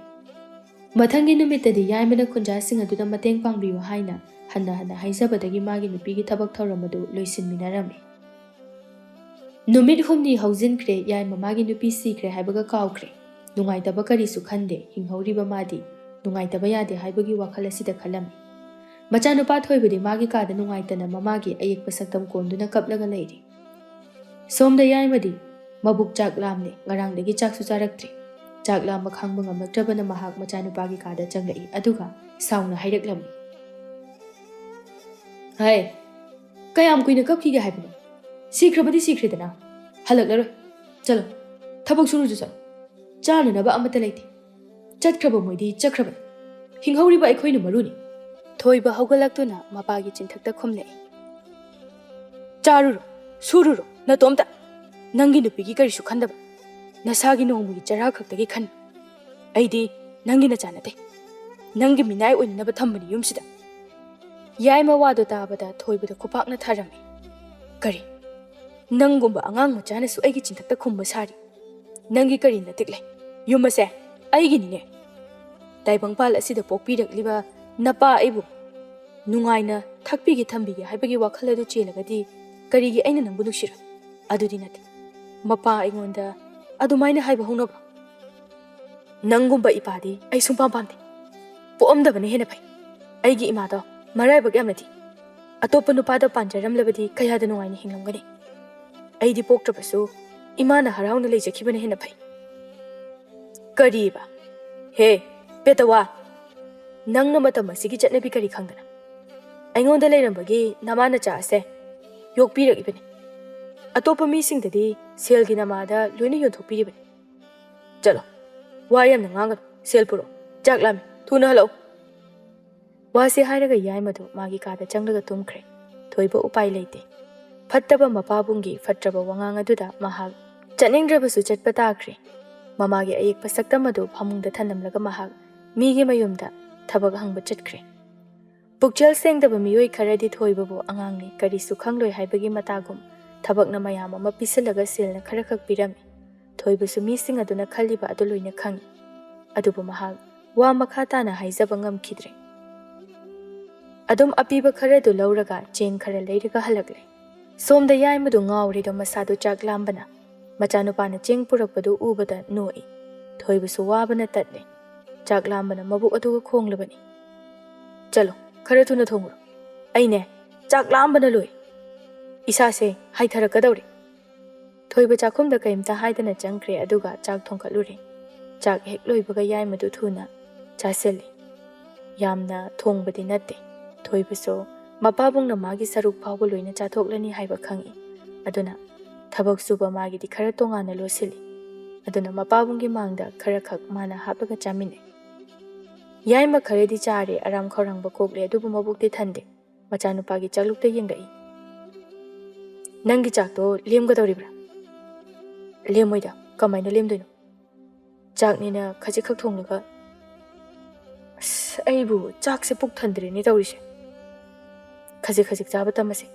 ꯃꯊꯪꯒꯤ ꯅꯨꯃꯤꯠꯇꯗꯤ ꯌꯥꯏꯃꯅ ꯈꯨꯟꯖꯥꯁꯤꯡ ꯑꯗꯨꯗ ꯃꯇꯦꯡ ꯄꯥꯡꯕꯤꯌꯨ ꯍꯥꯏꯅ ꯍꯟꯅ ꯍꯟꯅ ꯍꯥꯏꯖꯕꯗꯒꯤ ꯃꯥꯒꯤ ꯅꯨꯄꯤꯒꯤ ꯊꯕꯛ ꯊꯧꯔꯝ ꯑꯗꯨ ꯂꯣꯏꯁꯤꯟꯃꯤꯟꯅꯔꯝꯃꯤ꯫ ꯅꯨꯃꯤꯠ ꯍꯨꯝꯅꯤ ꯍꯧꯖꯤꯟꯈ꯭ꯔꯦ, ꯌꯥꯏꯃ ꯃꯥꯒꯤ ꯅꯨꯄꯤ ꯁꯤꯈ꯭ꯔꯦ ꯍꯥꯏꯕꯒ ꯀꯥꯎꯈ꯭ꯔꯦ꯫ ꯅꯨꯡꯉꯥꯏꯇꯕ ꯀꯔꯤꯁꯨ ꯈꯟꯗꯦ, ꯍꯤꯡꯍꯧꯔꯤꯕ ꯃꯥꯗꯤ ꯅꯨꯡꯉꯥꯏꯇꯕ ꯌꯥꯗꯦ ꯍꯥꯏꯕꯒꯤ ꯋꯥꯈꯜ ꯑꯁꯤꯗ ꯈꯜꯂꯝꯃꯤ꯫ ꯃꯆꯥꯅꯨꯄꯥ ꯊꯣꯏꯕꯗꯤ ꯃꯥꯒꯤ ꯀꯥꯗ ꯅꯨꯡꯉꯥꯏꯇꯅ ꯃꯃꯥꯒꯤ ꯑꯌꯦꯛꯄ ꯁꯛꯇꯝ ꯀꯣꯟꯗꯨꯅ ꯀꯞꯂꯒ ꯂꯩꯔꯤ꯫ ꯁꯣꯝꯗ ꯌꯥꯏꯃꯗꯤ ꯃꯕꯨꯛ ꯆꯥꯛ ꯂꯥꯝꯂꯦ, ꯉꯔꯥꯡꯗꯒꯤ ꯆꯥꯛꯁꯨ ꯆꯥꯔꯛꯇ꯭ꯔꯤ꯫ ꯆꯥꯛ ꯂꯥꯝꯕ ꯈꯥꯡꯕ ꯉꯝꯂꯛꯇ꯭ꯔꯕꯅ ꯃꯍꯥꯛ ꯃꯆꯥꯅꯨꯄꯥꯒꯤ ꯀꯥꯗ ꯆꯪꯂꯛꯏ, ꯑꯗꯨꯒ ꯁꯥꯎꯅ ꯍꯥꯏꯔꯛꯂꯝꯃꯤ, "ꯍꯥꯏ, ꯀꯌꯥꯝ ꯀꯨꯏꯅ ꯀꯞꯈꯤꯒꯦ ꯍꯥꯏꯕꯅꯣ? ꯁꯤꯈ꯭ꯔꯕꯗꯤ ꯁꯤꯈ꯭ꯔꯦꯗꯅ, ꯍꯜꯂꯛꯂꯔꯣꯏ꯫ ꯆꯠꯂꯣ, ꯊꯕꯛ ꯁꯨꯔꯨꯆꯣ ꯆꯠꯂꯣ꯫ ꯆꯥꯅꯅꯕ ꯑꯃꯠꯇ ꯂꯩꯇꯦ꯫ ꯆꯠꯈ꯭ꯔꯕ ꯃꯣꯏꯗꯤ ꯆꯠꯈ꯭ꯔꯕꯅꯤ꯫ ꯍꯤꯡꯍꯧꯔꯤꯕ ꯑꯩꯈꯣꯏꯅ ꯃꯔꯨꯅꯤ꯫" ꯊꯣꯏꯕ ꯍꯧꯒꯠꯂꯛꯇꯨꯅ ꯃꯄꯥꯒꯤ ꯆꯤꯟꯊꯛꯇ ꯈꯨꯝꯂꯛꯏ꯫ "ꯆꯥꯔꯨꯔꯣ, ꯁꯨꯔꯨꯔꯣ, ꯅꯇꯣꯝꯇ꯫ ꯅꯪꯒꯤ ꯅꯨꯄꯤꯒꯤ ꯀꯔꯤꯁꯨ ꯈꯟꯗꯕ꯫ ꯅꯁꯥꯒꯤ ꯅꯣꯡꯃꯒꯤ ꯆꯔꯥ ꯈꯛꯇꯒꯤ ꯈꯟ꯫ ꯑꯩꯗꯤ ꯅꯪꯒꯤ ꯅꯆꯥ ꯅꯠꯇꯦ꯫ ꯅꯪꯒꯤ ꯃꯤꯅꯥꯏ ꯑꯣꯏꯅꯅꯕ ꯊꯝꯕꯅꯤ ꯌꯨꯝꯁꯤꯗ꯫ ꯌꯥꯏꯃ ꯋꯥꯗꯣ ꯇꯥꯕꯗ ꯊꯣꯏꯕꯗ ꯈꯨꯄꯥꯛꯅ ꯊꯥꯔꯝꯃꯤ꯫ "ꯀꯔꯤ? ꯅꯪꯒꯨꯝꯕ ꯑꯉꯥꯡ ꯃꯆꯥꯅꯁꯨ ꯑꯩꯒꯤ ꯆꯤꯟꯊꯛꯇ ꯈꯨꯝꯕ ꯁꯥꯔꯤ? ꯅꯪꯒꯤ ꯀꯔꯤ ꯅꯇꯤꯛ ꯂꯩ? ꯌꯨꯝ ꯑꯁꯦ ꯑꯩꯒꯤꯅꯤꯅꯦ꯫ ꯇꯥꯏꯕꯪꯄꯥꯜ ꯑꯁꯤꯗ ꯄꯣꯛꯄꯤꯔꯛꯂꯤꯕ ꯅꯄꯥ ꯑꯩꯕꯨ ꯅꯨꯡꯉꯥꯏꯅ ꯊꯥꯛꯄꯤꯒꯦ ꯊꯝꯕꯤꯒꯦ ꯍꯥꯏꯕꯒꯤ ꯋꯥꯈꯜ ꯑꯗꯨ ꯆꯦꯜꯂꯒꯗꯤ ꯀꯔꯤꯒꯤ ꯑꯩꯅ ꯅꯪꯕꯨ ꯅꯨꯡꯁꯤꯔꯣꯏ? ꯑꯗꯨꯗꯤ ꯅꯠꯇꯦ꯫ ꯃꯄꯥ ꯑꯩꯉꯣꯟꯗ ꯑꯗꯨꯃꯥꯏꯅ ꯍꯥꯏꯕ ꯍꯧꯅꯕ꯭ꯔꯣ? ꯅꯪꯒꯨꯝꯕ ꯏꯄꯥꯗꯤ ꯑꯩ ꯁꯨꯡꯄꯥꯝ ꯄꯥꯝꯗꯦ꯫ ꯄꯣꯛꯑꯝꯗꯕꯅ ꯍꯦꯟꯅ ꯐꯩ꯫ ꯑꯩꯒꯤ ꯏꯃꯥꯗꯣ ꯃꯔꯥꯏꯕꯛ ꯌꯥꯝꯅ ꯊꯤ꯫ ꯑꯇꯣꯞꯄ ꯅꯨꯄꯥꯗ ꯄꯥꯟꯖꯔꯝꯂꯕꯗꯤ ꯀꯌꯥꯗ ꯅꯨꯡꯉꯥꯏꯅ ꯍꯤꯡꯂꯝꯒꯅꯤ꯫ ꯑꯩꯗꯤ ꯄꯣꯛꯇ꯭ꯔꯕꯁꯨ ꯏꯃꯥꯅ ꯍꯔꯥꯎꯅ ꯂꯩꯖꯈꯤꯕꯅ ꯍꯦꯟꯅ ꯐꯩ꯫" "ꯀꯔꯤꯕ? ꯍꯦ, ꯄꯦꯇꯋꯥ! ꯅꯪꯅ ꯃꯇꯝ ꯑꯁꯤꯒꯤ ꯆꯠꯅꯕꯤ ꯀꯔꯤ ꯈꯪꯗꯅ ꯑꯩꯉꯣꯟꯗ ꯂꯩꯔꯝꯕꯒꯤ ꯅꯃꯥ ꯅꯆꯥ ꯑꯁꯦ ꯌꯣꯛꯄꯤꯔꯛꯏꯕꯅꯤ꯫ ꯑꯇꯣꯞꯄ ꯃꯤꯁꯤꯡꯗꯗꯤ ꯁꯦꯜꯒꯤ ꯅꯃꯥꯗ ꯂꯣꯏꯅ ꯌꯣꯟꯊꯣꯛꯄꯤꯔꯤꯕꯅꯤ꯫ ꯆꯠꯂꯣ, ꯋꯥ ꯌꯥꯝꯅ ꯉꯥꯡꯒꯅꯨ꯫ ꯁꯦꯜ ꯄꯨꯔꯛꯑꯣ꯫ ꯆꯥꯛ ꯂꯥꯝꯃꯤ꯫ ꯊꯨꯅ ꯍꯜꯂꯛꯎ꯫" ꯋꯥꯁꯤ ꯍꯥꯏꯔꯒ ꯌꯥꯏꯃꯗꯨ ꯃꯥꯒꯤ ꯀꯥꯗ ꯆꯪꯂꯒ ꯇꯨꯝꯈ꯭ꯔꯦ꯫ ꯊꯣꯏꯕ ꯎꯄꯥꯏ ꯂꯩꯇꯦ꯫ ꯐꯠꯇꯕ ꯃꯄꯥꯕꯨꯡꯒꯤ ꯐꯠꯇ꯭ꯔꯕ ꯋꯥꯉꯥꯡ ꯑꯗꯨꯗ ꯃꯍꯥꯛ ꯆꯠꯅꯤꯡꯗ꯭ꯔꯕꯁꯨ ꯆꯠꯄ ꯇꯥꯈ꯭ꯔꯦ꯫ ꯃꯃꯥꯒꯤ ꯑꯌꯦꯛꯄ ꯁꯛꯇꯝ ꯑꯗꯨ ꯐꯃꯨꯡꯗ ꯊꯅꯝꯂꯒ ꯃꯍꯥꯛ ꯃꯤꯒꯤ ꯃꯌꯨꯝꯗ ꯊꯕꯛ ꯍꯪꯕ ꯆꯠꯈ꯭ꯔꯦ꯫ ꯄꯨꯛꯆꯦꯜ ꯁꯦꯡꯗꯕ ꯃꯤꯑꯣꯏ ꯈꯔꯗꯤ ꯊꯣꯏꯕꯕꯨ ꯑꯉꯥꯡꯅꯤ, ꯀꯔꯤꯁꯨ ꯈꯪꯂꯣꯏ ꯍꯥꯏꯕꯒꯤ ꯃꯇꯥꯒꯨꯝ ꯊꯕꯛꯅ ꯃꯌꯥꯝ ꯑꯃ ꯄꯤꯁꯤꯜꯂꯒ ꯁꯦꯜꯅ ꯈꯔꯈꯛ ꯄꯤꯔꯝꯃꯤ꯫ ꯊꯣꯏꯕꯁꯨ ꯃꯤꯁꯤꯡ ꯑꯗꯨꯅ ꯈꯜꯂꯤꯕ ꯑꯗꯨ ꯂꯣꯏꯅ ꯈꯪꯏ꯫ ꯑꯗꯨꯕꯨ ꯃꯍꯥꯛ ꯋꯥ ꯃꯈꯥ ꯇꯥꯅ ꯍꯥꯏꯖꯕ ꯉꯝꯈꯤꯗ꯭ꯔꯦ꯫ ꯑꯗꯨꯝ ꯑꯄꯤꯕ ꯈꯔꯗꯨ ꯂꯧꯔꯒ ꯆꯦꯡ ꯈꯔ ꯂꯩꯔꯒ ꯍꯜꯂꯛꯂꯦ꯫ ꯁꯣꯝꯗ ꯌꯥꯏꯃꯗꯨ ꯉꯥꯎꯔꯦꯗꯣ ꯃꯁꯥꯗꯨ ꯆꯥꯛ ꯂꯥꯝꯕꯅ꯫ ꯃꯆꯥꯅꯨꯄꯥꯅ ꯆꯦꯡ ꯄꯨꯔꯛꯄꯗꯨ ꯎꯕꯗ ꯅꯣꯛꯏ꯫ ꯊꯣꯏꯕꯁꯨ ꯋꯥꯕꯅ ꯇꯠꯂꯦ꯫ ꯆꯥꯛ ꯂꯥꯝꯕꯅ ꯃꯕꯨꯛ ꯑꯗꯨꯒ ꯈꯣꯡꯂꯕꯅꯤ꯫ "ꯆꯠꯂꯣ, ꯈꯔ ꯊꯨꯅ ꯊꯣꯡꯉꯨꯔꯣ꯫ ꯑꯩꯅꯦ, ꯆꯥꯛ ꯂꯥꯝꯕꯅ ꯂꯣꯏ꯫ ꯏꯁꯥꯁꯦ ꯍꯥꯏꯊꯔꯛꯀꯗꯧꯔꯦ꯫" ꯊꯣꯏꯕ ꯆꯥꯛꯈꯨꯝꯗ ꯀꯔꯤꯝꯇ ꯍꯥꯏꯗꯅ ꯆꯪꯈ꯭ꯔꯦ, ꯑꯗꯨꯒ ꯆꯥꯛ ꯊꯣꯡꯒꯠꯂꯨꯔꯦ꯫ ꯆꯥꯛ ꯍꯦꯛ ꯂꯣꯏꯕꯒ ꯌꯥꯏꯃꯗꯨ ꯊꯨꯅ ꯆꯥꯁꯤꯜꯂꯤ꯫ ꯌꯥꯝꯅ ꯊꯣꯡꯕꯗꯤ ꯅꯠꯇꯦ꯫ ꯊꯣꯏꯕꯁꯨ ꯃꯄꯥꯕꯨꯡꯅ ꯃꯥꯒꯤ ꯁꯔꯨꯛ ꯐꯥꯎꯕ ꯂꯣꯏꯅ ꯆꯥꯊꯣꯛꯂꯅꯤ ꯍꯥꯏꯕ ꯈꯪꯏ꯫ ꯑꯗꯨꯅ ꯊꯕꯛ ꯁꯨꯕ ꯃꯥꯒꯤꯗꯤ ꯈꯔ ꯇꯣꯉꯥꯟꯅ ꯂꯣꯠꯁꯤꯜꯂꯤ꯫ ꯑꯗꯨꯅ ꯃꯄꯥꯕꯨꯡꯒꯤ ꯃꯥꯡꯗ ꯈꯔꯈꯛ ꯃꯥꯅ ꯍꯥꯞꯂꯒ ꯆꯥꯃꯤꯟꯅꯩ꯫ ꯌꯥꯏꯃ ꯈꯔꯗꯤ ꯆꯥꯔꯦ, ꯑꯔꯥꯝ ꯈꯧꯔꯥꯡꯕ ꯀꯣꯛꯂꯦ, ꯑꯗꯨꯕꯨ ꯃꯕꯨꯛꯇꯤ ꯊꯟꯗꯦ꯫ ꯃꯆꯥꯅꯨꯄꯥꯒꯤ ꯆꯥꯛꯂꯨꯛꯇ ꯌꯦꯡꯂꯛꯏ꯫ "ꯅꯪꯒꯤ ꯆꯥꯛꯇꯣ ꯂꯦꯝꯒꯗꯧꯔꯤꯕ꯭ꯔꯥ?" "ꯂꯦꯝꯃꯣꯏꯗ, "ꯀꯃꯥꯏꯅ ꯂꯦꯝꯗꯣꯏꯅꯣ? ꯆꯥꯛꯅꯦꯅ ꯈꯖꯤꯛꯈꯛ ꯊꯣꯡꯂꯒ꯫ ꯑꯁ, ꯑꯩꯕꯨ ꯆꯥꯛꯁꯦ ꯄꯨꯛ ꯊꯟꯗ꯭ꯔꯦꯅꯦ ꯇꯧꯔꯤꯁꯦ꯫ ꯈꯖꯤꯛ ꯈꯖꯤꯛ ꯆꯥꯕ ꯇꯝꯃꯁꯦ꯫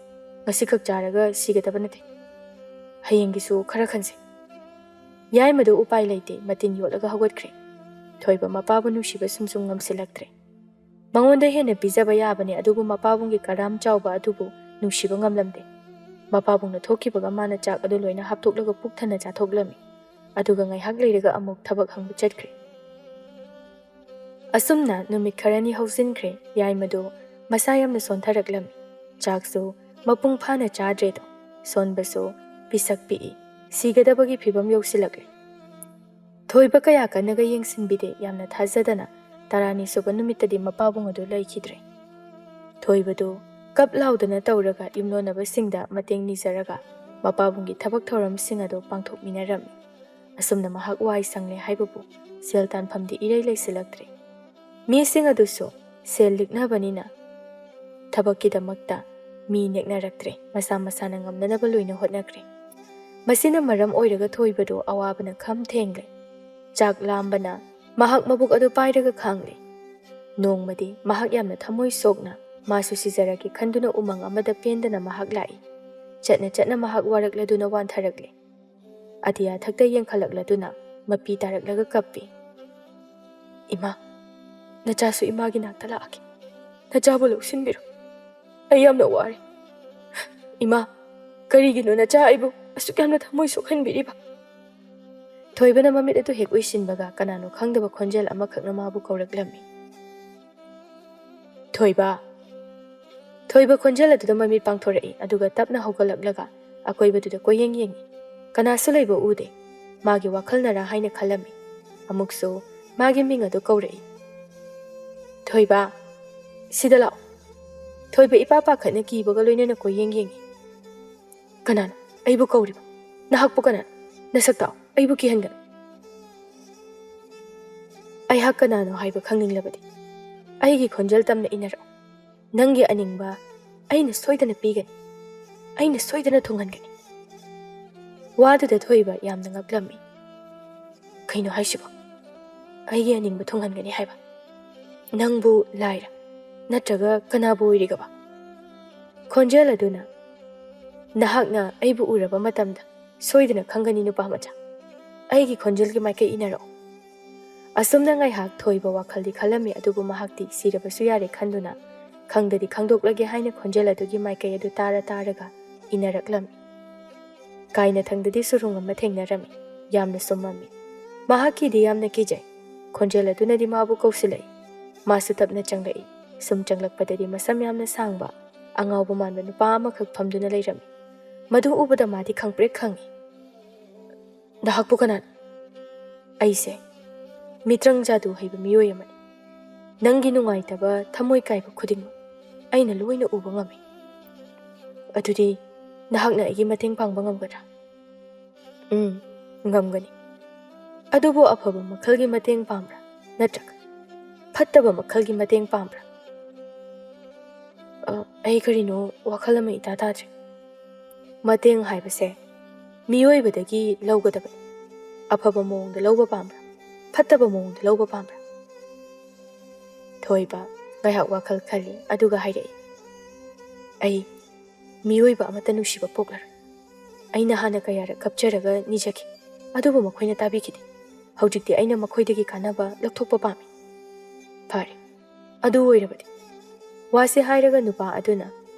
ꯉꯁꯤꯈꯛ ꯆꯥꯔꯒ ꯁꯤꯒꯗꯕ ꯅꯠꯇꯦ꯫ ꯍꯌꯦꯡꯒꯤꯁꯨ ꯈꯔ ꯈꯟꯁꯦ꯫" ꯌꯥꯏꯃꯗꯨ ꯎꯄꯥꯏ ꯂꯩꯇꯦ, ꯃꯇꯤꯟ ꯌꯣꯠꯂꯒ ꯍꯧꯒꯠꯈ꯭ꯔꯦ꯫ ꯊꯣꯏꯕ ꯃꯄꯥꯕꯨ ꯅꯨꯡꯁꯤꯕ ꯁꯨꯝ ꯁꯨꯝ ꯉꯝꯁꯤꯜꯂꯛꯇ꯭ꯔꯦ꯫ ꯃꯉꯣꯟꯗ ꯍꯦꯟꯅ ꯄꯤꯖꯕ ꯌꯥꯕꯅꯤ, ꯑꯗꯨꯕꯨ ꯃꯄꯥꯕꯨꯡꯒꯤ ꯀꯔꯥꯝ ꯆꯥꯎꯕ ꯑꯗꯨꯕꯨ ꯅꯨꯡꯁꯤꯕ ꯉꯝꯂꯝꯗꯦ꯫ ꯃꯄꯥꯕꯨꯡꯅ ꯊꯣꯛꯈꯤꯕꯒ ꯃꯥꯅ ꯆꯥꯛ ꯑꯗꯨ ꯂꯣꯏꯅ ꯍꯥꯞꯇꯣꯛꯂꯒ ꯄꯨꯛ ꯊꯟꯅ ꯆꯥꯊꯣꯛꯂꯝꯃꯤ꯫ ꯑꯗꯨꯒ ꯉꯥꯏꯍꯥꯛ ꯂꯩꯔꯒ ꯑꯃꯨꯛ ꯊꯕꯛ ꯍꯪꯕ ꯆꯠꯈ꯭ꯔꯦ꯫ ꯑꯁꯨꯝꯅ ꯅꯨꯃꯤꯠ ꯈꯔꯅꯤ ꯍꯧꯖꯤꯟꯈ꯭ꯔꯦ꯫ ꯌꯥꯏꯃꯗꯨ ꯃꯁꯥ ꯌꯥꯝꯅ ꯁꯣꯟꯊꯔꯛꯂꯝꯃꯤ꯫ ꯆꯥꯛꯁꯨ ꯃꯄꯨꯡ ꯐꯥꯅ ꯆꯥꯗ꯭ꯔꯦꯗꯣ꯫ ꯁꯣꯟꯕꯁꯨ ꯄꯤꯁꯛ ꯄꯤꯛꯏ꯫ ꯁꯤꯒꯗꯕꯒꯤ ꯐꯤꯕꯝ ꯌꯧꯁꯤꯜꯂꯛꯂꯦ꯫ ꯊꯣꯏꯕ ꯀꯌꯥ ꯀꯟꯅꯒ ꯌꯦꯡꯁꯤꯟꯕꯤꯗꯦ꯫ ꯌꯥꯝꯅ ꯊꯥꯖꯗꯅ ꯇꯔꯥꯅꯤ ꯁꯨꯕ ꯅꯨꯃꯤꯠꯇꯗꯤ ꯃꯄꯥꯕꯨꯡ ꯑꯗꯨ ꯂꯩꯈꯤꯗ꯭ꯔꯦ꯫ ꯊꯣꯏꯕꯗꯨ ꯀꯞ ꯂꯥꯎꯗꯅ ꯇꯧꯔꯒ ꯌꯨꯝꯂꯣꯟꯅꯕꯁꯤꯡꯗ ꯃꯇꯦꯡ ꯅꯤꯖꯔꯒ ꯃꯄꯥꯕꯨꯡꯒꯤ ꯊꯕꯛ ꯊꯧꯔꯝꯁꯤꯡ ꯑꯗꯨ ꯄꯥꯡꯊꯣꯛꯃꯤꯟꯅꯔꯝꯃꯤ꯫ ꯑꯁꯨꯝꯅ ꯃꯍꯥꯛ ꯋꯥꯏ ꯁꯪꯂꯦ ꯍꯥꯏꯕꯕꯨ ꯁꯦꯜ ꯇꯥꯟꯐꯝꯗꯤ ꯏꯔꯩ ꯂꯩꯁꯤꯜꯂꯛꯇ꯭ꯔꯦ꯫ ꯃꯤꯁꯤꯡ ꯑꯗꯨꯁꯨ ꯁꯦꯜ ꯂꯤꯛꯅꯕꯅꯤꯅ ꯊꯕꯛꯀꯤꯗꯃꯛꯇ ꯃꯤ ꯅꯦꯛꯅꯔꯛꯇ꯭ꯔꯦ꯫ ꯃꯁꯥ ꯃꯁꯥꯅ ꯉꯝꯅꯅꯕ ꯂꯣꯏꯅ ꯍꯣꯠꯅꯈ꯭ꯔꯦ꯫ ꯃꯁꯤꯅ ꯃꯔꯝ ꯑꯣꯏꯔꯒ ꯊꯣꯏꯕꯗꯨ ꯑꯋꯥꯕꯅ ꯈꯝ ꯊꯦꯡꯂꯦ꯫ ꯆꯥꯛ ꯂꯥꯝꯕꯅ ꯃꯍꯥꯛ ꯃꯕꯨꯛ ꯑꯗꯨ ꯄꯥꯏꯔꯒ ꯈꯥꯡꯂꯦ꯫ ꯅꯣꯡꯃꯗꯤ ꯃꯍꯥꯛ ꯌꯥꯝꯅ ꯊꯃꯣꯏ ꯁꯣꯛꯅ ꯃꯥꯁꯨ ꯁꯤꯖꯔꯒꯦ ꯈꯟꯗꯨꯅ ꯎꯃꯪ ꯑꯃꯗ ꯄꯦꯟꯗꯅ ꯃꯍꯥꯛ ꯂꯥꯛꯏ꯫ ꯆꯠꯅ ꯆꯠꯅ ꯃꯍꯥꯛ ꯋꯥꯔꯛꯂꯗꯨꯅ ꯋꯥꯟꯊꯔꯛꯂꯦ꯫ ꯑꯇꯤꯌꯥ ꯊꯛꯇ ꯌꯦꯡꯈꯠꯂꯛꯂꯗꯨꯅ ꯃꯄꯤ ꯇꯥꯔꯛꯂꯒ ꯀꯞꯄꯤ꯫ "ꯏꯃꯥ, ꯅꯆꯥꯁꯨ ꯏꯃꯥꯒꯤ ꯅꯥꯛꯇ ꯂꯥꯛꯑꯒꯦ꯫ ꯅꯆꯥꯕꯨ ꯂꯧꯁꯤꯟꯕꯤꯔꯣ꯫ ꯑꯩ ꯌꯥꯝꯅ ꯋꯥꯔꯦ꯫ ꯏꯃꯥ, ꯀꯔꯤꯒꯤꯅꯣ ꯅꯆꯥ ꯑꯩꯕꯨ ꯑꯁꯨꯛ ꯌꯥꯝꯅ ꯊꯃꯣꯏ ꯁꯣꯛꯍꯟꯕꯤꯔꯤꯕ?" ꯊꯣꯏꯕꯅ ꯃꯃꯤꯠ ꯑꯗꯨ ꯍꯦꯛ ꯎꯏꯁꯤꯟꯕꯒ ꯀꯅꯥꯅꯣ ꯈꯪꯗꯕ ꯈꯣꯟꯖꯦꯜ ꯑꯃꯈꯛꯅ ꯃꯥꯕꯨ ꯀꯧꯔꯛꯂꯝꯃꯤ꯫ "ꯊꯣꯏꯕ!" ꯊꯣꯏꯕ ꯈꯣꯟꯖꯦꯜ ꯑꯗꯨꯗ ꯃꯃꯤꯠ ꯄꯥꯡꯊꯣꯔꯛꯏ, ꯑꯗꯨꯒ ꯇꯞꯅ ꯍꯧꯒꯠꯂꯛꯂꯒ ꯑꯀꯣꯏꯕꯗꯨꯗ ꯀꯣꯏꯌꯦꯡ ꯌꯦꯡꯏ꯫ ꯀꯅꯥꯁꯨ ꯂꯩꯕ ꯎꯗꯦ꯫ ꯃꯥꯒꯤ ꯋꯥꯈꯜꯅꯔꯥ ꯍꯥꯏꯅ ꯈꯜꯂꯝꯃꯤ꯫ ꯑꯃꯨꯛꯁꯨ ꯃꯥꯒꯤ ꯃꯤꯡ ꯑꯗꯨ ꯀꯧꯔꯛꯏ꯫ "ꯊꯣꯏꯕ, ꯁꯤꯗ ꯂꯥꯛꯑꯣ!" ꯊꯣꯏꯕ ꯏꯄꯥ ꯄꯥꯈꯠꯅ ꯀꯤꯕꯒ ꯂꯣꯏꯅꯅ ꯀꯣꯏꯌꯦꯡ ꯌꯦꯡꯏ꯫ "ꯀꯅꯥꯅꯣ ꯑꯩꯕꯨ ꯀꯧꯔꯤꯕ? ꯅꯍꯥꯛꯄꯨ ꯀꯅꯥꯅꯣ? ꯅꯁꯛ ꯇꯥꯛꯑꯣ, ꯑꯩꯕꯨ ꯀꯤꯍꯟꯒꯅꯨ!" "ꯑꯩꯍꯥꯛ ꯀꯅꯥꯅꯣ ꯍꯥꯏꯕ ꯈꯪꯅꯤꯡꯂꯕꯗꯤ ꯑꯩꯒꯤ ꯈꯣꯟꯖꯦꯜ ꯇꯝꯅ ꯏꯟꯅꯔꯛꯎ꯫ ꯅꯪꯒꯤ ꯑꯅꯤꯡꯕ ꯑꯩꯅ ꯁꯣꯏꯗꯅ ꯄꯤꯒꯅꯤ꯫ ꯑꯩꯅ ꯁꯣꯏꯗꯅ ꯊꯨꯡꯍꯟꯒꯅꯤ!" ꯋꯥꯗꯨꯗ ꯊꯣꯏꯕ ꯌꯥꯝꯅ ꯉꯛꯂꯝꯃꯤ꯫ "ꯀꯩꯅꯣ ꯍꯥꯏꯁꯤꯕꯣ? ꯑꯩꯒꯤ ꯑꯅꯤꯡꯕ ꯊꯨꯡꯍꯟꯒꯅꯤ ꯍꯥꯏꯕ? ꯅꯪꯕꯨ ꯂꯥꯏꯔ? ꯅꯠꯇ꯭ꯔꯒ ꯀꯅꯥꯕꯨ ꯑꯣꯏꯔꯤꯒꯕ?" ꯈꯣꯟꯖꯦꯜ ꯑꯗꯨꯅ, "ꯅꯍꯥꯛꯅ ꯑꯩꯕꯨ ꯎꯔꯕ ꯃꯇꯝꯗ ꯁꯣꯏꯗꯅ ꯈꯪꯒꯅꯤ, ꯅꯨꯄꯥ ꯃꯆꯥ꯫ ꯑꯩꯒꯤ ꯈꯣꯟꯖꯦꯜꯒꯤ ꯃꯥꯏꯀꯩ ꯏꯟꯅꯔꯛꯎ꯫" ꯑꯁꯨꯝꯅ ꯉꯥꯏꯍꯥꯛ ꯊꯣꯏꯕ ꯋꯥꯈꯜꯗꯤ ꯈꯜꯂꯝꯃꯤ, ꯑꯗꯨꯕꯨ ꯃꯍꯥꯛꯇꯤ ꯁꯤꯔꯕꯁꯨ ꯌꯥꯔꯦ ꯈꯟꯗꯨꯅ, ꯈꯪꯗꯗꯤ ꯈꯪꯗꯣꯛꯂꯒꯦ ꯍꯥꯏꯅ ꯈꯣꯟꯖꯦꯜ ꯑꯗꯨꯒꯤ ꯃꯥꯏꯀꯩ ꯑꯗꯨ ꯇꯥꯔ ꯇꯥꯔꯒ ꯏꯟꯅꯔꯛꯂꯝꯃꯤ꯫ ꯀꯥꯏꯅꯊꯪꯗꯗꯤ ꯁꯨꯔꯨꯡ ꯑꯃ ꯊꯦꯡꯅꯔꯝꯃꯤ꯫ ꯌꯥꯝꯅꯁꯨ ꯃꯝꯃꯤ꯫ ꯃꯍꯥꯛꯀꯤꯗꯤ ꯌꯥꯝꯅ ꯀꯤꯖꯩ꯫ ꯈꯣꯟꯖꯦꯜ ꯑꯗꯨꯅꯗꯤ ꯃꯥꯕꯨ ꯀꯧꯁꯤꯜꯂꯛꯏ꯫ ꯃꯥꯁꯨ ꯇꯞꯅ ꯆꯪꯂꯛꯏ꯫ ꯁꯨꯝ ꯆꯪꯂꯛꯄꯗꯗꯤ ꯃꯁꯝ ꯌꯥꯝꯅ ꯁꯥꯡꯕ, ꯑꯉꯥꯎꯕ ꯃꯥꯟꯕ ꯅꯨꯄꯥ ꯑꯃꯈꯛ ꯐꯝꯗꯨꯅ ꯂꯩꯔꯝꯃꯤ꯫ ꯃꯗꯨ ꯎꯕꯗ ꯃꯥꯗꯤ ꯈꯪꯄ꯭ꯔꯦꯛ ꯈꯪꯉꯤ꯫ "ꯅꯍꯥꯛꯄꯨ ꯀꯅꯥꯅꯣ?" "ꯑꯩꯁꯦ ꯃꯤꯇ꯭ꯔꯪ ꯖꯥꯗꯨ ꯍꯩꯕ ꯃꯤꯑꯣꯏ ꯑꯃꯅꯤ꯫ ꯅꯪꯒꯤ ꯅꯨꯡꯉꯥꯏꯇꯕ, ꯊꯃꯣꯏ ꯀꯥꯏꯕ ꯈꯨꯗꯤꯡꯃꯛ ꯑꯩꯅ ꯂꯣꯏꯅ ꯎꯕ ꯉꯝꯃꯤ꯫ ꯑꯗꯨꯗꯤ ꯅꯍꯥꯛꯅ ꯑꯩꯒꯤ ꯃꯇꯦꯡ ꯄꯥꯡꯕ ꯉꯝꯒꯗ꯭ꯔꯥ?" "ꯎꯝ, ꯉꯝꯒꯅꯤ꯫ ꯑꯗꯨꯕꯨ ꯑꯐꯕ ꯃꯈꯜꯒꯤ ꯃꯇꯦꯡ ꯄꯥꯝꯕ꯭ꯔꯥ, ꯅꯠꯇ꯭ꯔꯒ ꯐꯠꯇꯕ ꯃꯈꯜꯒꯤ ꯃꯇꯦꯡ ꯄꯥꯝꯕ꯭ꯔꯥ?" "ꯑ, ꯑꯩ ꯀꯔꯤꯅꯣ ꯋꯥꯈꯜ ꯑꯃ ꯏꯇꯥ ꯇꯥꯗ꯭ꯔꯦ꯫ ꯃꯇꯦꯡ ꯍꯥꯏꯕꯁꯦ ꯃꯤꯑꯣꯏꯕꯗꯒꯤ ꯂꯧꯒꯗꯕꯅꯤ꯫ ꯑꯐꯕ ꯃꯑꯣꯡꯗ ꯂꯧꯕ ꯄꯥꯝꯕ꯭ꯔꯥ, ꯐꯠꯇꯕ ꯃꯑꯣꯡꯗ ꯂꯧꯕ ꯄꯥꯝꯕ꯭ꯔꯥ?" ꯊꯣꯏꯕ ꯉꯥꯏꯍꯥꯛ ꯋꯥꯈꯜ ꯈꯜꯂꯤ, ꯑꯗꯨꯒ ꯍꯥꯏꯔꯛꯏ, "ꯑꯩ ꯃꯤꯑꯣꯏꯕ ꯑꯃꯠꯇ ꯅꯨꯡꯁꯤꯕ ꯄꯣꯛꯂꯔꯣꯏ꯫ ꯑꯩꯅ ꯍꯥꯟꯅ ꯀꯌꯥꯔꯛ ꯀꯞꯆꯔꯒ ꯅꯤꯖꯈꯤ, ꯑꯗꯨꯕꯨ ꯃꯈꯣꯏꯅ ꯇꯥꯕꯤꯈꯤꯗꯦ꯫ ꯍꯧꯖꯤꯛꯇꯤ ꯑꯩꯅ ꯃꯈꯣꯏꯗꯒꯤ ꯀꯥꯟꯅꯕ ꯂꯧꯊꯣꯛꯄ ꯄꯥꯝꯃꯤ꯫" "ꯐꯔꯦ, ꯑꯗꯨ ꯑꯣꯏꯔꯕꯗꯤ꯫" ꯋꯥꯁꯤ ꯍꯥꯏꯔꯒ ꯅꯨꯄꯥ ꯑꯗꯨꯅ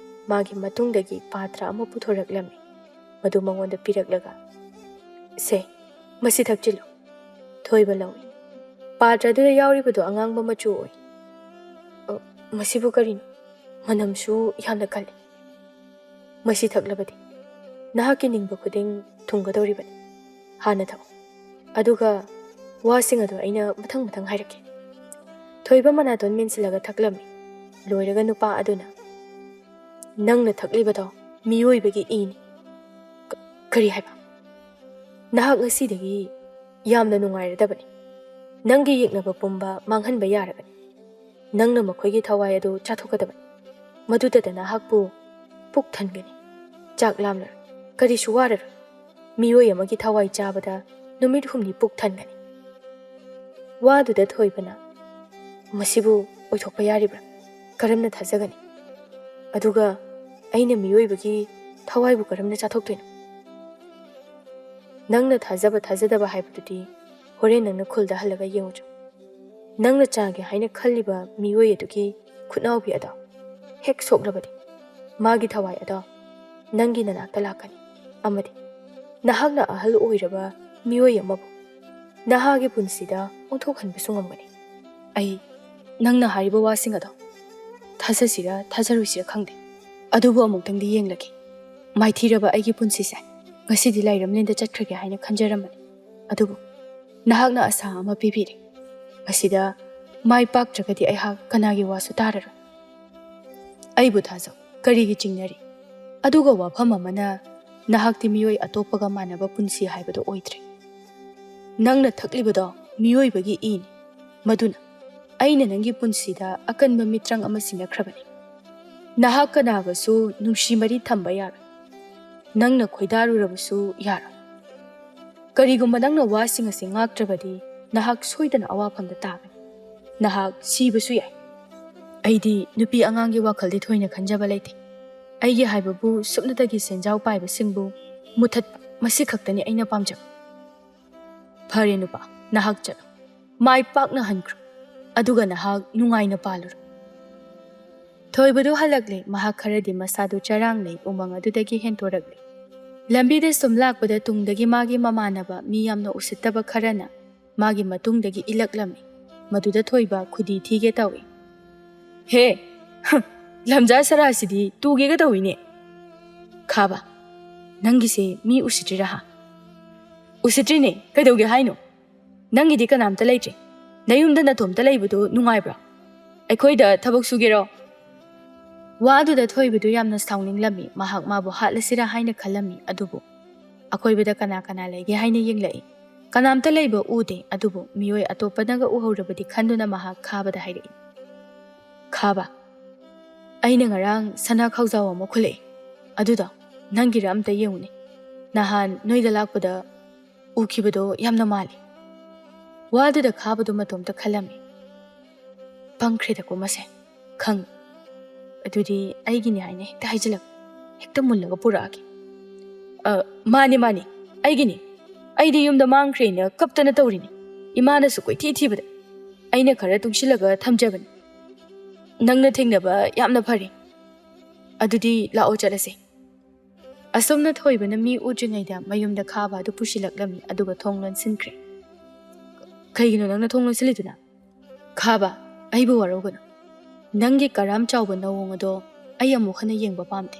ꯃꯥꯒꯤ ꯃꯇꯨꯡꯗꯒꯤ ꯄꯥꯇ꯭ꯔ ꯑꯃ ꯄꯨꯊꯣꯔꯛꯂꯝꯃꯤ꯫ ꯃꯗꯨ ꯃꯉꯣꯟꯗ ꯄꯤꯔꯛꯂꯒ, "ꯁꯦ, ꯃꯁꯤ ꯊꯛꯆꯤꯜꯂꯨ꯫" ꯊꯣꯏꯕ ꯂꯧꯏ꯫ ꯄꯥꯇ꯭ꯔ ꯑꯗꯨꯗ ꯌꯥꯎꯔꯤꯕꯗꯨ ꯑꯉꯥꯡꯕ ꯃꯆꯨ ꯑꯣꯏ꯫ "ꯑ, ꯃꯁꯤꯕꯨ ꯀꯔꯤꯅꯣ? ꯃꯅꯝꯁꯨ ꯌꯥꯝꯅ ꯀꯜꯂꯤ꯫" "ꯃꯁꯤ ꯊꯛꯂꯕꯗꯤ ꯅꯍꯥꯛꯀꯤ ꯅꯤꯡꯕ ꯈꯨꯗꯤꯡ ꯊꯨꯡꯒꯗꯧꯔꯤꯕꯅꯤ꯫ ꯍꯥꯟꯅ ꯊꯛꯎ꯫ ꯑꯗꯨꯒ ꯋꯥꯁꯤꯡ ꯑꯗꯨ ꯑꯩꯅ ꯃꯊꯪ ꯃꯊꯪ ꯍꯥꯏꯔꯛꯀꯦ꯫" ꯊꯣꯏꯕ ꯃꯅꯥꯇꯣꯟ ꯃꯦꯟꯁꯤꯜꯂꯒ ꯊꯛꯂꯝꯃꯤ꯫ ꯂꯣꯏꯔꯒ ꯅꯨꯄꯥ ꯑꯗꯨꯅ, "ꯅꯪꯅ ꯊꯛꯂꯤꯕꯗꯣ ꯃꯤꯑꯣꯏꯕꯒꯤ ꯏꯅꯤ꯫" "ꯀ-, ꯀꯔꯤ ꯍꯥꯏꯕ?" "ꯅꯍꯥꯛ ꯉꯁꯤꯗꯒꯤ ꯌꯥꯝꯅ ꯅꯨꯡꯉꯥꯏꯔꯗꯕꯅꯤ꯫ ꯅꯪꯒꯤ ꯌꯦꯛꯅꯕ ꯄꯨꯝꯕ ꯃꯥꯡꯍꯟꯕ ꯌꯥꯔꯒꯅꯤ꯫ ꯅꯪꯅ ꯃꯈꯣꯏꯒꯤ ꯊꯋꯥꯏ ꯑꯗꯨ ꯆꯥꯊꯣꯛꯀꯗꯕꯅꯤ꯫ ꯃꯗꯨꯗꯇ ꯅꯍꯥꯛꯄꯨ ꯄꯨꯛ ꯊꯟꯒꯅꯤ꯫ ꯆꯥꯛ ꯂꯥꯝꯂꯔꯣꯏ, ꯀꯔꯤꯁꯨ ꯋꯥꯔꯔꯣꯏ꯫ ꯃꯤꯑꯣꯏ ꯑꯃꯒꯤ ꯊꯋꯥꯏ ꯆꯥꯕꯗ ꯅꯨꯃꯤꯠ ꯍꯨꯝꯅꯤ ꯄꯨꯛ ꯊꯟꯒꯅꯤ꯫ ꯋꯥꯗꯨꯗ ꯊꯣꯏꯕꯅ, "ꯃꯁꯤꯕꯨ ꯑꯣꯏꯊꯣꯛꯄ ꯌꯥꯔꯤꯕ꯭ꯔꯥ? ꯀꯔꯝꯅ ꯊꯥꯖꯒꯅꯤ? ꯑꯗꯨꯒ ꯑꯩꯅ ꯃꯤꯑꯣꯏꯕꯒꯤ ꯊꯋꯥꯏꯕꯨ ꯀꯔꯝꯅ ꯆꯥꯊꯣꯛꯇꯣꯏꯅꯣ? ꯅꯪꯅ ꯊꯥꯖꯕ ꯊꯥꯖꯗꯕ ꯍꯥꯏꯕꯗꯨꯗꯤ ꯍꯣꯔꯦꯟ ꯅꯪꯅ ꯈꯨꯜꯗ ꯍꯜꯂꯒ ꯌꯦꯡꯉꯨꯆꯣ꯫ ꯅꯪꯅ ꯆꯥꯒꯦ ꯍꯥꯏꯅ ꯈꯜꯂꯤꯕ ꯃꯤꯑꯣꯏ ꯑꯗꯨꯒꯤ ꯈꯨꯠꯅꯥꯎꯕꯤ ꯑꯗꯣ ꯍꯦꯛ ꯁꯣꯛꯂꯕꯗꯤ, ꯃꯥꯒꯤ ꯊꯋꯥꯏ ꯑꯗꯣ ꯅꯪꯒꯤ ꯅꯅꯥꯛꯇ ꯂꯥꯛꯀꯅꯤ, ꯑꯃꯗꯤ ꯅꯍꯥꯛꯅ ꯑꯍꯜ ꯑꯣꯏꯔꯕ ꯃꯤꯑꯣꯏ ꯑꯃꯕꯨ ꯅꯍꯥꯒꯤ ꯄꯨꯟꯁꯤꯗ ꯑꯣꯟꯊꯣꯛꯍꯟꯕꯁꯨ ꯉꯝꯒꯅꯤ꯫ ꯑꯩ ꯅꯪꯅ ꯍꯥꯏꯔꯤꯕ ꯋꯥꯁꯤꯡ ꯑꯗꯣ ꯊꯥꯖꯁꯤꯔ ꯊꯥꯖꯔꯣꯏꯁꯤꯔ ꯈꯪꯗꯦ, ꯑꯗꯨꯕꯨ ꯑꯃꯨꯛꯇꯪꯗꯤ ꯌꯦꯡꯂꯒꯦ꯫ ꯃꯥꯏꯊꯤꯔꯕ ꯑꯩꯒꯤ ꯄꯨꯟꯁꯤꯁꯦ ꯉꯁꯤꯗꯤ ꯂꯥꯏꯔꯝꯂꯦꯟꯗ ꯆꯠꯈ꯭ꯔꯒꯦ ꯍꯥꯏꯅ ꯈꯟꯖꯔꯝꯕꯅꯤ, ꯑꯗꯨꯕꯨ ꯅꯍꯥꯛꯅ ꯑꯁꯥ ꯑꯃ ꯄꯤꯕꯤꯔꯦ꯫ ꯃꯁꯤꯗ ꯃꯥꯏ ꯄꯥꯛꯇ꯭ꯔꯒꯗꯤ ꯑꯩꯍꯥꯛ ꯀꯅꯥꯒꯤ ꯋꯥꯁꯨ ꯇꯥꯔꯔꯣꯏ꯫ ꯑꯩꯕꯨ ꯊꯥꯖꯧ, ꯀꯔꯤꯒꯤ ꯆꯤꯡꯅꯔꯤ? ꯑꯗꯨꯒ ꯋꯥꯐꯝ ꯑꯃꯅ, ꯅꯍꯥꯛꯇꯤ ꯃꯤꯑꯣꯏ ꯑꯇꯣꯞꯄꯒ ꯃꯥꯟꯅꯕ ꯄꯨꯟꯁꯤ ꯍꯥꯏꯕꯗꯨ ꯑꯣꯏꯗ꯭ꯔꯦ꯫ ꯅꯪꯅ ꯊꯛꯂꯤꯕꯗꯣ ꯃꯤꯑꯣꯏꯕꯒꯤ ꯏꯅꯤ꯫ ꯃꯗꯨꯅ ꯑꯩꯅ ꯅꯪꯒꯤ ꯄꯨꯟꯁꯤꯗ ꯑꯀꯟꯕ ꯃꯤꯇ꯭ꯔꯪ ꯑꯃ ꯁꯤꯟꯅꯈ꯭ꯔꯕꯅꯤ꯫ ꯅꯍꯥꯛ ꯀꯅꯥꯒꯁꯨ ꯅꯨꯡꯁꯤ ꯃꯔꯤ ꯊꯝꯕ ꯌꯥꯔꯣꯏ꯫ ꯅꯪꯅ ꯈꯣꯏꯗꯥꯔꯨꯔꯕꯁꯨ ꯌꯥꯔꯣꯏ꯫ ꯀꯔꯤꯒꯨꯝꯕ ꯅꯪꯅ ꯋꯥꯁꯤꯡ ꯑꯁꯤ ꯉꯥꯛꯇ꯭ꯔꯕꯗꯤ, ꯅꯍꯥꯛ ꯁꯣꯏꯗꯅ ꯑꯋꯥꯐꯝꯗ ꯇꯥꯒꯅꯤ꯫ ꯅꯍꯥꯛ ꯁꯤꯕꯁꯨ ꯌꯥꯏ꯫ ꯑꯩꯗꯤ ꯅꯨꯄꯤ ꯑꯉꯥꯡꯒꯤ ꯋꯥꯈꯜꯗꯤ ꯊꯣꯏꯅ ꯈꯟꯖꯕ ꯂꯩꯇꯦ꯫ ꯑꯩꯒꯤ ꯍꯥꯏꯕꯕꯨ ꯁꯨꯞꯅꯇꯒꯤ ꯁꯦꯟꯖꯥꯎ ꯄꯥꯏꯕꯁꯤꯡꯕꯨ ꯃꯨꯊꯠꯄ, ꯃꯁꯤ ꯈꯛꯇꯅꯤ ꯑꯩꯅ ꯄꯥꯝꯖꯕ꯫ ꯐꯔꯦ ꯅꯨꯄꯥ, ꯅꯍꯥꯛ ꯆꯠꯂꯣ꯫ ꯃꯥꯏ ꯄꯥꯛꯅ ꯍꯟꯈ꯭ꯔꯣ꯫ ꯑꯗꯨꯒ ꯅꯍꯥꯛ ꯅꯨꯡꯉꯥꯏꯅ ꯄꯥꯜꯂꯨꯔꯣ꯫ ꯊꯣꯏꯕꯗꯨ ꯍꯜꯂꯛꯂꯦ꯫ ꯃꯍꯥꯛ ꯈꯔꯗꯤ ꯃꯁꯥꯗꯨ ꯆꯔꯥꯡꯅꯩ, ꯎꯃꯪ ꯑꯗꯨꯗꯒꯤ ꯍꯦꯟꯇꯣꯔꯛꯂꯦ꯫ ꯂꯝꯕꯤꯗ ꯁꯨꯝ ꯂꯥꯛꯄꯗ ꯇꯨꯡꯗꯒꯤ ꯃꯥꯒꯤ ꯃꯃꯥꯟꯅꯕ ꯃꯤ ꯌꯥꯝꯅ ꯎꯁꯤꯠꯇꯕ ꯈꯔꯅ ꯃꯥꯒꯤ ꯃꯇꯨꯡꯗꯒꯤ ꯏꯜꯂꯛꯂꯝꯃꯤ꯫ ꯃꯗꯨꯗ ꯊꯣꯏꯕ ꯈꯨꯗꯤ ꯊꯤꯒꯦ ꯇꯧꯏ꯫ "ꯍꯦ! ꯍ! ꯂꯝꯖꯥ ꯁꯔꯥꯁꯤꯗꯤ ꯇꯨꯒꯦꯒ ꯇꯧꯏꯅꯦ!" "ꯈꯥꯕ, ꯅꯪꯒꯤꯁꯦ ꯃꯤ ꯎꯁꯤꯠꯇ꯭ꯔꯤꯔꯥ ꯍꯥ?" "ꯎꯁꯤꯠꯇ꯭ꯔꯤꯅꯦ, ꯀꯩꯗꯧꯒꯦ ꯍꯥꯏꯅꯣ? ꯅꯪꯒꯤꯗꯤ ꯀꯅꯥꯝꯇ ꯂꯩꯇ꯭ꯔꯦ꯫ ꯅꯌꯨꯝꯗ ꯅꯇꯣꯝꯇ ꯂꯩꯕꯗꯨ ꯅꯨꯡꯉꯥꯏꯕ꯭ꯔꯣ? ꯑꯩꯈꯣꯏꯗ ꯊꯕꯛ ꯁꯨꯒꯦꯔꯣ?" ꯋꯥꯗꯨꯗ ꯊꯣꯏꯕꯗꯨ ꯌꯥꯝꯅ ꯁꯥꯎꯅꯤꯡꯂꯝꯃꯤ꯫ ꯃꯍꯥꯛ ꯃꯥꯕꯨ ꯍꯥꯠꯂꯁꯤꯔꯥ ꯍꯥꯏꯅ ꯈꯜꯂꯝꯃꯤ꯫ ꯑꯗꯨꯕꯨ ꯑꯀꯣꯏꯕꯗ ꯀꯅꯥ ꯀꯅꯥ ꯂꯩꯒꯦ ꯍꯥꯏꯅ ꯌꯦꯡꯂꯛꯏ꯫ ꯀꯅꯥꯝꯇ ꯂꯩꯕ ꯎꯗꯦ꯫ ꯑꯗꯨꯕꯨ ꯃꯤꯑꯣꯏ ꯑꯇꯣꯞꯄꯅꯒ ꯎꯍꯧꯔꯕꯗꯤ ꯈꯟꯗꯨꯅ ꯃꯍꯥꯛ ꯈꯥꯕꯗ ꯍꯥꯏꯔꯛꯏ, "ꯈꯥꯕ, ꯑꯩꯅ ꯉꯔꯥꯡ ꯁꯅꯥ ꯈꯥꯎꯖꯥꯎ ꯑꯃ ꯈꯨꯜꯂꯛꯏ꯫ ꯑꯗꯨꯗꯣ ꯅꯪꯒꯤꯔ ꯑꯝꯇ ꯌꯦꯡꯉꯨꯅꯦ꯫ ꯅꯍꯥꯟ ꯅꯣꯏꯗ ꯂꯥꯛꯄꯗ ꯎꯈꯤꯕꯗꯣ ꯌꯥꯝꯅ ꯃꯥꯜꯂꯤ꯫" ꯋꯥꯗꯨꯗ ꯈꯥꯕꯗꯨ ꯃꯇꯣꯝꯇ ꯈꯜꯂꯝꯃꯤ꯫ "ꯄꯪꯈ꯭ꯔꯦꯗꯀꯣ ꯃꯁꯦ, ꯈꯪ꯫ ꯑꯗꯨꯗꯤ ꯑꯩꯒꯤꯅꯤ ꯍꯥꯏꯅ ꯍꯦꯛꯇ ꯍꯥꯏꯖꯤꯜꯂꯛ, ꯍꯦꯛꯇ ꯃꯨꯜꯂꯒ ꯄꯨꯔꯛꯑꯒꯦ꯫ ꯑ, ꯃꯥꯅꯤ, ꯃꯥꯅꯤ, ꯑꯩꯒꯤꯅꯤ꯫ ꯑꯩꯗꯤ ꯌꯨꯝꯗ ꯃꯥꯡꯈ꯭ꯔꯦꯅ ꯀꯞꯇꯅ ꯇꯧꯔꯤꯅꯤ꯫ ꯏꯃꯥꯅꯁꯨ ꯀꯣꯏꯊꯤ ꯊꯤꯕꯗ ꯑꯩꯅ ꯈꯔ ꯇꯨꯡꯁꯤꯜꯂꯒ ꯊꯝꯖꯕꯅꯤ꯫ ꯅꯪꯅ ꯊꯦꯡꯅꯕ ꯌꯥꯝꯅ ꯐꯔꯦ꯫ ꯑꯗꯨꯗꯤ ꯂꯥꯛꯑꯣ ꯆꯠꯂꯁꯦ꯫" ꯑꯁꯨꯝꯅ ꯊꯣꯏꯕꯅ ꯃꯤ ꯎꯗ꯭ꯔꯤꯉꯩꯗ ꯃꯌꯨꯝꯗ ꯈꯥꯕ ꯑꯗꯨ ꯄꯨꯁꯤꯜꯂꯛꯂꯝꯃꯤ, ꯑꯗꯨꯒ ꯊꯣꯡ ꯂꯣꯟꯁꯤꯟꯈ꯭ꯔꯦ꯫ "ꯀꯩꯒꯤꯅꯣ ꯅꯪꯅ ꯊꯣꯡ ꯂꯣꯟꯁꯤꯜꯂꯤꯗꯨꯅ? ꯈꯥꯕ, ꯑꯩꯕꯨ ꯋꯥꯔꯧꯒꯅꯨ꯫ ꯅꯪꯒꯤ ꯀꯔꯥꯝ ꯆꯥꯎꯕ ꯅꯑꯣꯡ ꯑꯗꯣ ꯑꯩ ꯑꯃꯨꯛ ꯍꯟꯅ ꯌꯦꯡꯕ ꯄꯥꯝꯗꯦ꯫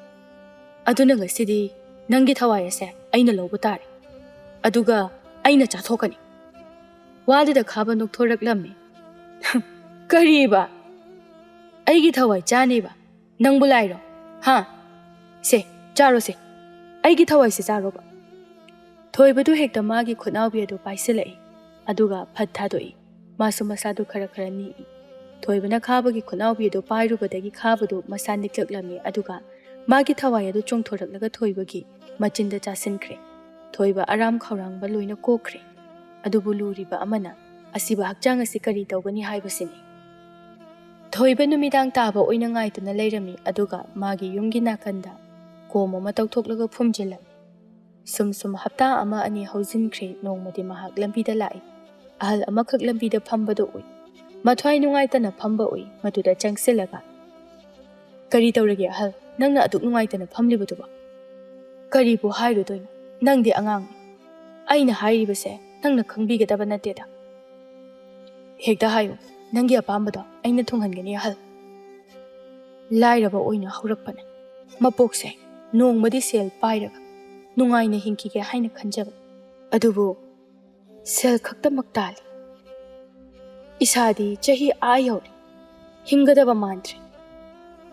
ꯑꯗꯨꯅ ꯉꯁꯤꯗꯤ ꯅꯪꯒꯤ ꯊꯋꯥꯏ ꯑꯁꯦ ꯑꯩꯅ ꯂꯧꯕ ꯇꯥꯔꯦ꯫ ꯑꯗꯨꯒ ꯑꯩꯅ ꯆꯥꯊꯣꯛꯀꯅꯤ꯫" ꯋꯥꯗꯨꯗ ꯈꯥꯕ ꯅꯣꯛꯊꯣꯔꯛꯂꯝꯃꯤ꯫ "ꯀꯔꯤꯕ? ꯑꯩꯒꯤ ꯊꯋꯥꯏ ꯆꯥꯅꯦꯕ? ꯅꯪꯕꯨ ꯂꯥꯏꯔꯣ? ꯍꯥ? ꯁꯦ, ꯆꯥꯔꯣꯁꯦ꯫ ꯑꯩꯒꯤ ꯊꯋꯥꯏꯁꯦ ꯆꯥꯔꯣꯕ꯫" ꯊꯣꯏꯕꯗꯨ ꯍꯦꯛꯇ ꯃꯥꯒꯤ ꯈꯨꯠꯅꯥꯎꯕꯤ ꯑꯗꯨ ꯄꯥꯏꯁꯤꯜꯂꯛꯏ, ꯑꯗꯨꯒ ꯐꯠ ꯊꯥꯗꯣꯛꯏ꯫ ꯃꯥꯁꯨ ꯃꯁꯥꯗꯨ ꯈꯔ ꯈꯔ ꯅꯤꯛꯏ꯫ ꯊꯣꯏꯕꯅ ꯈꯥꯕꯒꯤ ꯈꯨꯠꯅꯥꯎꯕꯤ ꯑꯗꯨ ꯄꯥꯏꯔꯨꯕꯗꯒꯤ ꯈꯥꯕꯗꯨ ꯃꯁꯥ ꯅꯤꯛꯂꯛꯂꯝꯃꯤ, ꯑꯗꯨꯒ ꯃꯥꯒꯤ ꯊꯋꯥꯏ ꯑꯗꯨ ꯆꯣꯡꯊꯣꯔꯛꯂꯒ ꯊꯣꯏꯕꯒꯤ ꯃꯆꯤꯟꯗ ꯆꯥꯁꯤꯟꯈ꯭ꯔꯦ꯫ ꯊꯣꯏꯕ ꯑꯔꯥꯝ ꯈꯧꯔꯥꯡꯕ ꯂꯣꯏꯅ ꯀꯣꯛꯈ꯭ꯔꯦ꯫ ꯑꯗꯨꯕꯨ ꯂꯨꯔꯤꯕ ꯑꯃꯅ ꯑꯁꯤꯕ ꯍꯛꯆꯥꯡ ꯑꯁꯤ ꯀꯔꯤ ꯇꯧꯒꯅꯤ ꯍꯥꯏꯕꯁꯤꯅꯤ꯫ ꯊꯣꯏꯕ ꯅꯨꯃꯤꯗꯥꯡ ꯇꯥꯕ ꯑꯣꯏꯅ ꯉꯥꯏꯗꯨꯅ ꯂꯩꯔꯝꯃꯤ, ꯑꯗꯨꯒ ꯃꯥꯒꯤ ꯌꯨꯝꯒꯤ ꯅꯥꯀꯟꯗ ꯀꯣꯝ ꯑꯃ ꯇꯧꯊꯣꯛꯂꯒ ꯐꯨꯝꯖꯤꯜꯂꯝꯃꯤ꯫ ꯁꯨꯝ ꯁꯨꯝ ꯍꯞꯇꯥ ꯑꯃ ꯑꯅꯤ ꯍꯧꯖꯤꯟꯈ꯭ꯔꯦ, ꯅꯣꯡꯃꯗꯤ ꯃꯍꯥꯛ ꯂꯝꯕꯤꯗ ꯂꯥꯛꯏ꯫ ꯑꯍꯜ ꯑꯃꯈꯛ ꯂꯝꯕꯤꯗ ꯐꯝꯕꯗꯨ ꯎꯏ꯫ ꯃꯊ꯭ꯋꯥꯏ ꯅꯨꯡꯉꯥꯏꯇꯅ ꯐꯝꯕ ꯎꯏ꯫ ꯃꯗꯨꯗ ꯆꯪꯁꯤꯜꯂꯒ, "ꯀꯔꯤ ꯇꯧꯔꯒꯦ ꯑꯍꯜ, ꯅꯪꯅ ꯑꯗꯨꯛ ꯅꯨꯡꯉꯥꯏꯇꯅ ꯐꯝꯂꯤꯕꯗꯨꯕꯣ?" "ꯀꯔꯤꯕꯨ ꯍꯥꯏꯔꯨꯗꯣꯏꯅꯣ? ꯅꯪꯗꯤ ꯑꯉꯥꯡꯅꯤ꯫ ꯑꯩꯅ ꯍꯥꯏꯔꯤꯕꯁꯦ ꯅꯪꯅ ꯈꯪꯕꯤꯒꯗꯕ ꯅꯠꯇꯦꯗ꯫" "ꯍꯦꯛꯇ ꯍꯥꯏꯌꯨ, ꯅꯪꯒꯤ ꯑꯄꯥꯝꯕꯗꯣ ꯑꯩꯅ ꯊꯨꯡꯍꯟꯒꯅꯤ ꯑꯍꯜ꯫" "ꯂꯥꯏꯔꯕ ꯑꯣꯏꯅ ꯍꯧꯔꯛꯄꯅ ꯃꯄꯣꯛꯁꯦ ꯅꯣꯡꯃꯗꯤ ꯁꯦꯜ ꯄꯥꯏꯔꯒ ꯅꯨꯡꯉꯥꯏꯅ ꯍꯤꯡꯈꯤꯒꯦ ꯍꯥꯏꯅ ꯈꯟꯖꯕ꯫ ꯑꯗꯨꯕꯨ ꯁꯦꯜ ꯈꯛꯇꯃꯛ ꯇꯥꯜꯂꯤ꯫ ꯏꯁꯥꯗꯤ ꯆꯍꯤ ꯑꯥ ꯌꯧꯔꯦ, ꯍꯤꯡꯒꯗꯕ ꯃꯥꯟꯗ꯭ꯔꯦ꯫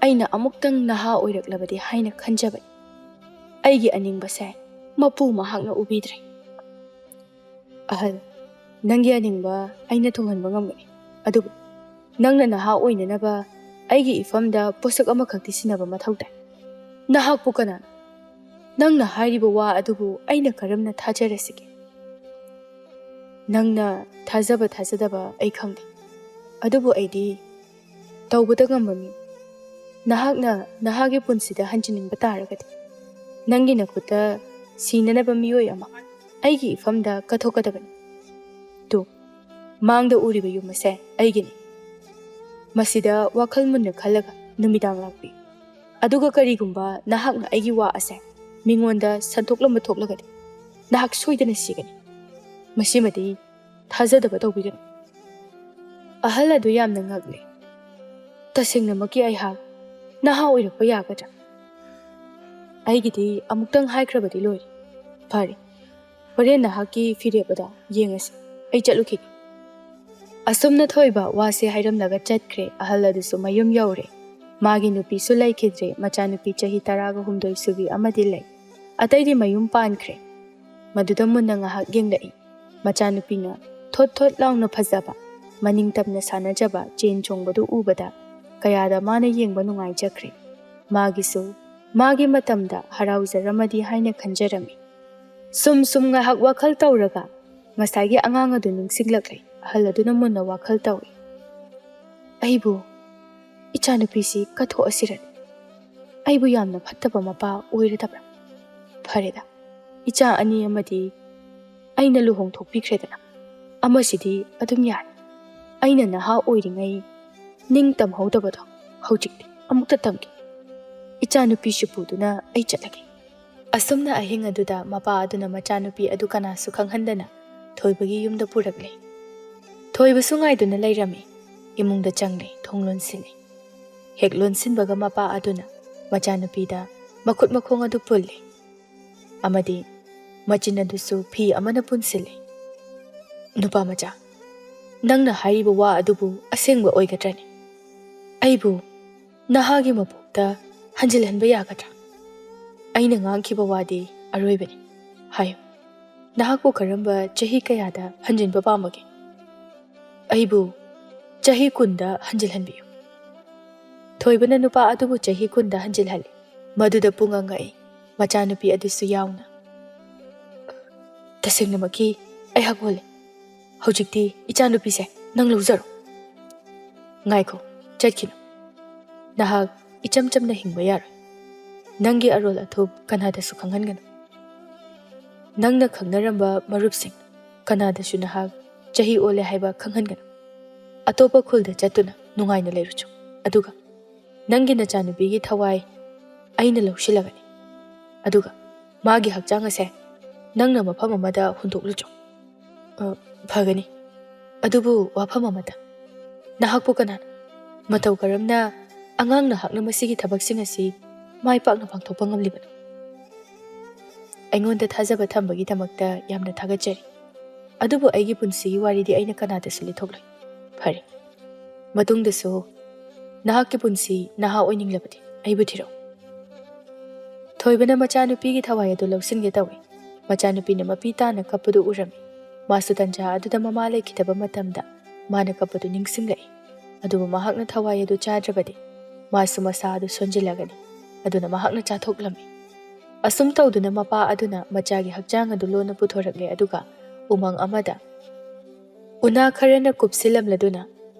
ꯑꯩꯅ ꯑꯃꯨꯛꯇꯪ ꯅꯍꯥ ꯑꯣꯏꯔꯛꯂꯕꯗꯤ ꯍꯥꯏꯅ ꯈꯟꯖꯕꯅꯤ꯫ ꯑꯩꯒꯤ ꯑꯅꯤꯡꯕꯁꯦ ꯃꯄꯨ ꯃꯍꯥꯛꯅ ꯎꯕꯤꯗ꯭ꯔꯦ꯫" "ꯑꯍꯜ, ꯅꯪꯒꯤ ꯑꯅꯤꯡꯕ ꯑꯩꯅ ꯊꯨꯡꯍꯟꯕ ꯉꯝꯒꯅꯤ꯫ ꯑꯗꯨꯕꯨ ꯅꯪꯅ ꯅꯍꯥ ꯑꯣꯏꯅꯅꯕ ꯑꯩꯒꯤ ꯏꯐꯝꯗ ꯄꯣꯠꯁꯛ ꯑꯃꯈꯛꯇꯤ ꯁꯤꯟꯅꯕ ꯃꯊꯧ ꯇꯥꯏ꯫" "ꯅꯍꯥꯛꯄꯨ ꯀꯅꯥꯅꯣ? ꯅꯪꯅ ꯍꯥꯏꯔꯤꯕ ꯋꯥ ꯑꯗꯨꯕꯨ ꯑꯩꯅ ꯀꯔꯝꯅ ꯊꯥꯖꯔꯁꯤꯒꯦ?" ꯅꯪꯅ ꯊꯥꯖꯕ ꯊꯥꯖꯗꯕ ꯑꯩ ꯈꯪꯗꯦ, ꯑꯗꯨꯕꯨ ꯑꯩꯗꯤ ꯇꯧꯕꯗ ꯉꯝꯕ ꯃꯤ꯫ ꯅꯍꯥꯛꯅ ꯅꯍꯥꯛꯀꯤ ꯄꯨꯟꯁꯤꯗ ꯍꯟꯖꯤꯟꯅꯤꯡꯕ ꯇꯥꯔꯒꯗꯤ, ꯅꯪꯒꯤ ꯅꯈꯨꯠꯇ ꯁꯤꯅꯅꯕ ꯃꯤꯑꯣꯏ ꯑꯃ ꯑꯩꯒꯤ ꯏꯐꯝꯗ ꯀꯠꯊꯣꯛꯀꯗꯕꯅꯤ꯫ ꯇꯨ, ꯃꯥꯡꯗ ꯎꯔꯤꯕ ꯌꯨꯝ ꯑꯁꯦ ꯑꯩꯒꯤꯅꯤ꯫ ꯃꯁꯤꯗ ꯋꯥꯈꯜ ꯃꯨꯟꯅ ꯈꯜꯂꯒ ꯅꯨꯃꯤꯗꯥꯡ ꯂꯥꯛꯄꯤ꯫ ꯑꯗꯨꯒ ꯀꯔꯤꯒꯨꯝꯕ ꯅꯍꯥꯛꯅ ꯑꯩꯒꯤ ꯋꯥ ꯑꯁꯦ ꯃꯤꯉꯣꯟꯗ ꯁꯟꯗꯣꯛꯂꯝꯕ ꯊꯣꯛꯂꯒꯗꯤ, ꯅꯍꯥꯛ ꯁꯣꯏꯗꯅ ꯁꯤꯒꯅꯤ꯫ ꯃꯁꯤꯃꯗꯤ ꯊꯥꯖꯗꯕ ꯇꯧꯕꯤꯒꯅꯨ꯫ ꯑꯍꯜ ꯑꯗꯨ ꯌꯥꯝꯅ ꯉꯛꯂꯦ꯫ ꯇꯁꯦꯡꯅꯃꯛꯀꯤ ꯑꯩꯍꯥꯛ ꯅꯍꯥ ꯑꯣꯏꯔꯛꯄ ꯌꯥꯒꯗ꯭ꯔꯥ? ꯑꯩꯒꯤꯗꯤ ꯑꯃꯨꯛꯇꯪ ꯍꯥꯏꯈ꯭ꯔꯕꯗꯤ ꯂꯣꯏꯔꯦ꯫ ꯐꯔꯦ, ꯍꯣꯔꯦꯟ ꯅꯍꯥꯛꯀꯤ ꯐꯤꯔꯦꯞ ꯑꯗꯣ ꯌꯦꯡꯉꯁꯤ꯫ ꯑꯩ ꯆꯠꯂꯨꯈꯤꯒꯦ꯫ ꯑꯁꯨꯝꯅ ꯊꯣꯏꯕ ꯋꯥꯁꯦ ꯍꯥꯏꯔꯝꯂꯒ ꯆꯠꯈ꯭ꯔꯦ꯫ ꯑꯍꯜ ꯑꯗꯨꯁꯨ ꯃꯌꯨꯝ ꯌꯧꯔꯦ꯫ ꯃꯥꯒꯤ ꯅꯨꯄꯤꯁꯨ ꯂꯩꯈꯤꯗ꯭ꯔꯦ꯫ ꯃꯆꯥꯅꯨꯄꯤ ꯆꯍꯤ ꯇꯔꯥꯒ ꯍꯨꯝꯗꯣꯏ ꯁꯨꯕꯤ ꯑꯃꯗꯤ ꯂꯩ꯫ ꯑꯇꯩꯗꯤ ꯃꯌꯨꯝ ꯄꯥꯟꯈ꯭ꯔꯦ꯫ ꯃꯗꯨꯗ ꯃꯨꯟꯅ ꯉꯥꯏꯍꯥꯛ ꯌꯦꯡꯂꯛꯏ꯫ ꯃꯆꯥꯅꯨꯄꯤꯅ ꯊꯣꯠ ꯊꯣꯠ ꯂꯥꯎꯅ ꯐꯖꯕ, ꯃꯅꯤꯡ ꯇꯝꯅ ꯁꯥꯟꯅꯖꯕ, ꯆꯦꯟ ꯆꯣꯡꯕꯗꯨ ꯎꯕꯗ ꯀꯌꯥꯗ ꯃꯥꯅ ꯌꯦꯡꯕ ꯅꯨꯡꯉꯥꯏꯖꯈ꯭ꯔꯦ꯫ ꯃꯥꯒꯤꯁꯨ ꯃꯥꯒꯤ ꯃꯇꯝꯗ ꯍꯔꯥꯎꯖꯔꯝꯃꯗꯤ ꯍꯥꯏꯅ ꯈꯟꯖꯔꯝꯃꯤ꯫ ꯁꯨꯝ ꯁꯨꯝ ꯉꯥꯏꯍꯥꯛ ꯋꯥꯈꯜ ꯇꯧꯔꯒ ꯉꯁꯥꯏꯒꯤ ꯑꯉꯥꯡ ꯑꯗꯨ ꯅꯤꯡꯁꯤꯡꯂꯛꯂꯦ꯫ ꯑꯍꯜ ꯑꯗꯨꯅ ꯃꯨꯟꯅ ꯋꯥꯈꯜ ꯇꯧꯏ꯫ "ꯑꯩꯕꯨ ꯏꯆꯥꯅꯨꯄꯤꯁꯤ ꯀꯠꯊꯣꯛꯑꯁꯤꯔꯅꯤ? ꯑꯩꯕꯨ ꯌꯥꯝꯅ ꯐꯠꯇꯕ ꯃꯄꯥ ꯑꯣꯏꯔꯗꯕ꯭ꯔꯥ? ꯐꯔꯦꯗ, ꯏꯆꯥ ꯑꯅꯤ ꯑꯃꯗꯤ ꯑꯩꯅ ꯂꯨꯍꯣꯡꯊꯣꯛꯄꯤꯈ꯭ꯔꯦꯗꯅ, ꯑꯃꯁꯤꯗꯤ ꯑꯗꯨꯝ ꯌꯥꯔꯦ꯫ ꯑꯩꯅ ꯅꯍꯥ ꯑꯣꯏꯔꯤꯉꯩ ꯅꯤꯡ ꯇꯝꯍꯧꯗꯕꯗꯣ ꯍꯧꯖꯤꯛꯇꯤ ꯑꯃꯨꯛꯇ ꯇꯝꯒꯦ꯫ ꯏꯆꯥꯅꯨꯄꯤꯁꯨ ꯄꯨꯗꯨꯅ ꯑꯩ ꯆꯠꯂꯒꯦ꯫" ꯑꯁꯨꯝꯅ ꯑꯍꯤꯡ ꯑꯗꯨꯗ ꯃꯄꯥ ꯑꯗꯨꯅ ꯃꯆꯥꯅꯨꯄꯤ ꯑꯗꯨ ꯀꯅꯥꯁꯨ ꯈꯪꯍꯟꯗꯅ ꯊꯣꯏꯕꯒꯤ ꯌꯨꯝꯗ ꯄꯨꯔꯛꯂꯦ꯫ ꯊꯣꯏꯕꯁꯨ ꯉꯥꯏꯗꯨꯅ ꯂꯩꯔꯝꯃꯤ꯫ ꯏꯃꯨꯡꯗ ꯆꯪꯂꯦ, ꯊꯣꯡ ꯂꯣꯟꯁꯤꯜꯂꯦ꯫ ꯍꯦꯛ ꯂꯣꯟꯁꯤꯟꯕꯒ ꯃꯄꯥ ꯑꯗꯨꯅ ꯃꯆꯥꯅꯨꯄꯤꯗ ꯃꯈꯨꯠ ꯃꯈꯣꯡ ꯑꯗꯨ ꯄꯨꯜꯂꯦ꯫ ꯑꯃꯗꯤ ꯃꯆꯤꯟ ꯑꯗꯨꯁꯨ ꯐꯤ ꯑꯃꯅ ꯄꯨꯟꯁꯤꯜꯂꯤ꯫ "ꯅꯨꯄꯥ ꯃꯆꯥ, ꯅꯪꯅ ꯍꯥꯏꯔꯤꯕ ꯋꯥ ꯑꯗꯨꯕꯨ ꯑꯁꯦꯡꯕ ꯑꯣꯏꯒꯗ꯭ꯔꯅꯤ? ꯑꯩꯕꯨ ꯅꯍꯥꯒꯤ ꯃꯄꯣꯛꯇ ꯍꯟꯖꯤꯜꯍꯟꯕ ꯌꯥꯒꯗ꯭ꯔꯥ? ꯑꯩꯅ ꯉꯥꯡꯈꯤꯕ ꯋꯥꯗꯤ ꯑꯔꯣꯏꯕꯅꯤ꯫ ꯍꯥꯏꯌꯨ, ꯅꯍꯥꯛꯄꯨ ꯀꯔꯝꯕ ꯆꯍꯤ ꯀꯌꯥꯗ ꯍꯟꯖꯤꯟꯕ ꯄꯥꯝꯕꯒꯦ? ꯑꯩꯕꯨ ꯆꯍꯤ ꯀꯨꯟꯗ ꯍꯟꯖꯤꯜꯍꯟꯕꯤꯌꯨ꯫" ꯊꯣꯏꯕꯅ ꯅꯨꯄꯥ ꯑꯗꯨꯕꯨ ꯆꯍꯤ ꯀꯨꯟꯗ ꯍꯟꯖꯤꯜꯍꯜꯂꯤ꯫ ꯃꯗꯨꯗ ꯄꯨꯡꯉꯛ ꯉꯛꯏ, ꯃꯆꯥꯅꯨꯄꯤ ꯑꯗꯨꯁꯨ ꯌꯥꯎꯅ꯫ "ꯇꯁꯦꯡꯅꯃꯛꯀꯤ ꯑꯩꯍꯥꯛ ꯑꯣꯜꯂꯦ꯫ ꯍꯧꯖꯤꯛꯇꯤ ꯏꯆꯥꯅꯨꯄꯤꯁꯦ ꯅꯪ ꯂꯧꯖꯔꯣ꯫ ꯉꯥꯏꯈꯣ, ꯆꯠꯈꯤꯅꯨ꯫ ꯅꯍꯥꯛ ꯏꯆꯝ ꯆꯝꯅ ꯍꯤꯡꯕ ꯌꯥꯔꯣꯏ꯫ ꯅꯪꯒꯤ ꯑꯔꯣꯜ ꯑꯊꯨꯞ ꯀꯅꯥꯗꯁꯨ ꯈꯪꯍꯟꯒꯅꯨ꯫ ꯅꯪꯅ ꯈꯪꯅꯔꯝꯕ ꯃꯔꯨꯞꯁꯤꯡ ꯀꯅꯥꯗꯁꯨ ꯅꯍꯥꯛ ꯆꯍꯤ ꯑꯣꯜꯂꯦ ꯍꯥꯏꯕ ꯈꯪꯍꯟꯒꯅꯨ꯫ ꯑꯇꯣꯞꯄ ꯈꯨꯜꯗ ꯆꯠꯇꯨꯅ ꯅꯨꯡꯉꯥꯏꯅ ꯂꯩꯔꯨꯆꯣ꯫ ꯑꯗꯨꯒ ꯅꯪꯒꯤ ꯅꯆꯥꯅꯨꯄꯤꯒꯤ ꯊꯋꯥꯏ ꯑꯩꯅ ꯂꯧꯁꯤꯜꯂꯒꯅꯤ꯫ ꯑꯗꯨꯒ ꯃꯥꯒꯤ ꯍꯛꯆꯥꯡ ꯑꯁꯦ ꯅꯪꯅ ꯃꯐꯝ ꯑꯃꯗ ꯍꯨꯟꯗꯣꯛꯂꯨꯆꯣ꯫ ꯑ, ꯐꯒꯅꯤ꯫ ꯑꯗꯨꯕꯨ ꯋꯥꯐꯝ ꯑꯃꯗ, ꯅꯍꯥꯛꯄꯨ ꯀꯅꯥꯅ? ꯃꯇꯧ ꯀꯔꯝꯅ ꯑꯉꯥꯡ ꯅꯍꯥꯛꯅ ꯃꯁꯤꯒꯤ ꯊꯕꯛꯁꯤꯡ ꯑꯁꯤ ꯃꯥꯏ ꯄꯥꯛꯅ ꯄꯥꯡꯊꯣꯛꯄ ꯉꯝꯂꯤꯕꯅꯣ? ꯑꯩꯉꯣꯟꯗ ꯊꯥꯖꯕ ꯊꯝꯕꯒꯤꯗꯃꯛꯇ ꯌꯥꯝꯅ ꯊꯥꯒꯠꯆꯔꯤ꯫ ꯑꯗꯨꯕꯨ ꯑꯩꯒꯤ ꯄꯨꯟꯁꯤꯒꯤ ꯋꯥꯔꯤꯗꯤ ꯑꯩꯅ ꯀꯅꯥꯗꯁꯨ ꯂꯤꯊꯣꯛꯂꯣꯏ꯫ ꯐꯔꯦ, ꯃꯇꯨꯡꯗꯁꯨ ꯅꯍꯥꯛꯀꯤ ꯄꯨꯟꯁꯤ ꯅꯍꯥ ꯑꯣꯏꯅꯤꯡꯂꯕꯗꯤ ꯑꯩꯕꯨ ꯊꯤꯔꯛꯎ꯫ ꯊꯣꯏꯕꯅ ꯃꯆꯥꯅꯨꯄꯤꯒꯤ ꯊꯋꯥꯏ ꯑꯗꯨ ꯂꯧꯁꯤꯟꯒꯦ ꯇꯧꯏ꯫ ꯃꯆꯥꯅꯨꯄꯤꯅ ꯃꯄꯤ ꯇꯥꯅ ꯀꯞꯄꯗꯨ ꯎꯔꯝꯃꯤ꯫ ꯃꯥꯁꯨ ꯇꯟꯖꯥ ꯑꯗꯨꯗ ꯃꯃꯥ ꯂꯩꯈꯤꯗꯕ ꯃꯇꯝꯗ ꯃꯥꯅ ꯀꯞꯄꯗꯨ ꯅꯤꯡꯁꯤꯡꯂꯛꯏ꯫ ꯑꯗꯨꯕꯨ ꯃꯍꯥꯛꯅ ꯊꯋꯥꯏ ꯑꯗꯨ ꯆꯥꯗ꯭ꯔꯕꯗꯤ ꯃꯥꯁꯨ ꯃꯁꯥ ꯑꯗꯨ ꯁꯣꯟꯖꯤꯜꯂꯒꯅꯤ꯫ ꯑꯗꯨꯅ ꯃꯍꯥꯛꯅ ꯆꯥꯊꯣꯛꯂꯝꯃꯤ꯫ ꯑꯁꯨꯝ ꯇꯧꯗꯨꯅ ꯃꯄꯥ ꯑꯗꯨꯅ ꯃꯆꯥꯒꯤ ꯍꯛꯆꯥꯡ ꯑꯗꯨ ꯂꯣꯟꯅ ꯄꯨꯊꯣꯔꯛꯂꯦ, ꯑꯗꯨꯒ ꯎꯃꯪ ꯑꯃꯗ ꯎꯅꯥ ꯈꯔꯅ ꯀꯨꯞꯁꯤꯜꯂꯝꯂꯗꯨꯅ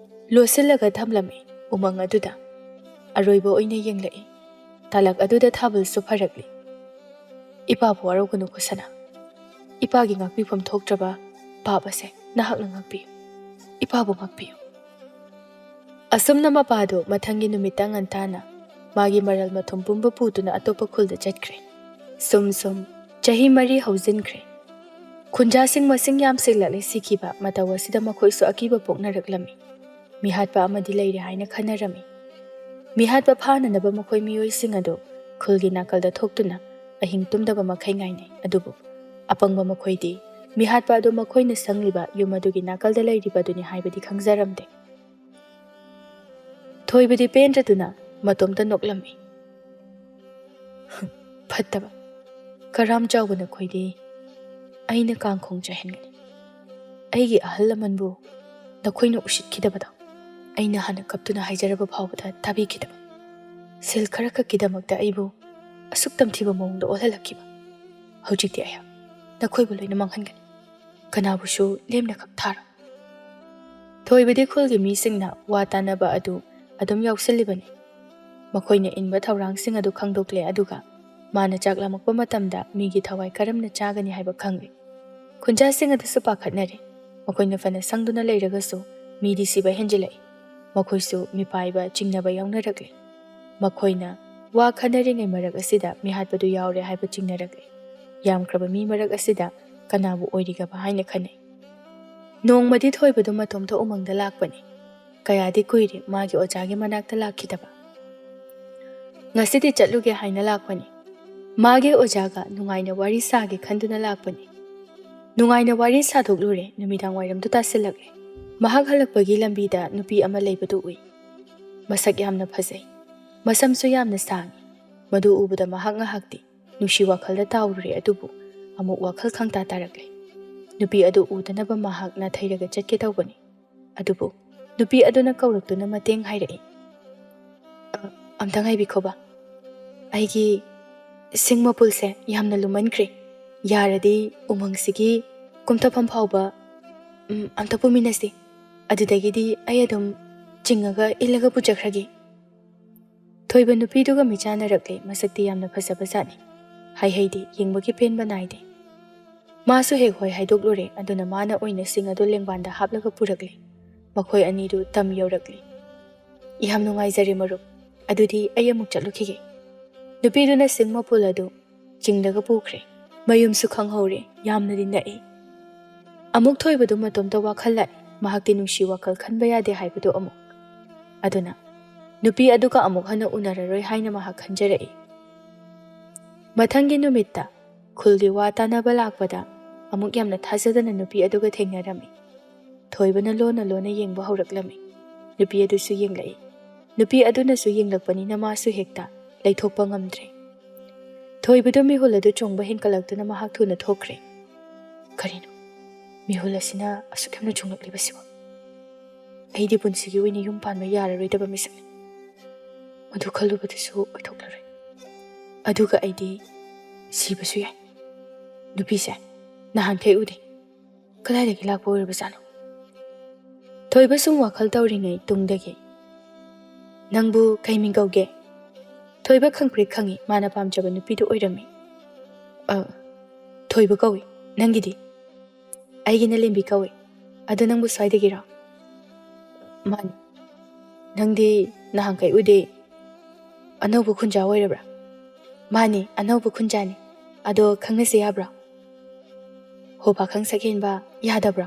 ꯂꯣꯠꯁꯤꯜꯂꯒ ꯊꯝꯂꯝꯃꯤ꯫ ꯎꯃꯪ ꯑꯗꯨꯗ ꯑꯔꯣꯏꯕ ꯑꯣꯏꯅ ꯌꯦꯡꯂꯛꯏ꯫ ꯇꯥꯂꯛ ꯑꯗꯨꯗ ꯊꯥꯕꯜꯁꯨ ꯐꯔꯛꯂꯤ꯫ "ꯏꯄꯥꯕꯨ ꯋꯥꯔꯧꯒꯅꯨ ꯀꯨꯁꯅꯥ꯫ ꯏꯄꯥꯒꯤ ꯉꯥꯛꯄꯤꯐꯝ ꯊꯣꯛꯇ꯭ꯔꯕ ꯄꯥꯞ ꯑꯁꯦ ꯅꯍꯥꯛꯅ ꯉꯥꯛꯄꯤꯌꯨ꯫ ꯏꯄꯥꯕꯨ ꯉꯥꯛꯄꯤꯌꯨ꯫" ꯑꯁꯨꯝꯅ ꯃꯄꯥꯗꯨ ꯃꯊꯪꯒꯤ ꯅꯨꯃꯤꯠꯇ ꯉꯟꯇꯥꯅ ꯃꯥꯒꯤ ꯃꯔꯜ ꯃꯊꯨꯝ ꯄꯨꯝꯕ ꯄꯨꯗꯨꯅ ꯑꯇꯣꯞꯄ ꯈꯨꯜꯗ ꯆꯠꯈ꯭ꯔꯦ꯫ ꯁꯨꯝ ꯁꯨꯝ ꯆꯍꯤ ꯃꯔꯤ ꯍꯧꯖꯤꯟꯈ꯭ꯔꯦ꯫ ꯈꯨꯟꯖꯥꯁꯤꯡ ꯃꯁꯤꯡ ꯌꯥꯝꯁꯤꯜꯂꯛꯂꯦ ꯁꯤꯈꯤꯕ꯫ ꯃꯇꯧ ꯑꯁꯤꯗ ꯃꯈꯣꯏꯁꯨ ꯑꯀꯤꯕ ꯄꯣꯛꯅꯔꯛꯂꯝꯃꯤ꯫ ꯃꯤꯍꯥꯠꯄ ꯑꯃꯗꯤ ꯂꯩꯔꯦ ꯍꯥꯏꯅ ꯈꯟꯅꯔꯝꯃꯤ꯫ ꯃꯤꯍꯥꯠꯄ ꯐꯥꯅꯅꯕ ꯃꯈꯣꯏ ꯃꯤꯑꯣꯏꯁꯤꯡ ꯑꯗꯨ ꯈꯨꯜꯒꯤ ꯅꯥꯀꯜꯗ ꯊꯣꯛꯇꯨꯅ ꯑꯍꯤꯡ ꯇꯨꯝꯗꯕ ꯃꯈꯩ ꯉꯥꯏꯅꯩ꯫ ꯑꯗꯨꯕꯨ ꯑꯄꯪꯕ ꯃꯈꯣꯏꯗꯤ ꯃꯤꯍꯥꯠꯄ ꯑꯗꯨ ꯃꯈꯣꯏꯅ ꯁꯪꯂꯤꯕ ꯌꯨꯝ ꯑꯗꯨꯒꯤ ꯅꯥꯀꯜꯗ ꯂꯩꯔꯤꯕ ꯑꯗꯨꯅꯤ ꯍꯥꯏꯕꯗꯤ ꯈꯪꯖꯔꯝꯗꯦ꯫ ꯊꯣꯏꯕꯗꯤ ꯄꯦꯟꯗ꯭ꯔꯗꯨꯅ ꯃꯇꯣꯝꯇ ꯅꯣꯛꯂꯝꯃꯤ꯫ "ꯐꯠꯇꯕ, ꯀꯔꯥꯝ ꯆꯥꯎꯕ ꯅꯈꯣꯏꯗꯤ ꯑꯩꯅ ꯀꯥꯡꯈꯣꯡ ꯆꯥꯏꯍꯟꯒꯅꯤ꯫ ꯑꯩꯒꯤ ꯑꯍꯜ ꯂꯃꯟꯕꯨ ꯅꯈꯣꯏꯅ ꯎꯁꯤꯠꯈꯤꯗꯕꯗꯣ ꯑꯩꯅ ꯍꯥꯟꯅ ꯀꯞꯇꯨꯅ ꯍꯥꯏꯖꯔꯕ ꯐꯥꯎꯕꯗ ꯇꯥꯕꯤꯈꯤꯗꯕ꯫ ꯁꯦꯜ ꯈꯔꯈꯛꯀꯤꯗꯃꯛꯇ ꯑꯩꯕꯨ ꯑꯁꯨꯛ ꯇꯝꯊꯤꯕ ꯃꯑꯣꯡꯗ ꯑꯣꯜꯍꯜꯂꯛꯈꯤꯕ꯫ ꯍꯧꯖꯤꯛꯇꯤ ꯑꯩꯍꯥꯛ ꯅꯈꯣꯏꯕꯨ ꯂꯣꯏꯅ ꯃꯥꯡꯍꯟꯒꯅꯤ꯫" ꯀꯅꯥꯕꯨꯁꯨ ꯂꯦꯝꯅ ꯈꯛ ꯊꯥꯔꯣꯏ꯫ ꯊꯣꯏꯕꯗꯤ ꯈꯨꯜꯒꯤ ꯃꯤꯁꯤꯡꯅ ꯋꯥ ꯇꯥꯅꯕ ꯑꯗꯨ ꯑꯗꯨꯝ ꯌꯥꯎꯁꯤꯜꯂꯤꯕꯅꯤ꯫ ꯃꯈꯣꯏꯅ ꯏꯟꯕ ꯊꯧꯔꯥꯡꯁꯤꯡ ꯑꯗꯨ ꯈꯪꯗꯣꯛꯂꯦ, ꯑꯗꯨꯒ ꯃꯥꯅ ꯆꯥꯛ ꯂꯥꯝꯃꯛꯄ ꯃꯇꯝꯗ ꯃꯤꯒꯤ ꯊꯋꯥꯏ ꯀꯔꯝꯅ ꯆꯥꯒꯅꯤ ꯍꯥꯏꯕ ꯈꯪꯂꯦ꯫ ꯈꯨꯟꯖꯥꯁꯤꯡ ꯑꯗꯨꯁꯨ ꯄꯥꯈꯠꯅꯔꯦ꯫ ꯃꯈꯣꯏꯅ ꯐꯅ ꯁꯪꯗꯨꯅ ꯂꯩꯔꯒꯁꯨ ꯃꯤꯗꯤ ꯁꯤꯕ ꯍꯦꯟꯖꯤꯜꯂꯛꯏ꯫ ꯃꯈꯣꯏꯁꯨ ꯃꯤꯄꯥꯏꯕ ꯆꯤꯡꯅꯕ ꯌꯥꯎꯅꯔꯛꯂꯦ꯫ ꯃꯈꯣꯏꯅ ꯋꯥ ꯈꯟꯅꯔꯤꯉꯩ ꯃꯔꯛ ꯑꯁꯤꯗ ꯃꯤꯍꯥꯠꯄꯗꯨ ꯌꯥꯎꯔꯦ ꯍꯥꯏꯕ ꯆꯤꯡꯅꯔꯛꯂꯦ꯫ ꯌꯥꯝꯈ꯭ꯔꯕ ꯃꯤ ꯃꯔꯛ ꯑꯁꯤꯗ ꯀꯅꯥꯕꯨ ꯑꯣꯏꯔꯤꯒꯕ ꯍꯥꯏꯅ ꯈꯟꯅꯩ꯫ ꯅꯣꯡꯃꯗꯤ ꯊꯣꯏꯕꯗꯨ ꯃꯇꯣꯝꯇ ꯎꯃꯪꯗ ꯂꯥꯛꯄꯅꯤ꯫ ꯀꯌꯥꯗꯤ ꯀꯨꯏꯔꯦ ꯃꯥꯒꯤ ꯑꯣꯖꯥꯒꯤ ꯃꯅꯥꯛꯇ ꯂꯥꯛꯈꯤꯗꯕ꯫ ꯉꯁꯤꯗꯤ ꯆꯠꯂꯨꯒꯦ ꯍꯥꯏꯅ ꯂꯥꯛꯄꯅꯤ꯫ ꯃꯥꯒꯤ ꯑꯣꯖꯥꯒ ꯅꯨꯡꯉꯥꯏꯅ ꯋꯥꯔꯤ ꯁꯥꯒꯦ ꯈꯟꯗꯨꯅ ꯂꯥꯛꯄꯅꯤ꯫ ꯅꯨꯡꯉꯥꯏꯅ ꯋꯥꯔꯤ ꯁꯥꯗꯣꯛꯂꯨꯔꯦ, ꯅꯨꯃꯤꯗꯥꯡ ꯋꯥꯏꯔꯝꯗꯨ ꯇꯥꯁꯤꯜꯂꯛꯂꯦ꯫ ꯃꯍꯥꯛ ꯍꯜꯂꯛꯄꯒꯤ ꯂꯝꯕꯤꯗ ꯅꯨꯄꯤ ꯑꯃ ꯂꯩꯕꯗꯨ ꯎꯏ꯫ ꯃꯁꯛ ꯌꯥꯝꯅ ꯐꯖꯩ, ꯃꯁꯝꯁꯨ ꯌꯥꯝꯅ ꯁꯥꯡꯏ꯫ ꯃꯗꯨ ꯎꯕꯗ ꯃꯍꯥꯛ ꯉꯥꯏꯍꯥꯛꯇꯤ ꯅꯨꯡꯁꯤ ꯋꯥꯈꯜꯗ ꯇꯥꯎꯔꯨꯔꯦ, ꯑꯗꯨꯕꯨ ꯑꯃꯨꯛ ꯋꯥꯈꯜ ꯈꯪꯇꯥ ꯇꯥꯔꯛꯂꯦ꯫ ꯅꯨꯄꯤ ꯑꯗꯨ ꯎꯗꯅꯕ ꯃꯍꯥꯛ ꯅꯥꯊꯩꯔꯒ ꯆꯠꯀꯦ ꯇꯧꯕꯅꯤ꯫ ꯑꯗꯨꯕꯨ ꯅꯨꯄꯤ ꯑꯗꯨꯅ ꯀꯧꯔꯛꯇꯨꯅ ꯃꯇꯦꯡ ꯍꯥꯏꯔꯛꯏ꯫ "ꯑ, ꯑꯝꯇ ꯉꯥꯏꯕꯤꯈꯣꯕ꯫ ꯑꯩꯒꯤ ꯁꯤꯡ ꯃꯄꯨꯜꯁꯦ ꯌꯥꯝꯅ ꯂꯨꯝꯃꯟꯈ꯭ꯔꯦ꯫ ꯌꯥꯔꯗꯤ ꯎꯃꯪꯁꯤꯒꯤ ꯀꯨꯝꯊꯐꯝ ꯐꯥꯎꯕ, ꯎꯝ, ꯑꯝꯇ ꯄꯨꯃꯤꯟꯅꯁꯤ꯫ ꯑꯗꯨꯗꯒꯤꯗꯤ ꯑꯩ ꯑꯗꯨꯝ ꯆꯤꯡꯉꯒ ꯏꯜꯂꯒ ꯄꯨꯖꯈ꯭ꯔꯒꯦ"꯫ ꯊꯣꯏꯕ ꯅꯨꯄꯤꯗꯨꯒ ꯃꯤꯆꯥꯟꯅꯔꯛꯂꯦ꯫ ꯃꯁꯛꯇꯤ ꯌꯥꯝꯅ ꯐꯖꯕ ꯖꯥꯠꯅꯤ꯫ ꯍꯩꯍꯩꯗꯤ ꯌꯦꯡꯕꯒꯤ ꯄꯦꯟꯕ ꯅꯥꯏꯗꯦ꯫ ꯃꯥꯁꯨ ꯍꯦꯛ ꯍꯣꯏ ꯍꯥꯏꯗꯣꯛꯂꯨꯔꯦ꯫ ꯑꯗꯨꯅ ꯃꯥꯅ ꯑꯣꯏꯅ ꯁꯤꯡ ꯑꯗꯨ ꯂꯦꯡꯕꯥꯟꯗ ꯍꯥꯞꯂꯒ ꯄꯨꯔꯛꯂꯦ꯫ ꯃꯈꯣꯏ ꯑꯅꯤꯗꯨ ꯇꯝ ꯌꯧꯔꯛꯂꯦ꯫ "ꯌꯥꯝ ꯅꯨꯡꯉꯥꯏꯖꯔꯦ ꯃꯔꯨꯞ, ꯑꯗꯨꯗꯤ ꯑꯩ ꯑꯃꯨꯛ ꯆꯠꯂꯨꯈꯤꯒꯦ"꯫ ꯅꯨꯄꯤꯗꯨꯅ ꯁꯤꯡ ꯃꯄꯨꯜ ꯑꯗꯨ ꯆꯤꯡꯂꯒ ꯄꯨꯈ꯭ꯔꯦ꯫ ꯃꯌꯨꯝꯁꯨ ꯈꯪꯍꯧꯔꯦ, ꯌꯥꯝꯅꯗꯤ ꯅꯛꯏ꯫ ꯑꯃꯨꯛ ꯊꯣꯏꯕꯗꯨ ꯃꯇꯣꯝꯇ ꯋꯥꯈꯜ ꯂꯥꯛꯏ꯫ ꯃꯍꯥꯛꯇꯤ ꯅꯨꯡꯁꯤ ꯋꯥꯈꯜ ꯈꯟꯕ ꯌꯥꯗꯦ ꯍꯥꯏꯕꯗꯨ ꯑꯃꯨꯛ꯫ ꯑꯗꯨꯅ ꯅꯨꯄꯤ ꯑꯗꯨꯒ ꯑꯃꯨꯛ ꯍꯟꯅ ꯎꯅꯔꯔꯣꯏ ꯍꯥꯏꯅ ꯃꯍꯥꯛ ꯈꯟꯖꯔꯛꯏ꯫ ꯃꯊꯪꯒꯤ ꯅꯨꯃꯤꯠꯇ ꯈꯨꯜꯒꯤ ꯋꯥ ꯇꯥꯅꯕ ꯂꯥꯛꯄꯗ ꯑꯃꯨꯛ ꯌꯥꯝꯅ ꯊꯥꯖꯗꯅ ꯅꯨꯄꯤ ꯑꯗꯨꯒ ꯊꯦꯡꯅꯔꯝꯃꯤ꯫ ꯊꯣꯏꯕꯅ ꯂꯣꯟꯅ ꯂꯣꯟꯅ ꯌꯦꯡꯕ ꯍꯧꯔꯛꯂꯝꯃꯤ꯫ ꯅꯨꯄꯤ ꯑꯗꯨꯁꯨ ꯌꯦꯡꯂꯛꯏ꯫ ꯅꯨꯄꯤ ꯑꯗꯨꯅꯁꯨ ꯌꯦꯡꯂꯛꯄꯅꯤꯅ ꯃꯥꯁꯨ ꯍꯦꯛꯇ ꯂꯩꯊꯣꯛꯄ ꯉꯝꯗ꯭ꯔꯦ꯫ ꯊꯣꯏꯕꯗꯨ ꯃꯤꯍꯨꯜ ꯑꯗꯨ ꯆꯣꯡꯕ ꯍꯦꯟꯀꯠꯂꯛꯇꯨꯅ ꯃꯍꯥꯛ ꯊꯨꯅ ꯊꯣꯛꯈ꯭ꯔꯦ꯫ "ꯀꯔꯤꯅꯣ ꯃꯤꯍꯨꯜ ꯑꯁꯤꯅ ꯑꯁꯨꯛ ꯌꯥꯝꯅ ꯆꯣꯡꯂꯛꯂꯤꯕꯁꯤꯕꯨ? ꯑꯩꯗꯤ ꯄꯨꯟꯁꯤꯒꯤ ꯑꯣꯏꯅ ꯌꯨꯝ ꯄꯥꯟꯕ ꯌꯥꯔꯔꯣꯏꯗꯕ ꯃꯤꯁꯛꯅꯤ꯫ ꯃꯗꯨ ꯈꯜꯂꯨꯕꯗꯁꯨ ꯑꯣꯏꯊꯣꯛꯂꯔꯣꯏ꯫ ꯑꯗꯨꯒ ꯑꯩꯗꯤ ꯁꯤꯕꯁꯨ ꯌꯥꯏ꯫ ꯅꯨꯄꯤꯁꯦ ꯅꯍꯥꯟꯈꯩ ꯎꯗꯦ꯫ ꯀꯗꯥꯏꯗꯒꯤ ꯂꯥꯛꯄ ꯑꯣꯏꯔꯕꯖꯥꯠꯅꯣ? ꯊꯣꯏꯕ ꯁꯨꯝ ꯋꯥꯈꯜ ꯇꯧꯔꯤꯉꯩ ꯇꯨꯡꯗꯒꯤ, "ꯅꯪꯕꯨ ꯀꯩ ꯃꯤꯡ ꯀꯧꯒꯦ?" ꯊꯣꯏꯕ ꯈꯪꯄ꯭ꯔꯦꯛ ꯈꯪꯉꯤ ꯃꯥꯅ ꯄꯥꯝꯖꯕ ꯅꯨꯄꯤꯗꯨ ꯑꯣꯏꯔꯝꯃꯤ꯫ "ꯑ, ꯊꯣꯏꯕ ꯀꯧꯏ꯫ ꯅꯪꯒꯤꯗꯤ?" "ꯑꯩꯒꯤꯅ ꯂꯦꯝꯕꯤ ꯀꯧꯏ꯫ ꯑꯗꯣ ꯅꯪꯕꯨ ꯁ꯭ꯋꯥꯏꯗꯒꯤꯔꯣ?" "ꯃꯥꯅꯤ꯫ ꯅꯪꯗꯤ ꯅꯍꯥꯟꯈꯩ ꯎꯗꯦ꯫ ꯑꯅꯧꯕ ꯈꯨꯟꯖꯥ ꯑꯣꯏꯔꯕ꯭ꯔꯥ?" "ꯃꯥꯅꯤ, ꯑꯅꯧꯕ ꯈꯨꯟꯖꯥꯅꯤ꯫ ꯑꯗꯣ ꯈꯪꯅꯁꯤ ꯌꯥꯕ꯭ꯔꯣ?" ꯍꯣ ꯄꯥꯈꯪ ꯁꯛꯍꯦꯟꯕ, ꯌꯥꯗꯕ꯭ꯔꯣ?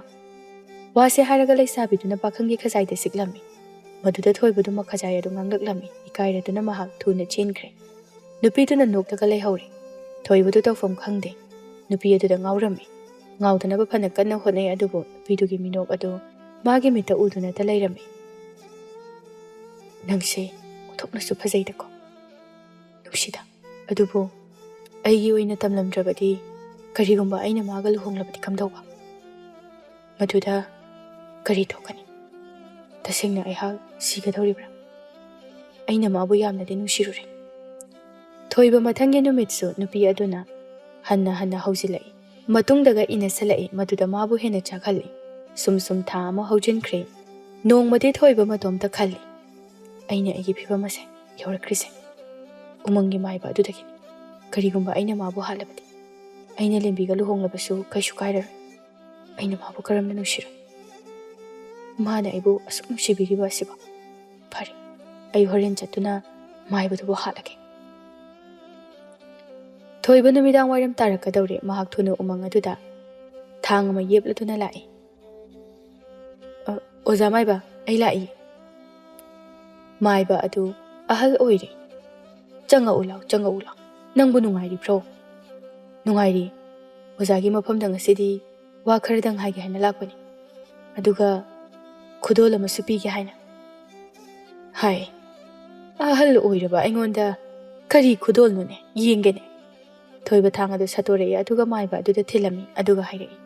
ꯋꯥꯁꯦ ꯍꯥꯏꯔꯒ ꯂꯩꯁꯥꯕꯤꯗꯨꯅ ꯄꯥꯈꯪꯒꯤ ꯈꯖꯥꯏꯗ ꯁꯤꯛꯂꯝꯃꯤ꯫ ꯃꯗꯨꯗ ꯊꯣꯏꯕꯗꯨ ꯃꯈꯖꯥꯏ ꯑꯗꯨ ꯉꯥꯡꯂꯛꯂꯝꯃꯤ꯫ ꯏꯀꯥꯏꯔꯗꯨꯅ ꯃꯍꯥꯛ ꯊꯨꯅ ꯆꯦꯟꯈ꯭ꯔꯦ꯫ ꯅꯨꯄꯤꯗꯨꯅ ꯅꯣꯛꯂꯒ ꯂꯩꯍꯧꯔꯦ꯫ ꯊꯣꯏꯕꯗꯨ ꯇꯧꯐꯝ ꯈꯪꯗꯦ꯫ ꯅꯨꯄꯤ ꯑꯗꯨꯗ ꯉꯥꯎꯔꯝꯃꯤ꯫ ꯉꯥꯎꯗꯅꯕ ꯐꯅ ꯀꯟꯅ ꯍꯣꯠꯅꯩ, ꯑꯗꯨꯕꯨ ꯅꯨꯄꯤꯗꯨꯒꯤ ꯃꯤꯅꯣꯛ ꯑꯗꯨ ꯃꯥꯒꯤ ꯃꯤꯠꯇ ꯎꯗꯨꯅꯇ ꯂꯩꯔꯝꯃꯤ꯫ "ꯅꯪꯁꯦ ꯑꯣꯟꯊꯣꯛꯅꯁꯨ ꯐꯖꯩꯗꯀꯣ, ꯅꯨꯡꯁꯤꯗ꯫ ꯑꯗꯨꯕꯨ ꯑꯩꯒꯤ ꯑꯣꯏꯅ ꯇꯝꯂꯝꯗ꯭ꯔꯕꯗꯤ, ꯀꯔꯤꯒꯨꯝꯕ ꯑꯩꯅ ꯃꯥꯒ ꯂꯨꯍꯣꯡꯂꯕꯗꯤ ꯀꯝꯗꯧꯕ? ꯃꯗꯨꯗ ꯀꯔꯤ ꯊꯣꯛꯀꯅꯤ? ꯇꯁꯦꯡꯅ ꯑꯩꯍꯥꯛ ꯁꯤꯒꯗꯧꯔꯤꯕ꯭ꯔꯥ? ꯑꯩꯅ ꯃꯥꯕꯨ ꯌꯥꯝꯅꯗꯤ ꯅꯨꯡꯁꯤꯔꯨꯔꯦ꯫" ꯊꯣꯏꯕ ꯃꯊꯪꯒꯤ ꯅꯨꯃꯤꯠꯁꯨ ꯅꯨꯄꯤ ꯑꯗꯨꯅ ꯍꯟꯅ ꯍꯟꯅ ꯍꯧꯖꯤꯜꯂꯛꯏ꯫ ꯃꯇꯨꯡꯗꯒ ꯏꯟꯅꯁꯜꯂꯛꯏ꯫ ꯃꯗꯨꯗ ꯃꯥꯕꯨ ꯍꯦꯟꯅ ꯆꯥꯛꯍꯜꯂꯤ꯫ ꯁꯨꯝ ꯁꯨꯝ ꯊꯥ ꯑꯃ ꯍꯧꯖꯤꯟꯈ꯭ꯔꯦ꯫ ꯅꯣꯡꯃꯗꯤ ꯊꯣꯏꯕ ꯃꯇꯣꯝꯇ ꯈꯜꯂꯤ, "ꯑꯩꯅ ꯑꯩꯒꯤ ꯐꯤꯕꯝ ꯑꯁꯦ ꯌꯧꯔꯛꯈ꯭ꯔꯤꯁꯦ ꯎꯃꯪꯒꯤ ꯃꯥꯏꯕ ꯑꯗꯨꯗꯒꯤꯅꯤ꯫ ꯀꯔꯤꯒꯨꯝꯕ ꯑꯩꯅ ꯃꯥꯕꯨ ꯍꯥꯠꯂꯕꯗꯤ, ꯑꯩꯅ ꯂꯦꯝꯕꯤꯒ ꯂꯨꯍꯣꯡꯂꯕꯁꯨ ꯀꯩꯁꯨ ꯀꯥꯏꯔꯔꯣꯏ꯫ ꯑꯩꯅ ꯃꯥꯕꯨ ꯀꯔꯝꯅ ꯅꯨꯡꯁꯤꯔꯣꯏ? ꯃꯥꯅ ꯑꯩꯕꯨ ꯑꯁꯨꯛ ꯅꯨꯡꯁꯤꯕꯤꯔꯤꯕ ꯑꯁꯤꯕꯨ꯫ ꯐꯔꯦ, ꯑꯩ ꯍꯣꯔꯦꯟ ꯆꯠꯇꯨꯅ ꯃꯥꯏꯕꯗꯨꯕꯨ ꯍꯥꯠꯂꯒꯦ꯫" ꯊꯣꯏꯕ ꯅꯨꯃꯤꯗꯥꯡ ꯋꯥꯏꯔꯝ ꯇꯥꯔꯛꯀꯗꯧꯔꯦ꯫ ꯃꯍꯥꯛ ꯊꯨꯅ ꯎꯃꯪ ꯑꯗꯨꯗ ꯊꯥꯡ ꯑꯃ ꯌꯦꯞꯂꯗꯨꯅ ꯂꯥꯛꯏ꯫ "ꯑ, ꯑꯣꯖꯥ ꯃꯥꯏꯕ, ꯑꯩ ꯂꯥꯛꯏ꯫" ꯃꯥꯏꯕ ꯑꯗꯨ ꯑꯍꯜ ꯑꯣꯏꯔꯦ꯫ "ꯆꯪꯉꯛꯎ ꯂꯥꯎ, ꯆꯪꯉꯛꯎ ꯂꯥꯎ꯫ ꯅꯪꯕꯨ ꯅꯨꯡꯉꯥꯏꯔꯤꯕ꯭ꯔꯣ?" "ꯅꯨꯡꯉꯥꯏꯔꯤ꯫ ꯑꯣꯖꯥꯒꯤ ꯃꯐꯝꯗ ꯉꯁꯤꯗꯤ ꯋꯥ ꯈꯔꯗꯪ ꯍꯥꯏꯒꯦ ꯍꯥꯏꯅ ꯂꯥꯛꯄꯅꯤ꯫ ꯑꯗꯨꯒ ꯈꯨꯗꯣꯜ ꯑꯃꯁꯨ ꯄꯤꯒꯦ ꯍꯥꯏꯅ꯫" ꯍꯥꯏ꯫ ꯑꯍꯜ ꯑꯣꯏꯔꯕ ꯑꯩꯉꯣꯟꯗ ꯀꯔꯤ ꯈꯨꯗꯣꯜꯅꯣꯅꯦ? ꯌꯦꯡꯒꯦꯅꯦ꯫ ꯊꯣꯏꯕ ꯊꯥꯡ ꯑꯗꯨ ꯁꯠꯇꯣꯔꯛꯏ, ꯑꯗꯨꯒ ꯃꯥꯏꯕ ꯑꯗꯨꯗ ꯊꯤꯜꯂꯝꯃꯤ, ꯑꯗꯨꯒ ꯍꯥꯏꯔꯛꯏ,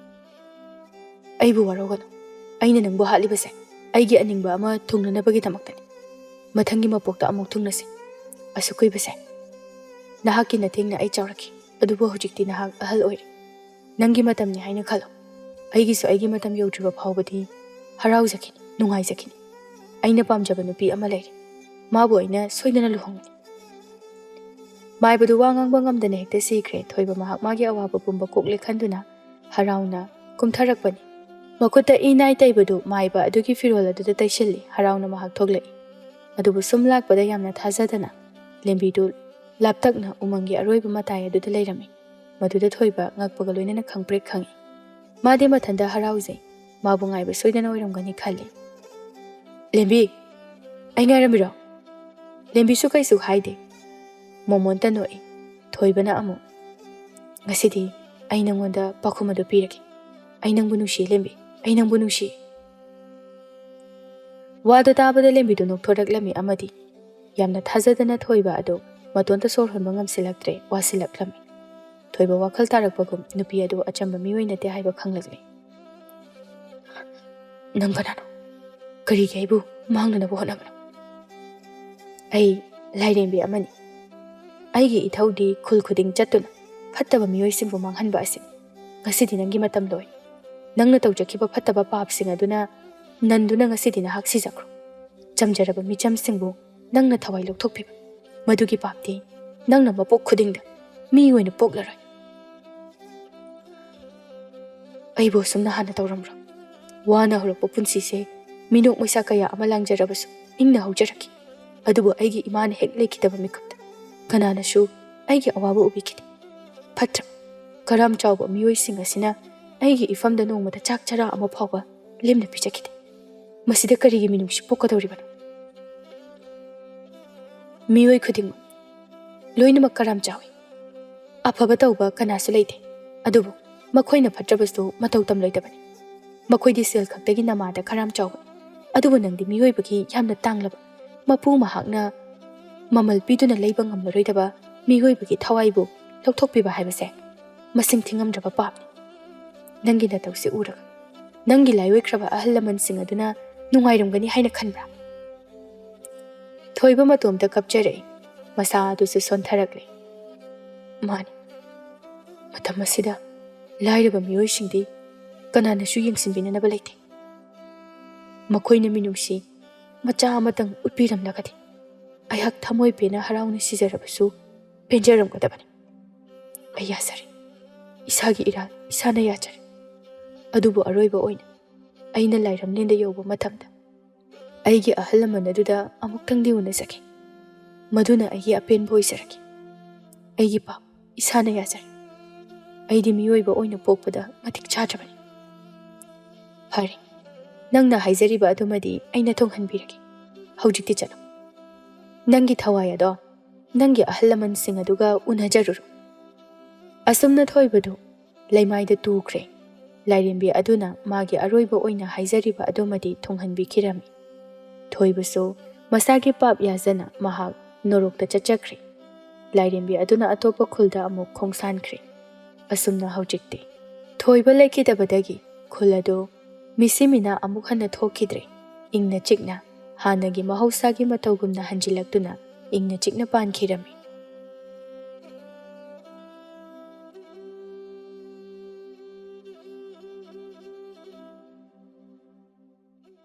"ꯑꯩꯕꯨ ꯋꯥꯔꯧꯒꯅꯨ꯫ ꯑꯩꯅ ꯅꯪꯕꯨ ꯍꯥꯠꯂꯤꯕꯁꯦ ꯑꯩꯒꯤ ꯑꯅꯤꯡꯕ ꯑꯃ ꯊꯨꯡꯅꯅꯕꯒꯤꯗꯃꯛꯇꯅꯤ꯫ ꯃꯊꯪꯒꯤ ꯃꯄꯣꯛꯇ ꯑꯃꯨꯛ ꯊꯨꯡꯅꯁꯤ꯫ ꯑꯁꯨꯛ ꯀꯨꯏꯕꯁꯦ ꯅꯍꯥꯛꯀꯤ ꯅꯇꯦꯡꯅ ꯑꯩ ꯆꯥꯎꯔꯛꯈꯤ, ꯑꯗꯨꯕꯨ ꯍꯧꯖꯤꯛꯇꯤ ꯅꯍꯥꯛ ꯑꯍꯜ ꯑꯣꯏꯔꯦ꯫ ꯅꯪꯒꯤ ꯃꯇꯝꯅꯤ ꯍꯥꯏꯅ ꯈꯜꯂꯨ꯫ ꯑꯩꯒꯤꯁꯨ ꯑꯩꯒꯤ ꯃꯇꯝ ꯌꯧꯗ꯭ꯔꯤꯕ ꯐꯥꯎꯕꯗꯤ ꯍꯔꯥꯎꯖꯈꯤꯅꯤ, ꯅꯨꯡꯉꯥꯏꯖꯈꯤꯅꯤ꯫ ꯑꯩꯅ ꯄꯥꯝꯖꯕ ꯅꯨꯄꯤ ꯑꯃ ꯂꯩꯔꯦ꯫ ꯃꯥꯕꯨ ꯑꯩꯅ ꯁꯣꯏꯗꯅ ꯂꯨꯍꯣꯡꯒꯅꯤ꯫ ꯃꯥꯏꯕꯗꯨ ꯋꯥ ꯉꯥꯡꯕ ꯉꯝꯗꯅ ꯍꯦꯛꯇ ꯁꯤꯈ꯭ꯔꯦ꯫ ꯊꯣꯏꯕ ꯃꯍꯥꯛ ꯃꯥꯒꯤ ꯑꯋꯥꯕ ꯄꯨꯝꯕ ꯀꯣꯛꯂꯦ ꯈꯟꯗꯨꯅ ꯍꯔꯥꯎꯅ ꯀꯨꯝꯊꯔꯛꯄꯅꯤ꯫ ꯃꯈꯨꯠꯇ ꯏꯅꯥꯏ ꯇꯩꯕꯗꯨ ꯃꯥꯏꯕ ꯑꯗꯨꯒꯤ ꯐꯤꯔꯣꯜ ꯑꯗꯨꯗ ꯇꯩꯁꯤꯜꯂꯤ꯫ ꯍꯔꯥꯎꯅ ꯃꯍꯥꯛ ꯊꯣꯛꯂꯛꯏ꯫ ꯑꯗꯨꯕꯨ ꯁꯨꯝ ꯂꯥꯛꯄꯗ ꯌꯥꯝꯅ ꯊꯥꯖꯗꯅ ꯂꯦꯝꯕꯤꯗꯨ ꯂꯥꯞꯇꯛꯅ ꯎꯃꯪꯒꯤ ꯑꯔꯣꯏꯕ ꯃꯇꯥꯏ ꯑꯗꯨꯗ ꯂꯩꯔꯝꯃꯤ꯫ ꯃꯗꯨꯗ ꯊꯣꯏꯕ ꯉꯛꯄꯒ ꯂꯣꯏꯅꯅ ꯈꯪꯄ꯭ꯔꯦꯛ ꯈꯪꯏ꯫ ꯃꯥꯗꯤ ꯃꯊꯟꯇ ꯍꯔꯥꯎꯖꯩ꯫ ꯃꯥꯕꯨ ꯉꯥꯏꯕ ꯁꯣꯏꯗꯅ ꯑꯣꯏꯔꯝꯒꯅꯤ ꯈꯜꯂꯤ꯫ "ꯂꯦꯝꯕꯤ, ꯑꯩ ꯉꯥꯏꯔꯝꯃꯤꯔꯣ?" ꯂꯦꯝꯕꯤꯁꯨ ꯀꯩꯁꯨ ꯍꯥꯏꯗꯦ꯫ ꯃꯣꯃꯣꯟꯇ ꯅꯣꯛꯏ꯫ ꯊꯣꯏꯕꯅ ꯑꯃꯨꯛ, "ꯉꯁꯤꯗꯤ ꯑꯩ ꯅꯪꯉꯣꯟꯗ ꯄꯥꯎꯈꯨꯝ ꯑꯗꯨ ꯄꯤꯔꯒꯦ꯫ ꯑꯩ ꯅꯪꯕꯨ ꯅꯨꯡꯁꯤ, ꯂꯦꯝꯕꯤ꯫ ꯑꯩ ꯅꯪꯕꯨ ꯅꯨꯡꯁꯤ꯫" ꯋꯥꯗꯨ ꯇꯥꯕꯗ ꯂꯦꯝꯕꯤꯗꯨ ꯅꯣꯛꯊꯣꯔꯛꯂꯝꯃꯤ ꯑꯃꯗꯤ ꯌꯥꯝꯅ ꯊꯥꯖꯗꯅ ꯊꯣꯏꯕ ꯑꯗꯨ ꯃꯇꯣꯟꯇ ꯁꯣꯔ ꯍꯣꯟꯕ ꯉꯝꯁꯤꯜꯂꯛꯇ꯭ꯔꯦ, ꯋꯥꯁꯤꯜꯂꯛꯂꯝꯃꯤ꯫ ꯊꯣꯏꯕ ꯋꯥꯈꯜ ꯇꯥꯔꯛꯄꯒꯨꯝ ꯅꯨꯄꯤ ꯑꯗꯨ ꯑꯆꯝꯕ ꯃꯤꯑꯣꯏ ꯅꯠꯇꯦ ꯍꯥꯏꯕ ꯈꯪꯂꯛꯂꯦ꯫ "ꯅꯪ ꯀꯅꯥꯅꯣ? ꯀꯔꯤꯒꯤ ꯑꯩꯕꯨ ꯃꯥꯡꯅꯅꯕ ꯍꯣꯠꯅꯕꯅꯣ?" "ꯑꯩ ꯂꯥꯏꯔꯦꯝꯕꯤ ꯑꯃꯅꯤ꯫ ꯑꯩꯒꯤ ꯏꯊꯧꯗꯤ ꯈꯨꯜ ꯈꯨꯗꯤꯡ ꯆꯠꯇꯨꯅ ꯐꯠꯇꯕ ꯃꯤꯑꯣꯏꯁꯤꯡꯕꯨ ꯃꯥꯡꯍꯟꯕ ꯑꯁꯤꯅꯤ꯫ ꯉꯁꯤꯗꯤ ꯅꯪꯒꯤ ꯃꯇꯝ ꯂꯣꯏ꯫ ꯅꯪꯅ ꯇꯧꯖꯈꯤꯕ ꯐꯠꯇꯕ ꯄꯥꯞꯁꯤꯡ ꯑꯗꯨꯅ ꯅꯟꯗꯨꯅ ꯉꯁꯤꯗꯤ ꯅꯍꯥꯛ ꯁꯤꯖꯈ꯭ꯔꯣ꯫ ꯆꯝꯖꯔꯕ ꯃꯤꯆꯝꯁꯤꯡꯕꯨ ꯅꯪꯅ ꯊꯋꯥꯏ ꯂꯧꯊꯣꯛꯄꯤꯕ, ꯃꯗꯨꯒꯤ ꯄꯥꯞꯇꯤ ꯅꯪꯅ ꯃꯄꯣꯛ ꯈꯨꯗꯤꯡꯗ ꯃꯤ ꯑꯣꯏꯅ ꯄꯣꯛꯂꯔꯣꯏ꯫" "ꯑꯩꯕꯨ ꯑꯁꯨꯝꯅ ꯍꯥꯟꯅ ꯇꯧꯔꯝꯕ꯭ꯔꯣ? ꯋꯥꯅ ꯍꯧꯔꯛꯄ ꯄꯨꯟꯁꯤꯁꯦ ꯃꯤꯅꯣꯛ ꯃꯩꯁꯥ ꯀꯌꯥ ꯑꯃ ꯂꯥꯡꯖꯔꯕꯁꯨ ꯏꯪꯅ ꯍꯧꯖꯔꯛꯈꯤ꯫ ꯑꯗꯨꯕꯨ ꯑꯩꯒꯤ ꯏꯃꯥꯅ ꯍꯦꯛ ꯂꯩꯈꯤꯗꯕ ꯃꯤꯀꯨꯞꯇ ꯀꯅꯥꯅꯁꯨ ꯑꯩꯒꯤ ꯑꯋꯥꯕ ꯎꯕꯤꯈꯤꯗꯦ꯫ ꯐꯠꯇ꯭ꯔ? ꯀꯔꯥꯝ ꯆꯥꯎꯕ ꯃꯤꯑꯣꯏꯁꯤꯡ ꯑꯁꯤꯅ ꯑꯩꯒꯤ ꯏꯐꯝꯗ ꯅꯣꯡꯃꯇ ꯆꯥꯛ ꯆꯔꯥ ꯑꯃ ꯐꯥꯎꯕ ꯂꯦꯝꯅ ꯄꯤꯖꯈꯤꯗꯦ꯫ ꯃꯁꯤꯗ ꯀꯔꯤꯒꯤ ꯃꯤꯅꯨꯡꯁꯤ ꯄꯣꯛꯀꯗꯧꯔꯤꯕꯅꯣ? ꯃꯤꯑꯣꯏ ꯈꯨꯗꯤꯡꯃꯛ ꯂꯣꯏꯅꯃꯛ ꯀꯔꯥꯝ ꯆꯥꯎꯏ꯫ ꯑꯐꯕ ꯇꯧꯕ ꯀꯅꯥꯁꯨ ꯂꯩꯇꯦ꯫ ꯑꯗꯨꯕꯨ ꯃꯈꯣꯏꯅ ꯐꯠꯇ꯭ꯔꯕꯁꯨ ꯃꯇꯧ ꯇꯝꯂꯣꯏꯗꯕꯅꯤ꯫ ꯃꯈꯣꯏꯗꯤ ꯁꯦꯜ ꯈꯛꯇꯒꯤ ꯅꯃꯥꯗ ꯀꯔꯥꯝ ꯆꯥꯎꯕꯅꯤ꯫ ꯑꯗꯨꯕꯨ ꯅꯪꯗꯤ ꯃꯤꯑꯣꯏꯕꯒꯤ ꯌꯥꯝꯅ ꯇꯥꯡꯂꯕ, ꯃꯄꯨ ꯃꯍꯥꯛꯅ ꯃꯃꯜ ꯄꯤꯗꯨꯅ ꯂꯩꯕ ꯉꯝꯂꯔꯣꯏꯗꯕ ꯃꯤꯑꯣꯏꯕꯒꯤ ꯊꯋꯥꯏꯕꯨ ꯂꯧꯊꯣꯛꯄꯤꯕ ꯍꯥꯏꯕꯁꯦ ꯃꯁꯤꯡ ꯊꯤꯉꯝꯗ꯭ꯔꯕ ꯄꯥꯞꯅꯤ꯫ ꯅꯪꯒꯤ ꯅꯇꯧꯁꯤ ꯎꯔꯒ ꯅꯪꯒꯤ ꯂꯥꯏꯑꯣꯏꯈ꯭ꯔꯕ ꯑꯍꯜ ꯂꯃꯟꯁꯤꯡ ꯑꯗꯨꯅ ꯅꯨꯡꯉꯥꯏꯔꯝꯒꯅꯤ ꯍꯥꯏꯅ ꯈꯟꯕ꯭ꯔꯥ?" ꯊꯣꯏꯕ ꯃꯇꯣꯝꯇ ꯀꯞꯆꯔꯛꯏ꯫ ꯃꯁꯥ ꯑꯗꯨꯁꯨ ꯁꯣꯟꯊꯔꯛꯂꯦ꯫ ꯃꯥꯅꯤ, ꯃꯇꯝ ꯑꯁꯤꯗ ꯂꯥꯏꯔꯕ ꯃꯤꯑꯣꯏꯁꯤꯡꯗꯤ ꯀꯅꯥꯅꯁꯨ ꯌꯦꯡꯁꯤꯟꯕꯤꯅꯅꯕ ꯂꯩꯇꯦ꯫ ꯃꯈꯣꯏꯅ ꯃꯤꯅꯨꯡꯁꯤ ꯃꯆꯥ ꯑꯃꯇꯪ ꯎꯠꯄꯤꯔꯝꯂꯒꯗꯤ ꯑꯩꯍꯥꯛ ꯊꯃꯣꯏ ꯄꯦꯟꯅ ꯍꯔꯥꯎꯅ ꯁꯤꯖꯔꯕꯁꯨ ꯄꯦꯟꯖꯔꯝꯒꯗꯕꯅꯤ꯫ ꯑꯩ ꯌꯥꯖꯔꯦ, ꯏꯁꯥꯒꯤ ꯏꯔꯥꯜ ꯏꯁꯥꯅ ꯌꯥꯖꯔꯦ꯫ ꯑꯗꯨꯕꯨ ꯑꯔꯣꯏꯕ ꯑꯣꯏꯅ ꯑꯩꯅ ꯂꯥꯏꯔꯝꯂꯦꯟꯗ ꯌꯧꯕ ꯃꯇꯝꯗ ꯑꯩꯒꯤ ꯑꯍꯜ ꯂꯃꯟ ꯑꯗꯨꯗ ꯑꯃꯨꯛꯇꯪꯗꯤ ꯎꯅꯖꯒꯦ꯫ ꯃꯗꯨꯅ ꯑꯩꯒꯤ ꯑꯄꯦꯟꯕ ꯑꯣꯏꯖꯔꯒꯦ꯫ ꯑꯩꯒꯤ ꯄꯥꯞ ꯏꯁꯥꯅ ꯌꯥꯖꯔꯦ꯫ ꯑꯩꯗꯤ ꯃꯤꯑꯣꯏꯕ ꯑꯣꯏꯅ ꯄꯣꯛꯄꯗ ꯃꯇꯤꯛ ꯆꯥꯗ꯭ꯔꯕꯅꯤ꯫ ꯐꯔꯦ, ꯅꯪꯅ ꯍꯥꯏꯖꯔꯤꯕ ꯑꯗꯨꯃꯗꯤ ꯑꯩꯅ ꯊꯨꯡꯍꯟꯕꯤꯔꯒꯦ꯫ ꯍꯧꯖꯤꯛꯇꯤ ꯆꯠꯂꯣ꯫ ꯅꯪꯒꯤ ꯊꯋꯥꯏ ꯑꯗꯣ ꯅꯪꯒꯤ ꯑꯍꯜ ꯂꯃꯟꯁꯤꯡ ꯑꯗꯨꯒ ꯎꯅꯖꯔꯨꯔꯣ꯫ ꯑꯁꯨꯝꯅ ꯊꯣꯏꯕꯗꯨ ꯂꯩꯃꯥꯏꯗ ꯇꯨꯈ꯭ꯔꯦ꯫ ꯂꯥꯏꯔꯦꯝꯕꯤ ꯑꯗꯨꯅ ꯃꯥꯒꯤ ꯑꯔꯣꯏꯕ ꯑꯣꯏꯅ ꯍꯥꯏꯖꯔꯤꯕ ꯑꯗꯨꯃꯗꯤ ꯊꯨꯡꯍꯟꯕꯤꯈꯤꯔꯝꯃꯤ꯫ ꯊꯣꯏꯕꯁꯨ ꯃꯁꯥꯒꯤ ꯄꯥꯞ ꯌꯥꯖꯅ ꯃꯍꯥꯛ ꯅꯣꯔꯣꯛꯇ ꯆꯠꯆꯈ꯭ꯔꯦ꯫ ꯂꯥꯏꯔꯦꯝꯕꯤ ꯑꯗꯨꯅ ꯑꯇꯣꯞꯄ ꯈꯨꯜꯗ ꯑꯃꯨꯛ ꯈꯣꯡꯁꯥꯟꯈ꯭ꯔꯦ꯫ ꯑꯁꯨꯝꯅ ꯍꯧꯖꯤꯛꯇꯤ ꯊꯣꯏꯕ ꯂꯩꯈꯤꯗꯕꯗꯒꯤ ꯈꯨꯜ ꯑꯗꯨ ꯃꯤꯁꯤ ꯃꯤꯅꯥ ꯑꯃꯨꯛ ꯍꯟꯅ ꯊꯣꯛꯈꯤꯗ꯭ꯔꯦ꯫ ꯏꯪꯅ ꯆꯤꯛꯅ ꯍꯥꯟꯅꯒꯤ ꯃꯍꯧꯁꯥꯒꯤ ꯃꯇꯧꯒꯨꯝꯅ ꯍꯟꯖꯤꯜꯂꯛꯇꯨꯅ ꯏꯪꯅ ꯆꯤꯛꯅ ꯄꯥꯟꯈꯤꯔꯝꯃꯤ꯫